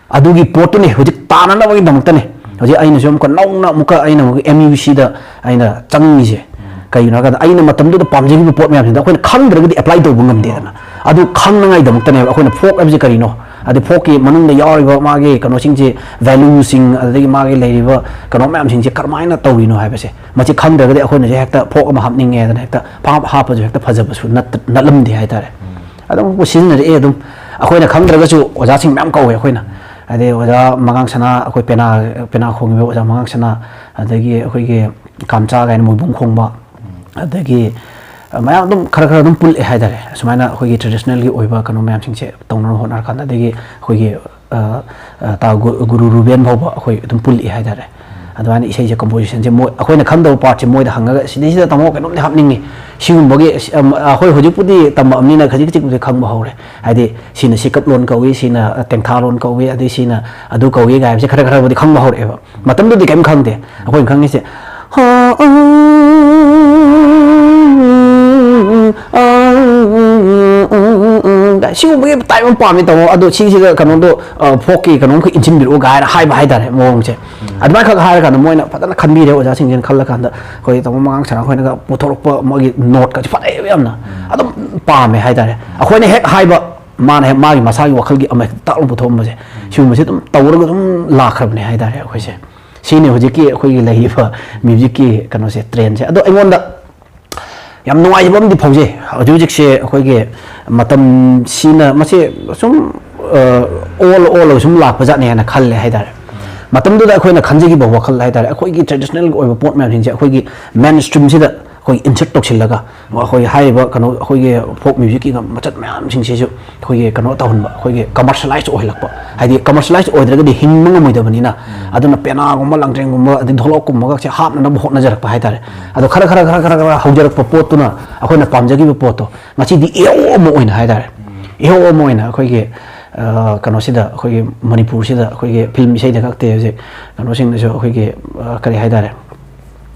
ꯑꯗꯨꯒꯤ ꯄꯣꯠꯇꯨꯅꯦ ꯍꯧꯖꯤꯛ ꯇꯥꯟꯅꯅꯕꯒꯤꯗꯃꯛꯇꯅꯦ꯫ ꯍꯧꯖꯤꯛ ꯑꯩꯅꯁꯨ ꯑꯃꯨꯛꯀ ꯅꯧꯅ ꯑꯃꯨꯛꯀ ꯑꯩꯅ ꯑꯃꯨꯛꯀ ꯑꯦꯝ ꯌꯨ ꯁꯤꯗ ꯑꯩꯅ ꯆꯪꯉꯤꯁꯦ꯫ ꯀꯩꯒꯤꯅꯣ ꯍꯥꯏ ꯀꯥꯟꯗ, ꯑꯩꯅ ꯃꯇꯝꯗꯨꯗ ꯄꯥꯝꯖꯈꯤꯕ ꯄꯣꯠ ꯃꯌꯥꯝꯁꯤꯡꯗꯣ ꯑꯩꯈꯣꯏꯅ ꯈꯪꯗ꯭ꯔꯒꯗꯤ ꯑꯦꯄ꯭ꯂꯥꯏ ꯇꯧꯕ ꯉꯝꯗꯦꯗꯅ꯫ ꯑꯗꯨ ꯈꯪꯅꯉꯥꯏꯗꯃꯛꯇꯅꯦꯕ ꯑꯩꯈꯣꯏꯅ ꯐꯣꯛ ꯍꯥꯏꯕꯁꯤ ꯀꯔꯤꯅꯣ, ꯑꯗꯩ ꯐꯣꯛꯀꯤ ꯃꯅꯨꯡꯗ ꯌꯥꯎꯔꯤꯕ ꯃꯥꯒꯤ ꯀꯩꯅꯣꯁꯤꯡꯁꯦ, ꯚꯦꯂꯨꯁꯤꯡ, ꯑꯗꯒꯤ ꯃꯥꯒꯤ ꯂꯩꯔꯤꯕ ꯀꯩꯅꯣ ꯃꯌꯥꯝꯁꯤꯡꯁꯦ ꯀꯔꯝꯍꯥꯏꯅ ꯇꯧꯔꯤꯅꯣ ꯍꯥꯏꯕꯁꯦ꯫ ꯃꯁꯤ ꯈꯪꯗ꯭ꯔꯒꯗꯤ ꯑꯩꯈꯣꯏꯅꯁꯨ ꯍꯦꯛꯇ ꯐꯣꯛ ꯑꯃ ꯍꯥꯞꯅꯤꯡꯉꯦ ꯍꯥꯏꯗꯅ ꯍꯦꯛꯇ ꯐꯥꯞ ꯍꯥꯞꯄꯁꯨ ꯍꯦꯛꯇ ꯐꯖꯕꯁꯨ ꯅꯠ-, ꯅꯠꯂꯝꯗꯦ ꯍꯥꯏꯇꯥꯔꯦ꯫ ꯑꯗꯨꯝ ꯁꯤꯖꯤꯟꯅꯔꯛꯑꯦ ꯑꯗꯨꯝ꯫ ꯑꯩꯈꯣꯏꯅ ꯈꯪꯗ꯭ꯔꯒꯁꯨ ꯑꯣꯖꯥꯁꯤꯡ ꯃꯌꯥꯝ ꯀꯧꯋꯦ ꯑꯩꯈꯣꯏꯅ꯫ ꯍꯥꯏꯗꯤ ꯑꯣꯖꯥ ꯃꯉꯥꯡ ꯁꯅꯥ, ꯑꯩꯈꯣꯏ ꯄꯦꯅꯥ, ꯄꯦꯅꯥ ꯈꯣꯡꯉꯤꯕ ꯑꯣꯖꯥ ꯃꯉꯥꯡ ꯁꯅꯥ, ꯑꯗꯒꯤ ꯑꯩꯈꯣꯏꯒꯤ ꯀꯥꯝꯆꯥ ꯀꯥꯏꯅ ꯃꯣꯏꯕꯨꯡ ꯈꯣꯡꯕ, ꯑꯗꯒꯤ ꯃꯌꯥꯝ ꯑꯗꯨꯝ ꯈꯔ ꯈꯔ ꯑꯗꯨꯝ ꯄꯨꯜꯂꯛꯑꯦ ꯍꯥꯏꯇꯥꯔꯦ꯫ ꯑꯁꯨꯃꯥꯏꯅ ꯑꯩꯈꯣꯏꯒꯤ ꯇ꯭ꯔꯦꯗꯤꯁꯅꯦꯜꯒꯤ ꯑꯣꯏꯕ ꯀꯩꯅꯣ ꯃꯌꯥꯝꯁꯤꯡꯁꯦ ꯇꯧꯅꯕ ꯍꯣꯠꯅꯔꯀꯥꯟꯗ, ꯑꯗꯒꯤ ꯑꯩꯈꯣꯏꯒꯤ, ꯑ, ꯑ, ꯇꯥ ꯒꯨ-, ꯒꯨꯔꯨ ꯔꯨꯕꯦꯟ ꯐꯥꯎꯕ ꯑꯩꯈꯣꯏ ꯑꯗꯨꯝ ꯄꯨꯜꯂꯛꯑꯦ ꯍꯥꯏꯇꯥꯔꯦ꯫ ꯑꯗꯨꯃꯥꯏꯅ ꯏꯁꯩꯁꯦ, ꯀꯝꯄꯣꯖꯤꯁꯟꯁꯦ ꯃꯣꯏ, ꯑꯩꯈꯣꯏꯅ ꯈꯪꯗꯕ ꯄꯥꯔꯠꯁꯦ ꯃꯣꯏꯗ ꯍꯪꯉꯒ, "ꯁꯤꯗꯩꯁꯤꯗ ꯇꯥꯃꯣ ꯀꯩꯅꯣꯝꯗꯤ ꯍꯥꯞꯅꯤꯡꯉꯤ, ꯁꯤꯒꯨꯝꯕꯒꯤ, ꯑꯁ, ꯑꯝ, ꯑꯩꯈꯣꯏ ꯍꯧꯖꯤꯛꯄꯨꯗꯤ ꯇꯝꯃꯛꯑꯕꯅꯤꯅ ꯈꯖꯤꯛ ꯈꯖꯤꯛꯄꯨꯗꯤ ꯈꯪꯕ ꯍꯧꯔꯦ꯫ ꯍꯥꯏꯗꯤ ꯁꯤꯅ ꯁꯤꯀꯞ ꯂꯣꯟ ꯀꯧꯏ, ꯁꯤꯅ ꯇꯦꯡꯊꯥ ꯂꯣꯟ ꯀꯧꯏ, ꯑꯗꯩ ꯁꯤꯅ ꯑꯗꯨ ꯀꯧꯏ" ꯀꯥꯏ ꯍꯥꯏꯕꯁꯦ ꯈꯔ ꯈꯔꯕꯨꯗꯤ ꯈꯪꯕ ꯍꯧꯔꯛꯑꯦꯕ꯫ ꯃꯇꯝꯗꯨꯗꯤ ꯀꯔꯤꯝ ꯈꯪꯗꯦ꯫ ꯑꯩꯈꯣꯏꯅ ꯈꯪꯉꯤꯁꯦ, "ꯍꯥ, ꯑ, ꯑ, ꯑ, ꯑ, ꯑ, ꯑ," ꯁꯤꯒꯨꯝꯕꯒꯤ ꯇꯥꯏꯞ ꯑꯃ ꯄꯥꯝꯃꯤ ꯇꯥꯃꯣ, ꯑꯗꯣ ꯁꯤꯁꯤꯗ ꯀꯩꯅꯣꯗꯣ, ꯑ, ꯐꯣꯛꯀꯤ ꯀꯩꯅꯣꯝꯈꯛ ꯏꯟꯁꯤꯟꯕꯤꯔꯛꯑꯣ ꯀꯥꯏꯅ ꯍꯥꯏꯕ ꯍꯥꯏꯇꯥꯔꯦ, ꯃꯑꯣꯡꯁꯦ꯫ ꯑꯗꯨꯃꯥꯏꯅ ꯈꯛ ꯍꯥꯏꯔꯀꯥꯟꯗ ꯃꯣꯏꯅ ꯐꯖꯅ ꯈꯟꯕꯤꯔꯦ, ꯑꯣꯖꯥꯁꯤꯡꯁꯤꯅ ꯈꯜꯂꯀꯥꯟꯗ꯫ ꯑꯩꯈꯣꯏ ꯇꯥꯃꯣ ꯃꯉꯥꯡ ꯁꯅꯥ ꯈꯣꯏꯅꯒ ꯄꯨꯊꯣꯔꯛꯄ ꯃꯣꯏꯒꯤ ꯅꯣꯠꯀꯁꯦ ꯐꯖꯩꯌꯦꯕ ꯌꯥꯝꯅ꯫ ꯑꯗꯨꯝ ꯄꯥꯝꯃꯦ ꯍꯥꯏꯇꯥꯔꯦ꯫ ꯑꯩꯈꯣꯏꯅ ꯍꯦꯛ ꯍꯥꯏꯕ, ꯃꯥꯅ ꯍꯦꯛ ꯃꯥꯒꯤ ꯃꯁꯥꯒꯤ ꯋꯥꯈꯜꯒꯤ ꯑꯃ ꯍꯦꯛꯇ ꯇꯥꯛꯂꯒ ꯄꯨꯊꯣꯛꯑꯝꯕꯁꯦ, ꯁꯤꯒꯨꯝꯕꯁꯦ ꯑꯗꯨꯝ ꯇꯧꯔꯒ ꯑꯗꯨꯝ ꯂꯥꯛꯈ꯭ꯔꯕꯅꯦ ꯍꯥꯏꯇꯥꯔꯦ ꯑꯩꯈꯣꯏꯁꯦ꯫ ꯁꯤꯅꯤ ꯍꯧꯖꯤꯛꯀꯤ ꯑꯩꯈꯣꯏꯒꯤ ꯂꯩꯔꯤꯕ ꯃ꯭ꯌꯨꯖꯤꯛꯀꯤ ꯀꯩꯅꯣꯁꯦ, ꯇ꯭ꯔꯦꯟꯁꯦ꯫ ꯑꯗꯣ ꯑꯩꯉꯣꯟꯗ ꯌꯥꯝ ꯅꯨꯡꯉꯥꯏꯖꯕ ꯑꯃꯗꯤ ꯐꯥꯎꯖꯩ꯫ ꯍꯧꯖꯤꯛ ꯍꯧꯖꯤꯛꯁꯦ ꯑꯩꯈꯣꯏꯒꯤ ꯃꯇꯝꯁꯤꯅ ꯃꯁꯤ ꯁꯨꯝ, ꯑ, ꯑꯣꯜ ꯑꯣꯜꯂꯒ ꯁꯨꯝ ꯂꯥꯛꯄ ꯖꯥꯠꯅꯦ ꯍꯥꯏꯅ ꯈꯜꯂꯦ ꯍꯥꯏꯇꯥꯔꯦ꯫ ꯃꯇꯝꯗꯨꯗ ꯑꯩꯈꯣꯏꯅ ꯈꯟꯖꯈꯤꯕ ꯋꯥꯈꯜ ꯍꯥꯏꯇꯥꯔꯦ, ꯑꯩꯈꯣꯏꯒꯤ ꯇ꯭ꯔꯦꯗꯤꯁꯅꯦꯜꯒꯤ ꯑꯣꯏꯕ ꯄꯣꯠ ꯃꯌꯥꯝꯁꯤꯡꯁꯦ ꯑꯩꯈꯣꯏꯒꯤ ꯃꯦꯟ ꯁ꯭ꯇ꯭ꯔꯤꯝꯁꯤꯗ ꯑꯩꯈꯣꯏ ꯏꯟꯁꯔꯠ ꯇꯧꯁꯤꯜꯂꯒ, ꯑꯩꯈꯣꯏ ꯍꯥꯏꯔꯤꯕ ꯀꯩꯅꯣ, ꯑꯩꯈꯣꯏꯒꯤ ꯐꯣꯛ ꯃ꯭ꯌꯨꯖꯤꯛꯀꯤ ꯃꯆꯠ ꯃꯌꯥꯝꯁꯤꯡꯁꯤꯁꯨ ꯑꯩꯈꯣꯏꯒꯤ ꯀꯩꯅꯣ ꯇꯧꯍꯟꯕ, ꯑꯩꯈꯣꯏꯒꯤ ꯀꯃꯔꯁꯤꯌꯦꯂꯥꯏꯁ ꯑꯣꯏꯍꯜꯂꯛꯄ꯫ ꯍꯥꯏꯗꯤ ꯀꯃꯔꯁꯤꯌꯦꯂꯥꯏꯁ ꯑꯣꯏꯗ꯭ꯔꯒꯗꯤ ꯍꯤꯡꯕ ꯉꯝꯃꯣꯏꯗꯕꯅꯤꯅ, ꯑꯗꯨꯅ ꯄꯦꯅꯥꯒꯨꯝꯕ, ꯂꯥꯡꯗ꯭ꯔꯦꯡꯒꯨꯝꯕ, ꯑꯗꯩ ꯙꯣꯂꯣꯛꯀꯨꯝꯕꯒꯁꯦ ꯍꯥꯞꯅꯅꯕ ꯍꯣꯠꯅꯖꯔꯛꯄ ꯍꯥꯏꯇꯥꯔꯦ꯫ ꯑꯗꯣ ꯈꯔ ꯈꯔ ꯈꯔ ꯈꯔ ꯈꯔ ꯍꯧꯖꯔꯛꯄ ꯄꯣꯠꯇꯨꯅ ꯑꯩꯈꯣꯏꯅ ꯄꯥꯝꯖꯈꯤꯕ ꯄꯣꯠꯇꯣ ꯉꯁꯤꯗꯤ ꯏꯍꯧ ꯑꯃ ꯑꯣꯏꯅ ꯍꯥꯏꯇꯥꯔꯦ, ꯏꯍꯧ ꯑꯃ ꯑꯣꯏꯅ ꯑꯩꯈꯣꯏꯒꯤ, ꯑ, ꯀꯩꯅꯣꯁꯤꯗ, ꯑꯩꯈꯣꯏꯒꯤ ꯃꯅꯤꯄꯨꯔꯁꯤꯗ ꯑꯩꯈꯣꯏꯒꯤ ꯐꯤꯂꯝ ꯏꯁꯩꯗ ꯈꯛꯇꯦ, ꯍꯧꯖꯤꯛ ꯀꯩꯅꯣꯁꯤꯡꯗꯁꯨ ꯑꯩꯈꯣꯏꯒꯤ, ꯑ, ꯀꯔꯤ ꯍꯥꯏꯇꯥꯔꯦ,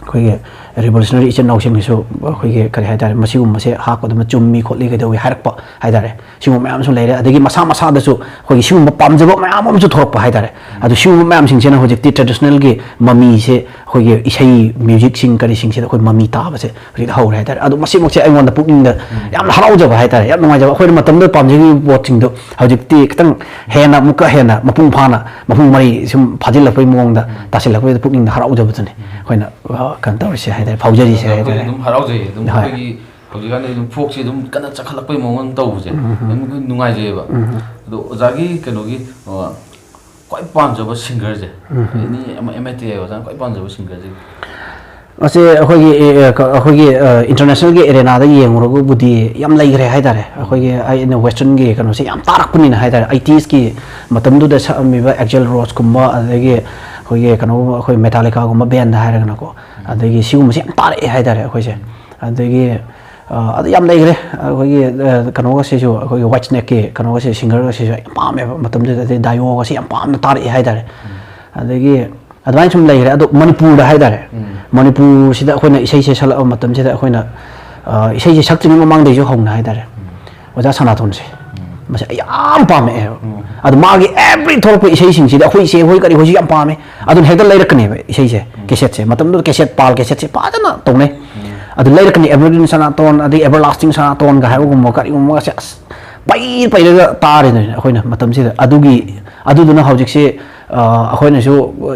ꯑꯩꯈꯣꯏꯒꯤ ꯔꯤꯚꯣꯂꯨꯁꯅꯔꯤ ꯏꯆꯤꯟ ꯏꯅꯥꯎꯁꯤꯡꯅꯁꯨ ꯑꯩꯈꯣꯏꯒꯤ, ꯀꯔꯤ ꯍꯥꯏꯇꯥꯔꯦ, ꯃꯁꯤꯒꯨꯝꯕꯁꯦ ꯍꯥꯞꯄꯗ ꯆꯨꯝꯃꯤ ꯈꯣꯠꯂꯤ ꯀꯩꯗꯧꯏ ꯍꯥꯏꯔꯛꯄ ꯍꯥꯏꯇꯥꯔꯦ꯫ ꯁꯤꯒꯨꯝꯕ ꯃꯌꯥꯝ ꯑꯃꯁꯨ ꯂꯩꯔꯦ꯫ ꯑꯗꯒꯤ ꯃꯁꯥ ꯃꯁꯥꯗꯁꯨ ꯑꯩꯈꯣꯏꯒꯤ ꯁꯤꯒꯨꯝꯕ ꯄꯥꯝꯖꯕ ꯃꯌꯥꯝ ꯑꯃꯁꯨ ꯊꯣꯛꯂꯛꯄ ꯍꯥꯏꯇꯥꯔꯦ꯫ ꯑꯗꯨ ꯁꯤꯒꯨꯝꯕ ꯃꯌꯥꯝꯁꯤꯡꯁꯤꯅ ꯍꯧꯖꯤꯛꯇꯤ ꯇ꯭ꯔꯦꯗꯤꯁꯅꯦꯜꯒꯤ ꯃꯃꯤꯁꯦ, ꯑꯩꯈꯣꯏꯒꯤ ꯏꯁꯩ ꯃ꯭ꯌꯨꯖꯤꯛꯁꯤꯡ ꯀꯔꯤꯁꯤꯡꯁꯤꯗ ꯑꯩꯈꯣꯏ ꯃꯃꯤ ꯇꯥꯕꯁꯦ ꯍꯧꯖꯤꯛ ꯍꯧꯔꯦ ꯍꯥꯏꯇꯥꯔꯦ꯫ ꯑꯗꯣ ꯃꯁꯤꯃꯛꯁꯦ ꯑꯩꯉꯣꯟꯗ ꯄꯨꯛꯅꯤꯡꯗ ꯌꯥꯝꯅ ꯍꯔꯥꯎꯖꯕ ꯍꯥꯏꯇꯥꯔꯦ, ꯌꯥꯝ ꯅꯨꯡꯉꯥꯏꯖꯕ꯫ ꯑꯩꯈꯣꯏꯅ ꯃꯇꯝꯗꯨꯗ ꯄꯥꯝꯖꯈꯤꯕ ꯄꯣꯠꯁꯤꯡꯗꯣ ꯍꯧꯖꯤꯛꯇꯤ ꯈꯤꯇꯪ ꯍꯦꯟꯅ, ꯑꯃꯨꯛꯀ ꯍꯦꯟꯅ ꯃꯄꯨꯡ ꯐꯥꯅ, ꯃꯄꯨꯡ ꯃꯔꯩ ꯁꯨꯝ ꯐꯥꯖꯤꯜꯂꯛꯄꯩ ꯃꯑꯣꯡꯗ ꯇꯥꯁꯤꯜꯂꯛꯄꯩꯗ ꯄꯨꯛꯅꯤꯡꯗ ꯍꯔꯥꯎꯖꯕꯗꯨꯅꯤ ꯑꯩꯈꯣꯏꯅ, ꯑ, ꯀꯩꯅꯣ ꯇꯧꯔꯤꯁꯦ ꯍꯥꯏꯇꯥꯔꯦ, ꯐꯥꯎꯖꯔꯤꯁꯦ ꯍꯥꯏꯇꯥꯔꯦ꯫ ꯑꯗꯨꯝ ꯍꯔꯥꯎꯖꯩꯌꯦ꯫ ꯑꯗꯨꯝ ꯍꯣꯏ꯫ ꯑꯩꯈꯣꯏꯒꯤ ꯍꯧꯖꯤꯛꯀꯥꯟꯗꯤ ꯑꯗꯨꯝ ꯐꯣꯛꯁꯦ ꯑꯗꯨꯝ ꯀꯟꯅ ꯆꯠꯈꯠꯂꯛꯄꯩ ꯃꯑꯣꯡ ꯑꯃ ꯇꯧꯕꯁꯦ ꯑꯗꯨꯝ ꯑꯩꯈꯣꯏ ꯅꯨꯡꯉꯥꯏꯖꯩꯌꯦꯕ꯫ ꯑꯗꯣ ꯑꯣꯖꯥꯒꯤ ꯀꯩꯅꯣꯒꯤ, ꯑ, ꯈ꯭ꯋꯥꯏ ꯄꯥꯝꯖꯕ ꯁꯤꯡꯒꯔꯁꯦ, ꯑꯦꯅꯤ ꯑꯃ, ꯑꯦꯝ ꯑꯥꯏ ꯇꯤ ꯑꯥꯏ ꯑꯣꯖꯥꯅ ꯈ꯭ꯋꯥꯏ ꯄꯥꯝꯖꯕ ꯁꯤꯡꯒꯔꯁꯦ? ꯑꯁꯦ ꯑꯩꯈꯣꯏꯒꯤ, ꯑꯦ, ꯑꯦ, ꯀ-, ꯑꯩꯈꯣꯏꯒꯤ, ꯑ, ꯏꯟꯇꯔꯅꯦꯁꯅꯦꯜꯒꯤ ꯑꯦꯔꯦꯅꯥꯗ ꯌꯦꯡꯉꯨꯔꯒꯕꯨꯗꯤ ꯌꯥꯝ ꯂꯩꯈ꯭ꯔꯦ ꯍꯥꯏꯇꯥꯔꯦ꯫ ꯑꯩꯈꯣꯏꯒꯤ ꯑꯩꯅ ꯋꯦꯁꯇꯔꯟꯒꯤ ꯀꯩꯅꯣꯁꯦ ꯌꯥꯝ ꯇꯥꯔꯛꯄꯅꯤꯅ ꯍꯥꯏꯇꯥꯔꯦ, ꯑꯩꯇꯤꯁꯀꯤ ꯃꯇꯝꯗꯨꯗ ꯁꯛꯑꯝꯃꯤꯕ ꯑꯦꯛꯖꯦꯜ ꯔꯣꯁꯀꯨꯝꯕ, ꯑꯗꯒꯤ ꯑꯩꯈꯣꯏꯒꯤ ꯀꯩꯅꯣꯒꯨꯝꯕ, ꯑꯩꯈꯣꯏ ꯃꯦꯇꯥꯂꯤꯀꯥꯒꯨꯝꯕ ꯕꯦꯟꯗ ꯍꯥꯏꯔꯒꯅꯀꯣ, ꯑꯗꯒꯤ ꯁꯤꯒꯨꯝꯕꯁꯦ ꯌꯥꯝ ꯇꯥꯔꯛꯑꯦ ꯍꯥꯏꯇꯥꯔꯦ ꯑꯩꯈꯣꯏꯁꯦ꯫ ꯑꯗꯒꯤ, ꯑ, ꯑꯗꯨ ꯌꯥꯝ ꯂꯩꯈ꯭ꯔꯦ꯫ ꯑꯩꯈꯣꯏꯒꯤ, ꯑ, ꯀꯩꯅꯣꯒꯁꯤꯁꯨ, ꯑꯩꯈꯣꯏꯒꯤ ꯋꯥꯏꯠ ꯁ꯭ꯅꯦꯛꯀꯤ ꯀꯩꯅꯣꯒꯁꯦ, ꯁꯤꯡꯒꯔꯒꯁꯤꯁꯨ ꯌꯥꯝ ꯄꯥꯝꯃꯦꯕ ꯃꯇꯝꯗꯨꯗ, ꯑꯗꯩ ꯗꯥꯏꯑꯣꯒꯁꯦ ꯌꯥꯝ ꯄꯥꯝꯅ ꯇꯥꯔꯛꯑꯦ ꯍꯥꯏꯇꯥꯔꯦ꯫ ꯑꯗꯒꯤ ꯑꯗꯨꯃꯥꯏꯅ ꯁꯨꯝ ꯂꯩꯈ꯭ꯔꯦ꯫ ꯑꯗꯣ ꯃꯅꯤꯄꯨꯔꯗ ꯍꯥꯏꯇꯥꯔꯦ, ꯃꯅꯤꯄꯨꯔꯁꯤꯗ ꯑꯩꯈꯣꯏꯅ ꯏꯁꯩꯁꯦ ꯁꯛꯂꯛꯄ ꯃꯇꯝꯁꯤꯗ ꯑꯩꯈꯣꯏꯅ, ꯑ, ꯏꯁꯩꯁꯦ ꯁꯛꯇ꯭ꯔꯤꯉꯩ ꯃꯃꯥꯡꯗꯩꯁꯨ ꯍꯧꯅ ꯍꯥꯏꯇꯥꯔꯦ, ꯑꯣꯖꯥ ꯁꯅꯥꯇꯣꯟꯁꯦ ꯃꯁꯤ ꯑꯩ ꯌꯥꯝ ꯄꯥꯝꯃꯛꯑꯦꯕ꯫ ꯑꯗꯣ ꯃꯥꯒꯤ ꯑꯦꯚ꯭ꯔꯤ ꯊꯣꯛꯂꯛꯄ ꯏꯁꯩꯁꯤꯡꯁꯤꯗ ꯑꯩꯈꯣꯏ ꯏꯆꯦ ꯍꯣꯏ ꯀꯔꯤ ꯍꯣꯏꯁꯨ ꯌꯥꯝ ꯄꯥꯝꯃꯦ꯫ ꯑꯗꯨꯅ ꯍꯦꯛꯇ ꯂꯩꯔꯛꯀꯅꯦꯕ ꯏꯁꯩꯁꯦ, ꯀꯦꯁꯦꯠꯁꯦ꯫ ꯃꯇꯝꯗꯨꯗ ꯀꯦꯁꯦꯠ, ꯄꯥꯜ ꯀꯦꯁꯦꯠꯁꯦ ꯐꯖꯅ ꯇꯧꯅꯩ꯫ ꯑꯗꯨ ꯂꯩꯔꯛꯀꯅꯤ, ꯑꯦꯚꯔꯒ꯭ꯔꯤꯟ ꯁꯅꯥꯇꯣꯟ, ꯑꯗꯩ ꯑꯦꯚꯔꯂꯥꯁꯇꯤꯡ ꯁꯅꯥꯇꯣꯟꯒ ꯍꯥꯏꯕꯒꯨꯝꯕ ꯀꯔꯤꯒꯨꯝꯕꯒꯁꯦ ꯑꯁ ꯄꯩ ꯄꯩꯔꯒ ꯇꯥꯔꯦꯗꯅ ꯑꯩꯈꯣꯏꯅ ꯃꯇꯝꯁꯤꯗ꯫ ꯑꯗꯨꯒꯤ, ꯑꯗꯨꯗꯨꯅ ꯍꯧꯖꯤꯛꯁꯦ, ꯑ, ꯑꯩꯈꯣꯏꯅꯁꯨ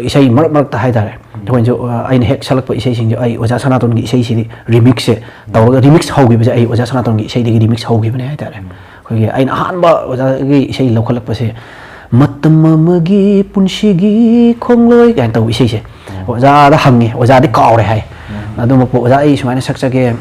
ꯏꯁꯩ ꯃꯔꯛ ꯃꯔꯛꯇ ꯍꯥꯏꯇꯥꯔꯦ, ꯑꯩꯈꯣꯏꯅꯁꯨ, ꯑ, ꯑꯩꯅ ꯍꯦꯛ ꯁꯛꯂꯛꯄ ꯏꯁꯩꯁꯤꯡꯁꯦ ꯑꯩ ꯑꯣꯖꯥ ꯁꯅꯥꯇꯣꯟꯒꯤ ꯏꯁꯩꯁꯤꯗꯤ ꯔꯤꯃꯤꯛꯁꯁꯦ ꯇꯧꯔꯒ, ꯔꯤꯃꯤꯛꯁ ꯍꯧꯈꯤꯕꯁꯦ ꯑꯩ ꯑꯣꯖꯥ ꯁꯅꯥꯇꯣꯟꯒꯤ ꯏꯁꯩꯗꯒꯤ ꯔꯤꯃꯤꯛꯁ ꯍꯧꯈꯤꯕꯅꯦ ꯍꯥꯏꯇꯥꯔꯦ꯫ ꯑꯩꯈꯣꯏꯒꯤ ꯑꯩꯅ ꯑꯍꯥꯟꯕ ꯑꯣꯖꯥꯒꯤ ꯏꯁꯩ ꯂꯧꯈꯠꯂꯛꯄꯁꯦ "ꯃꯇꯝ ꯑꯃꯒꯤ ꯄꯨꯟꯁꯤꯒꯤ ꯈꯣꯡꯂꯣꯏ" ꯀꯥꯏꯅ ꯇꯧꯕ ꯏꯁꯩꯁꯦ ꯑꯣꯖꯥꯗ ꯍꯪꯉꯦ, ꯑꯣꯖꯥꯗꯤ ꯀꯥꯎꯔꯦ ꯍꯥꯏ꯫ ꯑꯗꯨꯃꯛꯄꯨ ꯑꯣꯖꯥ ꯑꯩ ꯁꯨꯃꯥꯏꯅ ꯁꯛꯆꯒꯦ,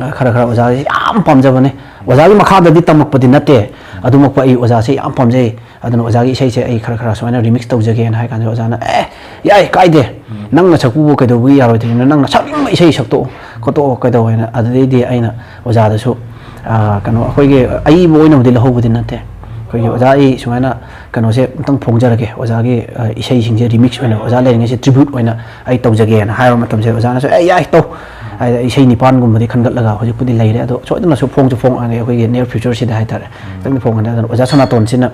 ꯑ, ꯈꯔ ꯈꯔ ꯑꯣꯖꯥꯁꯦ ꯌꯥꯝ ꯄꯥꯝꯖꯕꯅꯦ꯫ ꯑꯣꯖꯥꯒꯤ ꯃꯈꯥꯗꯗꯤ ꯇꯝꯃꯛꯄꯗꯤ ꯅꯠꯇꯦ, ꯑꯗꯨꯃꯛꯄꯨ ꯑꯩ ꯑꯣꯖꯥꯁꯦ ꯌꯥꯝ ꯄꯥꯝꯖꯩ꯫ ꯑꯗꯨꯅ ꯑꯣꯖꯥꯒꯤ ꯏꯁꯩꯁꯦ ꯑꯩ ꯈꯔ ꯈꯔ ꯁꯨꯃꯥꯏꯅ remix ꯇꯧꯖꯒꯦꯅ ꯍꯥꯏ ꯀꯥꯟꯗ ꯑꯣꯖꯥꯅ, "ꯑꯦ, ꯌꯥꯏ, ꯀꯥꯏꯗꯦ, ꯅꯪꯅ ꯁꯛꯄꯕꯨ ꯀꯩꯗꯧꯕꯒꯤ ꯌꯥꯔꯣꯏꯗꯣꯏꯅꯣ? ꯅꯪꯅ ꯁꯛꯅꯤꯡꯕ ꯏꯁꯩ ꯁꯛꯇꯣꯛꯑꯣ ꯈꯣꯠꯇꯣꯛꯑꯣ, ꯀꯩꯗꯧꯋꯦꯅ?" ꯑꯗꯨꯗꯩꯗꯤ ꯑꯩꯅ ꯑꯣꯖꯥꯗꯁꯨ, ꯑ, ꯀꯩꯅꯣ, ꯑꯩꯈꯣꯏꯒꯤ ꯑꯏꯕ ꯑꯣꯏꯅꯕꯨꯗꯤ ꯂꯧꯍꯧꯕꯗꯤ ꯅꯠꯇꯦ꯫ ꯑꯩꯈꯣꯏꯒꯤ, "ꯑꯣꯖꯥ, ꯑꯩ ꯁꯨꯃꯥꯏꯅ ꯀꯩꯅꯣꯁꯦ ꯑꯝꯇꯪ ꯐꯣꯡꯖꯔꯒꯦ, ꯑꯣꯖꯥꯒꯤ, ꯑ, ꯏꯁꯩꯁꯤꯡꯁꯦ remix ꯑꯣꯏꯅ, ꯑꯣꯖꯥ ꯂꯩꯔꯤꯉꯩꯁꯦ tribute ꯑꯣꯏꯅ ꯑꯩ ꯇꯧꯖꯒꯦꯅ" ꯍꯥꯏꯕ ꯃꯇꯝꯁꯤꯗ ꯑꯣꯖꯥꯅꯁꯨ, "ꯑꯦ, ꯌꯥꯏ, ꯇꯧ"꯫ ꯍꯥꯏꯗꯤ ꯏꯁꯩ ꯅꯤꯄꯥꯟꯒꯨꯝꯕꯗꯤ ꯈꯟꯒꯠꯂꯒ ꯍꯧꯖꯤꯛꯄꯨꯗꯤ ꯂꯩꯔꯦ, ꯑꯗꯣ ꯁꯣꯏꯗꯅꯁꯨ ꯐꯣꯡꯁꯨ ꯐꯣꯡꯉꯛꯑꯒꯦ ꯑꯩꯈꯣꯏꯒꯤ near future ꯁꯤꯗ ꯍꯥꯏꯇꯥꯔꯦ꯫ ꯈꯤꯇꯪꯗꯤ ꯐꯣꯡꯒꯅꯤ꯫ ꯑꯗꯨꯅ ꯑꯣꯖꯥ ꯁꯅꯥꯇꯣꯟꯁꯤꯅ,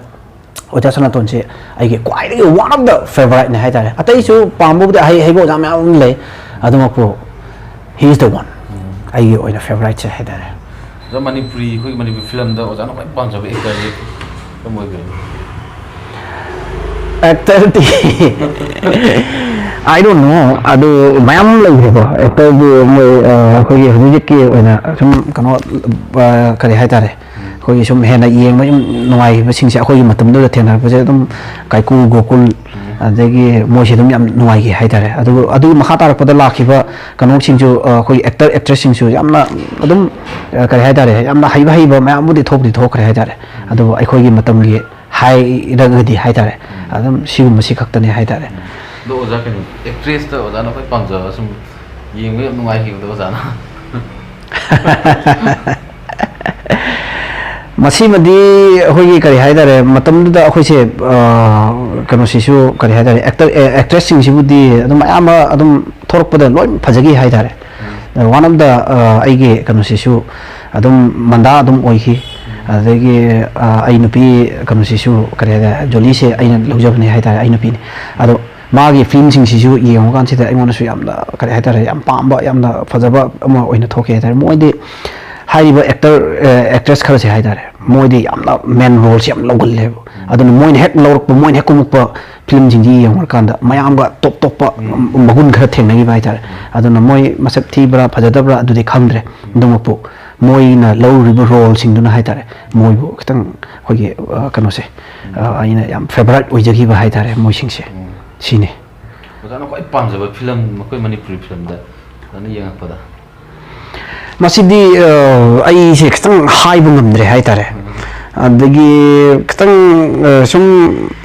ꯑꯣꯖꯥ ꯁꯅꯥꯇꯣꯟꯁꯦ ꯑꯩꯒꯤ ꯈ꯭ꯋꯥꯏꯗꯒꯤ one of the favourite ꯅꯦ ꯍꯥꯏꯇꯥꯔꯦ꯫ ꯑꯇꯩꯁꯨ ꯄꯥꯝꯕꯕꯨꯗꯤ ꯑꯍꯩ ꯍꯩꯕ ꯑꯣꯖꯥ ꯃꯌꯥꯝ ꯑꯃ ꯂꯩ, ꯑꯗꯨꯃꯛꯄꯨ he is the one, ꯑꯩꯒꯤ ꯑꯣꯏꯅ favourite ꯁꯦ ꯍꯥꯏꯇꯥꯔꯦ꯫ ꯑꯗꯣ ꯃꯅꯤꯄꯨꯔꯤ, ꯑꯩꯈꯣꯏꯒꯤ ꯃꯅꯤꯄꯨꯔꯤ ꯐꯤꯂꯝꯗ ꯑꯣꯖꯥꯅ ꯈ꯭ꯋꯥꯏ ꯄꯥꯝꯖꯕ actor ꯁꯦ ꯀꯔꯝꯕ ꯑꯣꯏꯒꯦ? Actor D I don't know, ꯑꯗꯨ ꯃꯌꯥꯝ ꯂꯩꯈ꯭ꯔꯦꯀꯣ꯫ Actor ꯗꯤ ꯃꯣꯏ, ꯑ, ꯑꯩꯈꯣꯏꯒꯤ ꯍꯧꯖꯤꯛ ꯍꯧꯖꯤꯛꯀꯤ ꯑꯣꯏꯅ ꯁꯨꯝ ꯀꯩꯅꯣ, ꯑ, ꯀꯔꯤ ꯍꯥꯏꯇꯥꯔꯦ, ꯑꯩꯈꯣꯏꯒꯤ ꯁꯨꯝ ꯍꯦꯟꯅ ꯌꯦꯡꯕ ꯁꯨꯝ ꯅꯨꯡꯉꯥꯏꯈꯤꯕꯁꯤꯡꯁꯦ, ꯑꯩꯈꯣꯏꯒꯤ ꯃꯇꯝꯗꯨꯗ ꯊꯦꯡꯅꯔꯛꯄꯁꯦ ꯑꯗꯨꯝ ꯀꯥꯏꯀꯨ, ꯒꯣꯀꯨꯜ, ꯑꯗꯒꯤ ꯃꯣꯏꯁꯦ ꯑꯗꯨꯝ ꯌꯥꯝ ꯅꯨꯡꯉꯥꯏꯈꯤ ꯍꯥꯏꯇꯥꯔꯦ꯫ ꯑꯗꯨꯒ ꯑꯗꯨꯒꯤ ꯃꯈꯥ ꯇꯥꯔꯛꯄꯗ ꯂꯥꯛꯈꯤꯕ ꯀꯩꯅꯣꯁꯤꯡꯁꯨ, ꯑ, ꯑꯩꯈꯣꯏꯒꯤ actor actress ꯁꯤꯡꯁꯨ ꯌꯥꯝꯅ ꯑꯗꯨꯝ, ꯑ, ꯀꯔꯤ ꯍꯥꯏꯇꯥꯔꯦ, ꯌꯥꯝꯅ ꯍꯩꯕ ꯍꯩꯕ ꯃꯌꯥꯝꯕꯨꯗꯤ ꯊꯣꯛꯄꯨꯗꯤ ꯊꯣꯛꯈ꯭ꯔꯦ ꯍꯥꯏꯇꯥꯔꯦ꯫ ꯑꯗꯨꯕꯨ ꯑꯩꯈꯣꯏꯒꯤ ꯃꯇꯝꯒꯤ ꯍꯥꯏꯔꯒꯗꯤ ꯍꯥꯏꯇꯥꯔꯦ, ꯑꯗꯨꯝ ꯁꯤꯒꯨꯝꯕꯁꯤ ꯈꯛꯇꯅꯦ ꯍꯥꯏꯇꯥꯔꯦ꯫ ꯑꯗꯣ ꯑꯣꯖꯥ, ꯀꯩꯅꯣ, actress ꯇ ꯑꯣꯖꯥꯅ ꯈ꯭ꯋꯥꯏ ꯄꯥꯝꯖꯕ, ꯁꯨꯝ ꯌꯦꯡꯕ ꯌꯥꯝ ꯅꯨꯡꯉꯥꯏꯈꯤꯕꯗꯣ ꯑꯣꯖꯥꯅ? ꯃꯁꯤꯃꯗꯤ ꯑꯩꯈꯣꯏꯒꯤ ꯀꯔꯤ ꯍꯥꯏꯇꯥꯔꯦ, ꯃꯇꯝꯗꯨꯗ ꯑꯩꯈꯣꯏꯁꯦ, ꯑ, ꯀꯩꯅꯣꯁꯤꯁꯨ ꯀꯔꯤ ꯍꯥꯏꯇꯥꯔꯦ, actor, ꯑꯦ, actress ꯁꯤꯡꯁꯤꯕꯨꯗꯤ ꯑꯗꯨꯝ ꯑꯌꯥꯝꯕ ꯑꯗꯨꯝ ꯊꯣꯛꯂꯛꯄꯗ ꯂꯣꯏ ꯐꯖꯈꯤ ꯍꯥꯏꯇꯥꯔꯦ꯫ One of the, ꯑ, ꯑꯩꯒꯤ ꯀꯩꯅꯣꯁꯤꯁꯨ ꯑꯗꯨꯝ ꯃꯟꯗꯥ ꯑꯗꯨꯝ ꯑꯣꯏꯈꯤ꯫ ꯑꯗꯒꯤ, ꯑ, ꯑꯩ ꯅꯨꯄꯤ ꯀꯩꯅꯣꯁꯤꯁꯨ ꯀꯔꯤ ꯍꯥꯏꯇꯥꯔꯦ, ꯖꯣꯂꯤꯁꯦ ꯑꯩꯅ ꯂꯧꯖꯕꯅꯦ ꯍꯥꯏꯇꯥꯔꯦ, ꯑꯩ ꯅꯨꯄꯤꯅꯤ꯫ ꯑꯗꯣ ꯃꯥꯒꯤ ꯐꯤꯂꯝꯁꯤꯡꯁꯤꯁꯨ ꯌꯦꯡꯉꯨ ꯀꯥꯟꯁꯤꯗ ꯑꯩꯉꯣꯟꯗꯁꯨ ꯌꯥꯝꯅ ꯀꯔꯤ ꯍꯥꯏꯇꯥꯔꯦ, ꯌꯥꯝ ꯄꯥꯝꯕ, ꯌꯥꯝꯅ ꯐꯖꯕ ꯑꯃ ꯑꯣꯏꯅ ꯊꯣꯛꯈꯤ ꯍꯥꯏꯇꯥꯔꯦ꯫ ꯃꯣꯏꯗꯤ ꯍꯥꯏꯔꯤꯕ actor, ꯑ, actress ꯈꯔꯁꯦ ꯍꯥꯏꯇꯥꯔꯦ, ꯃꯣꯏꯗꯤ ꯌꯥꯝꯅ main role ꯁꯦ ꯌꯥꯝ ꯂꯧꯒꯜꯂꯦꯕ꯫ ꯑꯗꯨꯅ ꯃꯣꯏꯅ ꯍꯦꯛ ꯂꯧꯔꯛꯄ, ꯃꯣꯏꯅ ꯍꯦꯛ ꯀꯨꯝꯃꯛꯄ ꯐꯤꯂꯝꯁꯤꯡꯁꯤ ꯌꯦꯡꯉꯨꯔꯀꯥꯟꯗ ꯃꯌꯥꯝꯒ ꯇꯣꯞ ꯇꯣꯞꯄ ꯃꯒꯨꯟ ꯈꯔ ꯊꯦꯡꯅꯈꯤꯕ ꯍꯥꯏꯇꯥꯔꯦ꯫ ꯑꯗꯨꯅ ꯃꯣꯏ ꯃꯁꯛ ꯊꯤꯕ꯭ꯔꯥ ꯐꯖꯗꯕ꯭ꯔꯥ ꯑꯗꯨꯗꯤ ꯈꯪꯗ꯭ꯔꯦ, ꯑꯗꯨꯃꯛꯄꯨ ꯃꯣꯏꯅ ꯂꯧꯔꯤꯕ role ꯁꯤꯡꯗꯨꯅ ꯍꯥꯏꯇꯥꯔꯦ, ꯃꯣꯏꯕꯨ ꯈꯤꯇꯪ ꯑꯩꯈꯣꯏꯒꯤ, ꯑ, ꯀꯩꯅꯣꯁꯦ, ꯑ, ꯑꯩꯅ ꯌꯥꯝ favourite ꯑꯣꯏꯖꯈꯤꯕ ꯍꯥꯏꯇꯥꯔꯦ ꯃꯣꯏꯁꯤꯡꯁꯦ꯫ ꯁꯤꯅꯤ꯫ ꯑꯣꯖꯥꯅ ꯈ꯭ꯋꯥꯏ ꯄꯥꯝꯖꯕ ꯐꯤꯂꯝ ꯑꯩꯈꯣꯏ ꯃꯅꯤꯄꯨꯔꯤ ꯐꯤꯂꯝꯗ? ꯅꯪꯅ ꯌꯦꯡꯉꯛꯄꯗ? ꯃꯁꯤꯗꯤ ꯑ, ꯑꯩꯁꯦ ꯈꯤꯇꯪ ꯍꯥꯏꯕ ꯉꯝꯗ꯭ꯔꯦ ꯍꯥꯏꯇꯥꯔꯦ꯫ ꯑꯗꯒꯤ ꯈꯤꯇꯪ ꯑ, ꯁꯨꯝ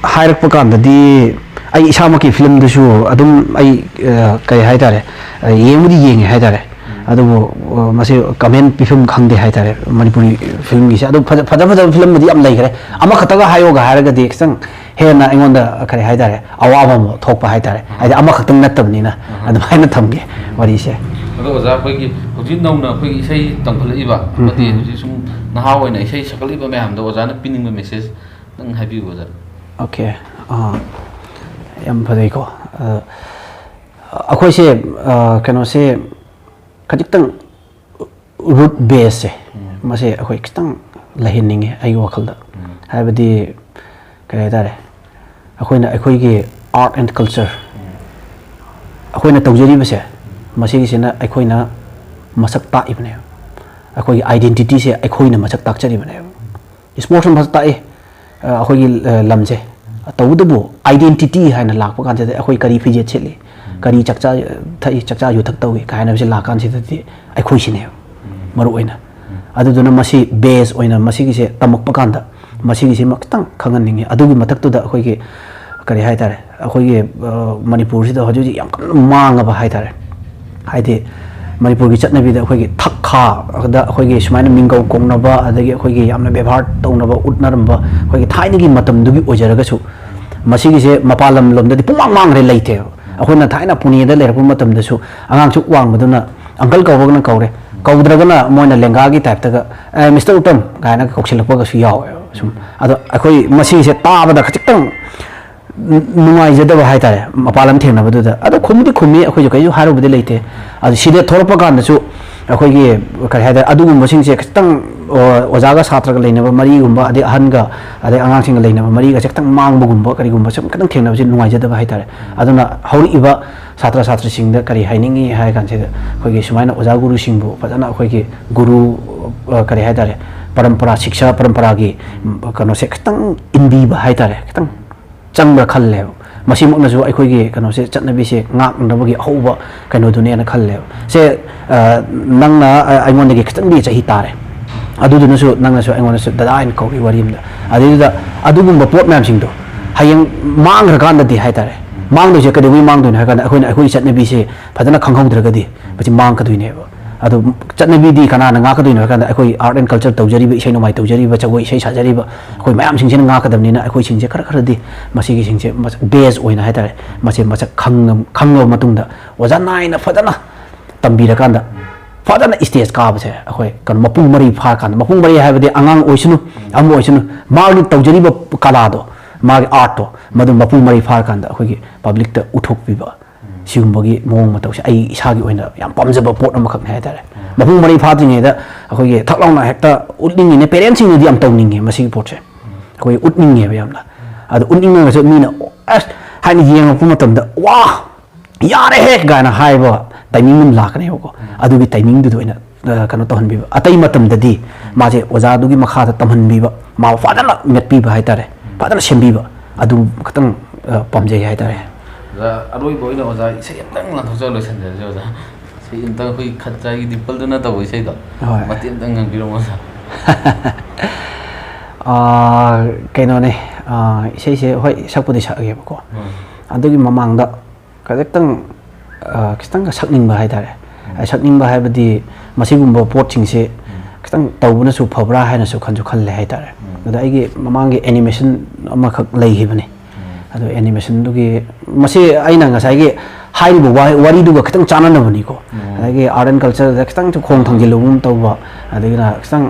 ꯍꯥꯏꯔꯛꯄ ꯀꯥꯟꯗꯗꯤ ꯑꯩ ꯏꯁꯥꯃꯛꯀꯤ ꯐꯤꯂꯝꯗꯨꯁꯨ ꯑꯗꯨꯝ ꯑꯩ ꯑ, ꯀꯩ ꯍꯥꯏꯇꯥꯔꯦ, ꯑ, ꯌꯦꯡꯕꯨꯗꯤ ꯌꯦꯡꯉꯦ ꯍꯥꯏꯇꯥꯔꯦ꯫ ꯑꯗꯨꯕꯨ ꯑ, ꯃꯁꯤ ꯀꯃꯦꯟ ꯄꯤꯐꯝ ꯈꯪꯗꯦ ꯍꯥꯏꯇꯥꯔꯦ꯫ ꯃꯅꯤꯄꯨꯔꯤ ꯐꯤꯂꯝꯒꯤꯁꯦ ꯑꯗꯨꯝ ꯐꯖ ꯐꯖ ꯐꯖꯕ ꯐꯤꯂꯝꯕꯨꯗꯤ ꯌꯥꯝ ꯂꯩꯈ꯭ꯔꯦ꯫ ꯑꯃꯈꯛꯇꯒ ꯍꯥꯏꯌꯣꯒ ꯍꯥꯏꯔꯒꯗꯤ ꯈꯤꯇꯪ ꯍꯦꯟꯅ ꯑꯩꯉꯣꯟꯗ ꯀꯔꯤ ꯍꯥꯏꯇꯥꯔꯦ, ꯑꯋꯥꯕ ꯑꯃ ꯊꯣꯛꯄ ꯍꯥꯏꯇꯥꯔꯦ꯫ ꯍꯥꯏꯗꯤ ꯑꯃꯈꯛꯇꯪ ꯅꯠꯇꯕꯅꯤꯅ꯫ ꯑꯗꯨꯃꯥꯏꯅ ꯊꯝꯒꯦ ꯋꯥꯔꯤꯁꯦ꯫ ꯑꯗꯣ ꯑꯣꯖꯥ, ꯑꯩꯈꯣꯏꯒꯤ ꯍꯧꯖꯤꯛ ꯅꯧꯅ ꯑꯩꯈꯣꯏꯒꯤ ꯏꯁꯩ ꯇꯝꯈꯠꯂꯛꯏꯕ ꯑꯃꯗꯤ ꯍꯧꯖꯤꯛ ꯁꯨꯝ ꯅꯍꯥ ꯑꯣꯏꯅ ꯏꯁꯩ ꯁꯛꯀꯠꯂꯛꯏꯕ ꯃꯌꯥꯝꯗ ꯑꯣꯖꯥꯅ ꯄꯤꯅꯤꯡꯕ ꯃꯦꯁꯦꯖ ꯅꯪ ꯍꯥꯏꯕꯤꯌꯨ ꯑꯣꯖꯥ꯫ ꯑꯣꯀꯦ꯫ ꯑꯥ, ꯌꯥꯝ ꯐꯖꯩꯀꯣ꯫ ꯑ, ꯑꯩꯈꯣꯏꯁꯦ ꯑ, ꯀꯩꯅꯣꯁꯦ ꯈꯖꯤꯛꯇꯪ ꯔꯨꯠ ꯕꯦꯁꯁꯦ ꯃꯁꯦ ꯑꯩꯈꯣꯏ ꯈꯤꯇꯪ ꯂꯩꯍꯟꯅꯤꯡꯉꯦ ꯑꯩꯒꯤ ꯋꯥꯈꯜꯗ꯫ ꯍꯥꯏꯕꯗꯤ ꯀꯔꯤ ꯍꯥꯏꯇꯥꯔꯦ, ꯑꯩꯈꯣꯏꯅ ꯑꯩꯈꯣꯏꯒꯤ art and culture ꯑꯩꯈꯣꯏꯅ ꯇꯧꯖꯔꯤꯕꯁꯦ, ꯃꯁꯤꯒꯤꯁꯤꯅ ꯑꯩꯈꯣꯏꯅ ꯃꯁꯛ ꯇꯥꯛꯏꯕꯅꯦꯕ꯫ ꯑꯩꯈꯣꯏꯒꯤ identityꯁꯦ ꯑꯩꯈꯣꯏꯅ ꯃꯁꯛ ꯇꯥꯛꯆꯔꯤꯕꯅꯦꯕ꯫ ꯏꯁꯄꯣꯔꯠꯁ ꯃꯁꯛ ꯇꯥꯛꯏ, ꯑ, ꯑꯩꯈꯣꯏꯒꯤ ꯑ, ꯂꯝꯁꯦ꯫ ꯇꯧꯕꯇꯕꯨ identity ꯍꯥꯏꯅ ꯂꯥꯛꯄ ꯀꯥꯟꯁꯤꯗ ꯑꯩꯈꯣꯏ ꯀꯔꯤ ꯐꯤꯖꯦꯠ ꯁꯦꯠꯂꯤ, ꯀꯔꯤ ꯆꯥꯛꯆꯥ ꯊꯛꯏ, ꯆꯥꯛꯆꯥ ꯌꯨꯊꯛ ꯇꯧꯏ ꯀꯥꯏꯅꯕꯁꯦ ꯂꯥꯛꯀꯥꯟꯁꯤꯗꯗꯤ ꯑꯩꯈꯣꯏꯁꯤꯅꯦꯕ ꯃꯔꯨ ꯑꯣꯏꯅ꯫ ꯑꯗꯨꯗꯨꯅ ꯃꯁꯤ ꯕꯦꯁ ꯑꯣꯏꯅ ꯃꯁꯤꯒꯤꯁꯦ ꯇꯝꯃꯛꯄ ꯀꯥꯟꯗ ꯃꯁꯤꯒꯤꯁꯤꯃ ꯈꯤꯇꯪ ꯈꯪꯍꯟꯅꯤꯡꯉꯤ꯫ ꯑꯗꯨꯒꯤ ꯃꯊꯛꯇꯨꯗ ꯑꯩꯈꯣꯏꯒꯤ ꯀꯔꯤ ꯍꯥꯏꯇꯥꯔꯦ, ꯑꯩꯈꯣꯏꯒꯤ ꯑ, ꯃꯅꯤꯄꯨꯔꯁꯤꯗ ꯍꯧꯖꯤꯛ ꯍꯧꯖꯤꯛ ꯌꯥꯝ ꯀꯟꯅ ꯃꯥꯡꯉꯕ ꯍꯥꯏꯇꯥꯔꯦ꯫ ꯍꯥꯏꯗꯤ ꯃꯅꯤꯄꯨꯔꯒꯤ ꯆꯠꯅꯕꯤꯗ ꯑꯩꯈꯣꯏꯒꯤ ꯊꯛ ꯈꯥꯗ ꯑꯩꯈꯣꯏꯒꯤ ꯁꯨꯃꯥꯏꯅ ꯃꯤꯡꯒꯧ ꯀꯧꯅꯕ, ꯑꯗꯒꯤ ꯑꯩꯈꯣꯏꯒꯤ ꯌꯥꯝꯅ ꯕꯦꯕꯥꯔ ꯇꯧꯅꯕ ꯎꯠꯅꯔꯝꯕ ꯑꯩꯈꯣꯏꯒꯤ ꯊꯥꯏꯅꯒꯤ ꯃꯇꯝꯗꯨꯒꯤ ꯑꯣꯏꯖꯔꯒꯁꯨ, ꯃꯁꯤꯒꯤꯁꯦ ꯃꯄꯥꯟ ꯂꯝ ꯂꯣꯝꯗꯗꯤ ꯄꯨꯡꯃꯥꯡ ꯃꯥꯡꯈ꯭ꯔꯦ, ꯂꯩꯇꯦꯕ꯫ ꯑꯩꯈꯣꯏꯅ ꯊꯥꯏꯅ ꯄꯨꯅꯦꯗ ꯂꯩꯔꯛꯄ ꯃꯇꯝꯗꯁꯨ ꯑꯉꯥꯡꯁꯨ ꯋꯥꯡꯕꯗꯨꯅ ꯑꯪꯀꯜ ꯀꯧꯕꯒꯅ ꯀꯧꯔꯦ, ꯀꯧꯗ꯭ꯔꯒꯅ ꯃꯣꯏꯅ ꯂꯦꯡꯒꯥꯒꯤ ꯇꯥꯏꯞꯇꯒ "ꯑꯦ, ꯃꯤꯁꯇꯔ ꯎꯇꯝ" ꯀꯥꯏꯅꯒ ꯀꯧꯁꯤꯜꯂꯛꯄꯒꯁꯨ ꯌꯥꯎꯋꯦꯕ꯫ ꯁꯨꯝ ꯑꯗꯣ ꯑꯩꯈꯣꯏ ꯃꯁꯤꯁꯦ ꯇꯥꯕꯗ ꯈꯖꯤꯛꯇꯪ ꯅꯨꯡꯉꯥꯏꯖꯗꯕ ꯍꯥꯏꯇꯥꯔꯦ, ꯃꯄꯥꯟ ꯂꯝ ꯊꯦꯡꯅꯕꯗꯨꯗ꯫ ꯑꯗꯣ ꯈꯨꯝꯗꯤ ꯈꯨꯝꯃꯤ, ꯑꯩꯈꯣꯏꯁꯨ ꯀꯩꯁꯨ ꯍꯥꯏꯔꯨꯕꯗꯤ ꯂꯩꯇꯦ꯫ ꯑꯗꯨ ꯁꯤꯗ ꯊꯣꯛꯂꯛꯄ ꯀꯥꯟꯗꯁꯨ ꯑꯩꯈꯣꯏꯒꯤ ꯀꯔꯤ ꯍꯥꯏꯇꯥꯔꯦ, ꯑꯗꯨꯒꯨꯝꯕꯁꯤꯡꯁꯦ ꯈꯤꯇꯪ, ꯑꯣ, ꯑꯣꯖꯥꯒ ꯁꯥꯇ꯭ꯔꯒ ꯂꯩꯅꯕ ꯃꯔꯤꯒꯨꯝꯕ, ꯑꯗꯩ ꯑꯍꯟꯒ ꯑꯗꯩ ꯑꯉꯥꯡꯁꯤꯡꯒ ꯂꯩꯅꯕ ꯃꯔꯤꯒꯁꯦ ꯈꯤꯇꯪ ꯃꯥꯡꯕꯒꯨꯝꯕ ꯀꯔꯤꯒꯨꯝꯕ ꯁꯨꯝ ꯈꯤꯇꯪ ꯊꯦꯡꯅꯕꯁꯦ ꯅꯨꯡꯉꯥꯏꯖꯗꯕ ꯍꯥꯏꯇꯥꯔꯦ꯫ ꯑꯗꯨꯅ ꯍꯧꯔꯛꯏꯕ ꯁꯥꯇ꯭ꯔ ꯁꯥꯇ꯭ꯔꯤꯁꯤꯡꯗ ꯀꯔꯤ ꯍꯥꯏꯅꯤꯡꯉꯤ ꯍꯥꯏ ꯀꯥꯟꯁꯤꯗ, ꯑꯩꯈꯣꯏꯒꯤ ꯁꯨꯃꯥꯏꯅ ꯑꯣꯖꯥ ꯒꯨꯔꯨꯁꯤꯡꯕꯨ ꯐꯖꯅ ꯑꯩꯈꯣꯏꯒꯤ ꯒꯨꯔꯨ, ꯑ, ꯀꯔꯤ ꯍꯥꯏꯇꯥꯔꯦ, ꯄꯔꯝꯄꯔꯥ, ꯁꯤꯛꯁꯥ ꯄꯔꯝꯄꯔꯥꯒꯤ, ꯎꯝ, ꯀꯩꯅꯣꯁꯦ ꯈꯤꯇꯪ ꯏꯟꯕꯤꯕ ꯍꯥꯏꯇꯥꯔꯦ, ꯈꯤꯇꯪ ꯆꯪꯕ꯭ꯔꯥ ꯈꯜꯂꯦꯕ꯫ ꯃꯁꯤꯃꯛꯅꯁꯨ ꯑꯩꯈꯣꯏꯒꯤ ꯀꯩꯅꯣꯁꯦ, ꯆꯠꯅꯕꯤꯁꯦ ꯉꯥꯛꯅꯕꯒꯤ ꯑꯍꯧꯕ ꯀꯩꯅꯣꯗꯨꯅꯦꯅ ꯈꯜꯂꯦꯕ꯫ ꯁꯦ, ꯑ, ꯅꯪꯅ, ꯑ, ꯑꯩꯉꯣꯟꯗꯒꯤ ꯈꯤꯇꯪꯗꯤ ꯆꯍꯤ ꯇꯥꯔꯦ, ꯑꯗꯨꯗꯨꯅꯁꯨ ꯅꯪꯅꯁꯨ ꯑꯩꯉꯣꯟꯗꯁꯨ ꯗꯗꯥ ꯍꯥꯏꯅ ꯀꯧꯏ ꯋꯥꯔꯤ ꯑꯃꯗ꯫ ꯑꯗꯨꯗꯨꯗ ꯑꯗꯨꯒꯨꯝꯕ ꯄꯣꯠ ꯃꯌꯥꯝꯁꯤꯡꯗꯣ ꯍꯌꯦꯡ ꯃꯥꯡꯈ꯭ꯔꯀꯥꯟꯗꯗꯤ ꯍꯥꯏꯇꯥꯔꯦ, ꯃꯥꯡꯗꯣꯏꯁꯦ ꯀꯩꯗꯧꯕꯩ ꯃꯥꯡꯗꯣꯏꯅꯣ ꯍꯥꯏ ꯀꯥꯟꯗ, ꯑꯩꯈꯣꯏꯅ ꯑꯩꯈꯣꯏꯒꯤ ꯆꯠꯅꯕꯤꯁꯦ ꯐꯖꯅ ꯈꯪꯍꯧꯗ꯭ꯔꯒꯗꯤ ꯃꯁꯤ ꯃꯥꯡꯉꯛꯀꯗꯣꯏꯅꯦꯕ꯫ ꯑꯗꯣ ꯆꯠꯅꯕꯤꯗꯤ ꯀꯅꯥꯅ ꯉꯥꯛꯀꯗꯣꯏꯅꯣ ꯍꯥꯏ ꯀꯥꯟꯗ, ꯑꯩꯈꯣꯏ art and culture ꯇꯧꯖꯔꯤꯕ, ꯏꯁꯩ ꯅꯣꯡꯃꯥꯏ ꯇꯧꯖꯔꯤꯕ, ꯖꯒꯣꯏ ꯏꯁꯩ ꯁꯥꯖꯔꯤꯕ ꯑꯩꯈꯣꯏ ꯃꯌꯥꯝꯁꯤꯡꯁꯤꯅ ꯉꯥꯛꯀꯗꯕꯅꯤꯅ, ꯑꯩꯈꯣꯏꯁꯤꯡꯁꯦ ꯈꯔ ꯈꯔꯗꯤ ꯃꯁꯤꯒꯤꯁꯤꯡꯁꯦ ꯃꯁꯛ, base ꯑꯣꯏꯅ ꯍꯥꯏꯇꯥꯔꯦ, ꯃꯁꯤ ꯃꯁꯛ ꯈꯪꯉ-, ꯈꯪꯉꯕ ꯃꯇꯨꯡꯗ ꯑꯣꯖꯥ ꯅꯥꯏꯅ ꯐꯖꯅ ꯇꯝꯕꯤꯔꯀꯥꯟꯗ, ꯐꯖꯅ stage ꯀꯥꯕꯁꯦ ꯑꯩꯈꯣꯏ ꯀꯩꯅꯣ ꯃꯄꯨꯡ ꯃꯔꯩ ꯐꯥꯔꯀꯥꯟꯗ, ꯃꯄꯨꯡ ꯃꯔꯩ ꯍꯥꯏꯕꯗꯤ ꯑꯉꯥꯡ ꯑꯣꯏꯁꯅꯨ, ꯑꯃ ꯑꯣꯏꯁꯅꯨ, ꯃꯥꯒꯤ ꯇꯧꯖꯔꯤꯕ ꯀꯂꯥꯗꯣ, ꯃꯥꯒꯤ artꯇꯣ, ꯃꯗꯨ ꯃꯄꯨꯡ ꯃꯔꯩ ꯐꯥꯔꯀꯥꯟꯗ ꯑꯩꯈꯣꯏꯒꯤ publicꯇ ꯎꯠꯊꯣꯛꯄꯤꯕ, ꯁꯤꯒꯨꯝꯕꯒꯤ ꯃꯑꯣꯡ ꯃꯇꯧꯁꯦ ꯑꯩ ꯏꯁꯥꯒꯤ ꯑꯣꯏꯅ ꯌꯥꯝ ꯄꯥꯝꯖꯕ ꯄꯣꯠ ꯑꯃꯈꯛꯅꯦ ꯍꯥꯏꯇꯥꯔꯦ꯫ ꯃꯄꯨꯡ ꯃꯔꯩ ꯐꯥꯗ꯭ꯔꯤꯉꯩꯗ ꯑꯩꯈꯣꯏꯒꯤ ꯊꯛ ꯂꯥꯎꯅ ꯍꯦꯛꯇ ꯎꯠꯅꯤꯡꯉꯤꯅꯦ, parentꯁꯤꯡꯅꯗꯤ ꯌꯥꯝ ꯇꯧꯅꯤꯡꯉꯦ ꯃꯁꯤꯒꯤ ꯄꯣꯠꯁꯦ, ꯑꯩꯈꯣꯏ ꯎꯠꯅꯤꯡꯉꯦꯕ ꯌꯥꯝꯅ꯫ ꯑꯗꯣ ꯎꯠꯅꯤꯡꯉꯒꯁꯨ ꯃꯤꯅ ꯑꯁ ꯍꯥꯏꯅ ꯌꯦꯡꯉꯛꯄ ꯃꯇꯝꯗ, "ꯋꯥ, ꯌꯥꯔꯦꯍꯦ!" ꯀꯥꯏꯅ ꯍꯥꯏꯕ timing ꯑꯃ ꯂꯥꯛꯀꯅꯦꯕꯀꯣ꯫ ꯑꯗꯨꯒꯤ timingꯗꯨꯗ ꯑꯣꯏꯅ, ꯑ, ꯀꯩꯅꯣ ꯇꯧꯍꯟꯕꯤꯕ꯫ ꯑꯇꯩ ꯃꯇꯝꯗꯗꯤ ꯃꯥꯁꯦ ꯑꯣꯖꯥꯗꯨꯒꯤ ꯃꯈꯥꯗ ꯇꯝꯍꯟꯕꯤꯕ, ꯃꯥ ꯐꯖꯅ ꯃꯦꯠꯄꯤꯕ ꯍꯥꯏꯇꯥꯔꯦ, ꯐꯖꯅ ꯁꯦꯝꯕꯤꯕ, ꯑꯗꯨ ꯈꯛꯇꯪ, ꯑ, ꯄꯥꯝꯖꯩ ꯍꯥꯏꯇꯥꯔꯦ꯫ ꯑꯣꯖꯥ, ꯑꯔꯣꯏꯕ ꯑꯣꯏꯅ ꯑꯣꯖꯥ ꯏꯁꯩ ꯑꯝꯇꯪ ꯉꯥꯡꯊꯣꯛꯆꯔ ꯂꯣꯏꯁꯤꯟꯖꯔꯁꯤ ꯑꯣꯖꯥ꯫ ꯏꯁꯩ ꯑꯝꯇꯪ ꯑꯩꯈꯣꯏ ꯈꯠꯆꯥꯏꯒꯤ ꯗꯤꯝꯄꯜꯗꯨꯅ ꯇꯧꯕ ꯏꯁꯩꯗꯣ ꯍꯣꯏ꯫ ꯃꯇꯦꯛ ꯑꯝꯇꯪ ꯉꯥꯡꯕꯤꯔꯝꯃꯣ ꯑꯣꯖꯥ꯫ ꯑꯥ, ꯀꯩꯅꯣꯅꯦ, ꯑꯥ, ꯏꯁꯩꯁꯦ ꯍꯣꯏ ꯁꯛꯄꯨꯗꯤ ꯁꯛꯑꯒꯦꯕꯀꯣ꯫ ꯎꯝ꯫ ꯑꯗꯨꯒꯤ ꯃꯃꯥꯡꯗ ꯈꯖꯤꯛꯇꯪ, ꯑꯥ, ꯈꯤꯇꯪꯒ ꯁꯛꯅꯤꯡꯕ ꯍꯥꯏꯇꯥꯔꯦ꯫ ꯎꯝ꯫ ꯁꯛꯅꯤꯡꯕ ꯍꯥꯏꯕꯗꯤ ꯃꯁꯤꯒꯨꯝꯕ ꯄꯣꯠꯁꯤꯡꯁꯦ ꯎꯝ꯫ ꯈꯤꯇꯪ ꯇꯧꯕꯅꯁꯨ ꯐꯕ꯭ꯔꯥ ꯍꯥꯏꯅꯁꯨ ꯈꯟꯁꯨ ꯈꯜꯂꯦ ꯍꯥꯏꯇꯥꯔꯦ꯫ ꯎꯝ꯫ ꯑꯗ ꯑꯩꯒꯤ ꯃꯃꯥꯡꯒꯤ animation ꯑꯃꯈꯛ ꯂꯩꯈꯤꯕꯅꯦ꯫ ꯎꯝ꯫ ꯑꯗꯣ animationꯗꯨꯒꯤ, ꯃꯁꯤ ꯑꯩꯅ ꯉꯁꯥꯏꯒꯤ ꯍꯥꯏꯔꯤꯕ ꯋꯥ-, ꯋꯥꯔꯤꯗꯨꯒ ꯈꯤꯇꯪ ꯆꯥꯟꯅꯅꯕꯅꯤꯀꯣ꯫ ꯎꯝ꯫ ꯑꯗꯒꯤ art and cultureꯗ ꯈꯤꯇꯪꯁꯨ ꯈꯣꯡ ꯊꯥꯡꯖꯤꯜꯂꯨꯕ ꯑꯃ ꯇꯧꯕ, ꯑꯗꯒꯤꯅ ꯈꯤꯇꯪ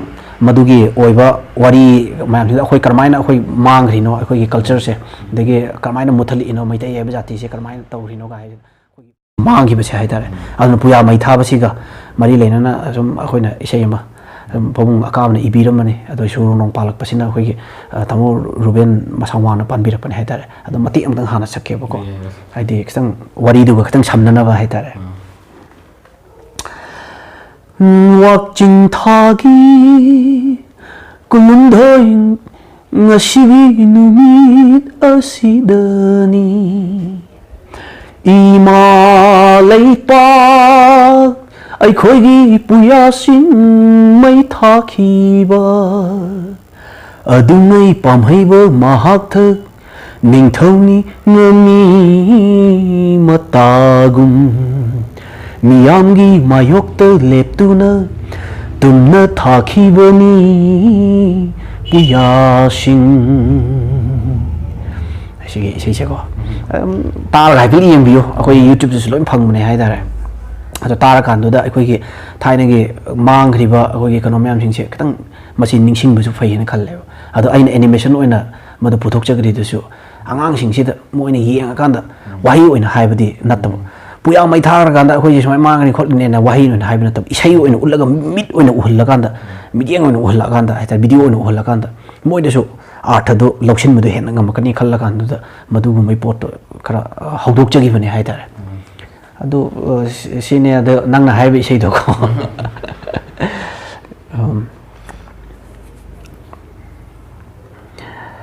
ꯃꯗꯨꯒꯤ ꯑꯣꯏꯕ ꯋꯥꯔꯤ ꯃꯌꯥꯝꯁꯤꯗ ꯑꯩꯈꯣꯏ ꯀꯔꯝꯍꯥꯏꯅ ꯑꯩꯈꯣꯏ ꯃꯥꯡꯈ꯭ꯔꯤꯅꯣ, ꯑꯩꯈꯣꯏꯒꯤ cultureꯁꯦ, ꯑꯗꯒꯤ ꯀꯔꯝꯍꯥꯏꯅ ꯃꯨꯠꯊꯠꯂꯛꯏꯅꯣ, ꯃꯩꯇꯩ ꯍꯥꯏꯕ ꯖꯥꯇꯤꯁꯦ ꯀꯔꯝꯍꯥꯏꯅ ꯇꯧꯔꯤꯅꯣꯒ ꯍꯥꯏ, ꯑꯩꯈꯣꯏꯒꯤ ꯃꯥꯡꯈꯤꯕꯁꯦ ꯍꯥꯏꯇꯥꯔꯦ꯫ ꯑꯗꯨꯅ ꯄꯨꯌꯥ ꯃꯩ ꯊꯥꯕꯁꯤꯒ ꯃꯔꯤ ꯂꯩꯅꯅ ꯁꯨꯝ ꯑꯩꯈꯣꯏꯅ ꯏꯁꯩ ꯑꯃ ꯁꯨꯝ ꯄꯥꯕꯨꯡ ꯑꯀꯥꯕꯅ ꯏꯕꯤꯔꯝꯕꯅꯤ, ꯑꯗꯣ ꯁꯨꯔ ꯅꯣꯡ ꯄꯥꯜꯂꯛꯄꯁꯤꯅ ꯑꯩꯈꯣꯏꯒꯤ, ꯑ, ꯇꯥꯃꯣ ꯔꯨꯕꯦꯟ ꯃꯁꯥꯡꯋꯥꯡꯅ ꯄꯥꯟꯕꯤꯔꯛꯄꯅꯦ ꯍꯥꯏꯇꯥꯔꯦ꯫ ꯑꯗꯣ ꯃꯇꯦꯛ ꯑꯃꯇꯪ ꯍꯥꯟꯅ ꯁꯛꯀꯦꯕꯀꯣ, ꯌꯥꯏ, ꯌꯥꯏ꯫ ꯍꯥꯏꯗꯤ ꯈꯤꯇꯪ ꯋꯥꯔꯤꯗꯨꯒ ꯈꯤꯇꯪ ꯁꯝꯅꯅꯕ ꯍꯥꯏꯇꯥꯔꯦ꯫ ꯑꯥ꯫ ꯎꯝ, ꯋꯥꯛꯆꯤꯡ ꯊꯥꯒꯤ ꯀꯨꯟꯍꯨꯝꯗꯣꯏ ꯉꯁꯤꯒꯤ ꯅꯨꯃꯤꯠ ꯑꯁꯤꯗꯅꯤ ꯏꯃꯥ ꯂꯩꯄꯥꯛ ꯑꯩꯈꯣꯏꯒꯤ ꯄꯨꯌꯥꯁꯤꯡ ꯃꯩ ꯊꯥꯈꯤꯕ꯫ ꯑꯗꯨꯉꯩ ꯄꯥꯝꯍꯩꯕ ꯃꯍꯥꯛꯊꯛ ꯅꯤꯡꯊꯧꯅꯤ ꯉꯝꯃꯤ ꯃꯇꯥꯒꯨꯝ꯫ ꯃꯤꯌꯥꯝꯒꯤ ꯃꯥꯌꯣꯛꯇ ꯂꯦꯞꯇꯨꯅ ꯇꯨꯝꯅ ꯊꯥꯈꯤꯕꯅꯤ ꯄꯨꯌꯥꯁꯤꯡ꯫ ꯁꯤꯒꯤ ꯏꯁꯩꯁꯦꯀꯣ, ꯑꯗꯨꯝ ꯇꯥꯔꯒ ꯍꯥꯏꯐꯦꯠ ꯌꯦꯡꯕꯤꯌꯨ꯫ ꯑꯩꯈꯣꯏ YouTubeꯇꯁꯨ ꯂꯣꯏ ꯐꯪꯕꯅꯦ ꯍꯥꯏꯇꯥꯔꯦ꯫ ꯑꯗꯣ ꯇꯥꯔꯀꯥꯟꯗꯨꯗ ꯑꯩꯈꯣꯏꯒꯤ ꯊꯥꯏꯅꯒꯤ ꯃꯥꯡꯈ꯭ꯔꯤꯕ ꯑꯩꯈꯣꯏꯒꯤ ꯀꯩꯅꯣ ꯃꯌꯥꯝꯁꯤꯡꯁꯦ ꯈꯤꯇꯪ ꯃꯁꯤ ꯅꯤꯡꯁꯤꯡꯕꯁꯨ ꯐꯩ ꯍꯥꯏꯅ ꯈꯜꯂꯦꯕ꯫ ꯑꯗꯣ ꯑꯩꯅ animation ꯑꯣꯏꯅ ꯃꯗꯨ ꯄꯨꯊꯣꯛꯆꯈ꯭ꯔꯤꯗꯨꯁꯨ ꯑꯉꯥꯡꯁꯤꯡꯁꯤꯗ ꯃꯣꯏꯅ ꯌꯦꯡꯉꯀꯥꯟꯗ ꯋꯥꯍꯩ ꯑꯣꯏꯅ ꯍꯥꯏꯕꯗꯤ ꯅꯠꯇꯕ, ꯄꯨꯌꯥ ꯃꯩ ꯊꯥꯔꯀꯥꯟꯗ ꯑꯩꯈꯣꯏꯁꯦ ꯁꯨꯃꯥꯏꯅ ꯃꯥꯡꯈ꯭ꯔꯦ ꯈꯣꯠꯂꯤꯅꯦꯅ ꯋꯥꯍꯩ ꯑꯣꯏꯅ ꯍꯥꯏꯕ ꯅꯠꯇꯕ, ꯏꯁꯩ ꯑꯣꯏꯅ ꯎꯠꯂꯒ, ꯃꯤꯠ ꯑꯣꯏꯅ ꯎꯍꯜꯂꯀꯥꯟꯗ, ꯃꯤꯠꯌꯦꯡ ꯑꯣꯏꯅ ꯎꯍꯜꯂꯀꯥꯟꯗ ꯍꯥꯏꯇꯥꯔꯦ, video ꯑꯣꯏꯅ ꯎꯍꯜꯂꯀꯥꯟꯗ ꯃꯣꯏꯗꯁꯨ ꯑꯥꯔꯊꯗꯣ ꯂꯧꯁꯤꯟꯕꯗꯣ ꯍꯦꯟꯅ ꯉꯝꯃꯛꯀꯅꯤ ꯈꯜꯂꯀꯥꯟꯗꯨꯗ ꯃꯗꯨꯒꯨꯝꯕꯒꯤ ꯄꯣꯠꯇꯣ ꯈꯔ, ꯑ, ꯍꯧꯗꯣꯛꯆꯈꯤꯕꯅꯦ ꯍꯥꯏꯇꯥꯔꯦ꯫ ꯑꯗꯨ, ꯑ, ꯁꯤ-, ꯁꯤꯅꯦ ꯑꯗ ꯅꯪꯅ ꯍꯥꯏꯔꯤꯕ ꯏꯁꯩꯗꯣꯀꯣ꯫ ꯎꯝ꯫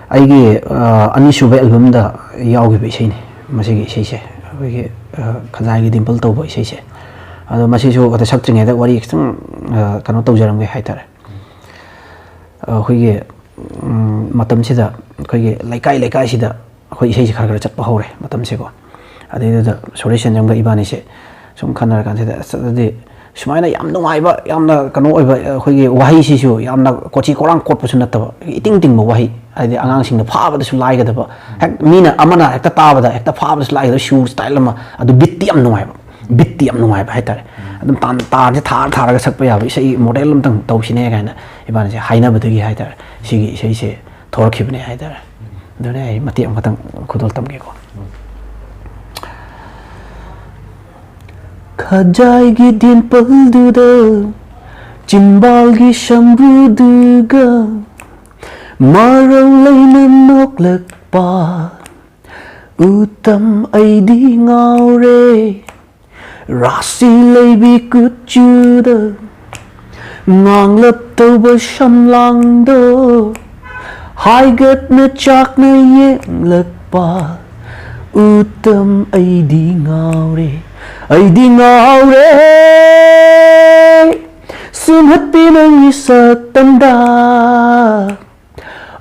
ꯑꯩꯒꯤ, ꯑ, ꯑꯅꯤꯁꯨꯕ albumꯗ ꯌꯥꯎꯈꯤꯕ ꯏꯁꯩꯅꯤ ꯃꯁꯤꯒꯤ ꯏꯁꯩꯁꯦ, ꯑꯩꯈꯣꯏꯒꯤ, ꯑ, ꯈꯖꯥꯏꯒꯤ ꯗꯤꯝꯄꯜ ꯇꯧꯕ ꯏꯁꯩꯁꯦ꯫ ꯑꯗꯣ ꯃꯁꯤꯁꯨ ꯑꯗ ꯁꯛꯇ꯭ꯔꯤꯉꯩꯗ ꯋꯥꯔꯤ ꯈꯤꯇꯪ, ꯑ, ꯀꯩꯅꯣ ꯇꯧꯖꯔꯝꯒꯦ ꯍꯥꯏꯇꯥꯔꯦ꯫ ꯑ, ꯑꯩꯈꯣꯏꯒꯤ, ꯎꯝ, ꯃꯇꯝꯁꯤꯗ ꯑꯩꯈꯣꯏꯒꯤ ꯂꯩꯀꯥꯏ ꯂꯩꯀꯥꯏꯁꯤꯗ ꯑꯩꯈꯣꯏ ꯏꯁꯩꯁꯦ ꯈꯔ ꯈꯔ ꯆꯠꯄ ꯍꯧꯔꯦ ꯃꯇꯝꯁꯦꯀꯣ꯫ ꯑꯗꯩꯗꯨꯗ ꯁꯣꯔꯤ ꯁꯦꯟꯖꯝꯒ ꯏꯕꯥꯅꯤꯁꯦ ꯁꯨꯝ ꯈꯟꯅꯔꯀꯥꯟꯁꯤꯗ, "ꯑꯁ, ꯑꯗꯨꯗꯤ ꯁꯨꯃꯥꯏꯅ ꯌꯥꯝ ꯅꯨꯡꯉꯥꯏꯕ, ꯌꯥꯝꯅ ꯀꯩꯅꯣ ꯑꯣꯏꯕ, ꯑꯩꯈꯣꯏꯒꯤ ꯋꯥꯍꯩꯁꯤꯁꯨ ꯌꯥꯝꯅ ꯀꯣꯆꯤ ꯀꯣꯔꯥꯡ ꯀꯣꯠꯄꯁꯨ ꯅꯠꯇꯕ, ꯏꯇꯤꯡ ꯇꯤꯡꯕ ꯋꯥꯍꯩ, ꯍꯥꯏꯗꯤ ꯑꯉꯥꯡꯁꯤꯡꯅ ꯐꯥꯕꯗꯁꯨ ꯂꯥꯏꯒꯗꯕ, ꯍꯦꯛ ꯃꯤꯅ ꯑꯃꯅ ꯍꯦꯛꯇ ꯇꯥꯕꯗ ꯍꯦꯛꯇ ꯐꯥꯕꯗꯁꯨ ꯂꯥꯏꯒꯗꯕ, ꯁꯨꯔ style ꯑꯃ, ꯑꯗꯨ beatꯇꯤ ꯌꯥꯝ ꯅꯨꯡꯉꯥꯏꯕ, beatꯇꯤ ꯌꯥꯝ ꯅꯨꯡꯉꯥꯏꯕ ꯍꯥꯏꯇꯥꯔꯦ꯫ ꯑꯗꯨꯝ ꯇꯥꯟ-, ꯇꯥꯟꯁꯦ ꯊꯥꯔ ꯊꯥꯔꯒ ꯁꯛꯄ ꯌꯥꯕ ꯏꯁꯩ model ꯑꯝꯇꯪ ꯇꯧꯁꯤꯅꯦ" ꯀꯥꯏꯅ ꯏꯕꯥꯅꯤꯁꯦ ꯍꯥꯏꯅꯕꯗꯒꯤ ꯍꯥꯏꯇꯥꯔꯦ, ꯁꯤꯒꯤ ꯏꯁꯩꯁꯦ ꯊꯣꯔꯛꯈꯤꯕꯅꯦ ꯍꯥꯏꯇꯥꯔꯦ꯫ ꯑꯗꯨꯅꯦ ꯑꯩ ꯃꯇꯦꯛ ꯑꯃꯈꯛꯇꯪ ꯈꯨꯗꯣꯜ ꯇꯝꯒꯦꯀꯣ꯫ ꯈꯖꯥꯏꯒꯤ ꯗꯤꯝꯄꯜꯗꯨꯗ ꯆꯤꯝꯕꯥꯜꯒꯤ ꯁꯝꯕ꯭ꯔꯨꯗꯨꯒ ꯃꯔꯧ ꯂꯩꯅ ꯅꯣꯛꯂꯛꯄ ꯎꯇꯝ ꯑꯩꯗꯤ ꯉꯥꯎꯔꯦ꯫ ꯔꯥꯁꯤ ꯂꯩꯕꯤ ꯀꯨꯆꯨꯗ ꯉꯥꯡꯂꯞ ꯇꯧꯕ ꯁꯝꯂꯥꯡꯗꯣ ꯍꯥꯏꯒꯠꯅ ꯆꯥꯛꯅ ꯌꯦꯡꯂꯛꯄ ꯎꯇꯝ, ꯑꯩꯗꯤ ꯉꯥꯎꯔꯦ, ꯑꯩꯗꯤ ꯉꯥꯎꯔꯦ꯫ ꯁꯨꯝꯍꯠꯄꯤ ꯅꯪꯒꯤ ꯁꯛꯇꯝꯗ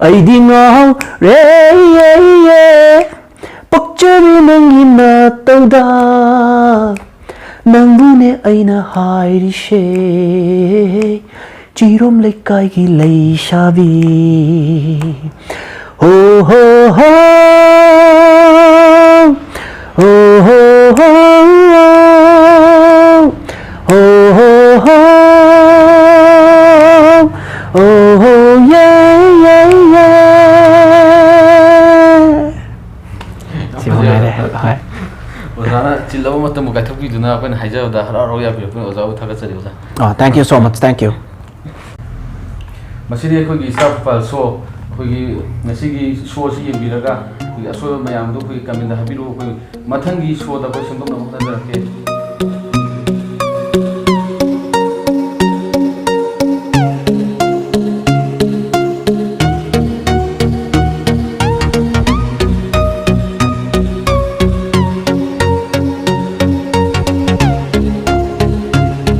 ꯑꯩꯗꯤ ꯉꯥꯎꯔꯦ, ꯄꯛꯆꯕꯤ ꯅꯪꯒꯤ ꯅꯇꯧꯗ꯫ ꯅꯪꯕꯨꯅꯦ ꯑꯩꯅ ꯍꯥꯏꯔꯤꯁꯦ, ꯆꯤꯔꯣꯝ ꯂꯩꯀꯥꯏꯒꯤ ꯂꯩꯁꯥꯕꯤ꯫ ꯍꯣ ꯍꯣ ꯍꯣ, ꯍꯣ ꯍꯣ ꯍꯣ, ꯍꯣ ꯍꯣ ꯍꯣ, ꯍꯣ ꯍꯣ, ꯌꯦ ꯌꯦ ꯌꯦ꯫ ꯁꯤ ꯃꯉꯥꯏꯔꯦ꯫ ꯍꯣꯏ꯫ ꯑꯣꯖꯥꯅ ꯆꯤꯜꯂꯕ ꯃꯇꯝꯕꯨ ꯀꯥꯏꯊꯣꯛꯄꯤꯗꯨꯅ ꯑꯩꯈꯣꯏꯅ ꯍꯥꯏꯖꯕꯗ ꯍꯔꯥꯎ ꯍꯔꯥꯎ ꯌꯥꯕꯤꯔꯛꯄꯅꯤ꯫ ꯑꯣꯖꯥꯕꯨ ꯊꯥꯒꯠꯆꯔꯤ, ꯑꯣꯖꯥ꯫ ꯑꯣ, thank you so much, thank you꯫ ꯃꯁꯤꯗꯤ ꯑꯩꯈꯣꯏꯒꯤ ꯏꯁꯇꯥꯔ ꯄ꯭ꯔꯣꯐꯥꯏꯜ ꯁꯣ, ꯑꯩꯈꯣꯏꯒꯤ ꯉꯁꯤꯒꯤ ꯁꯣ ꯑꯁꯤ ꯌꯦꯡꯕꯤꯔꯒ ꯑꯩꯈꯣꯏꯒꯤ ꯑꯁꯣꯏꯕ ꯃꯌꯥꯝꯗꯣ ꯑꯩꯈꯣꯏꯒꯤ ꯀꯃꯦꯟꯗ ꯍꯥꯏꯕꯤꯔꯛꯑꯣ꯫ ꯑꯩꯈꯣꯏ ꯃꯊꯪꯒꯤ ꯁꯣꯗ ꯑꯩꯈꯣꯏ ꯁꯦꯝꯗꯣꯛꯅꯕ ꯍꯣꯠꯅꯖꯔꯛꯀꯦ꯫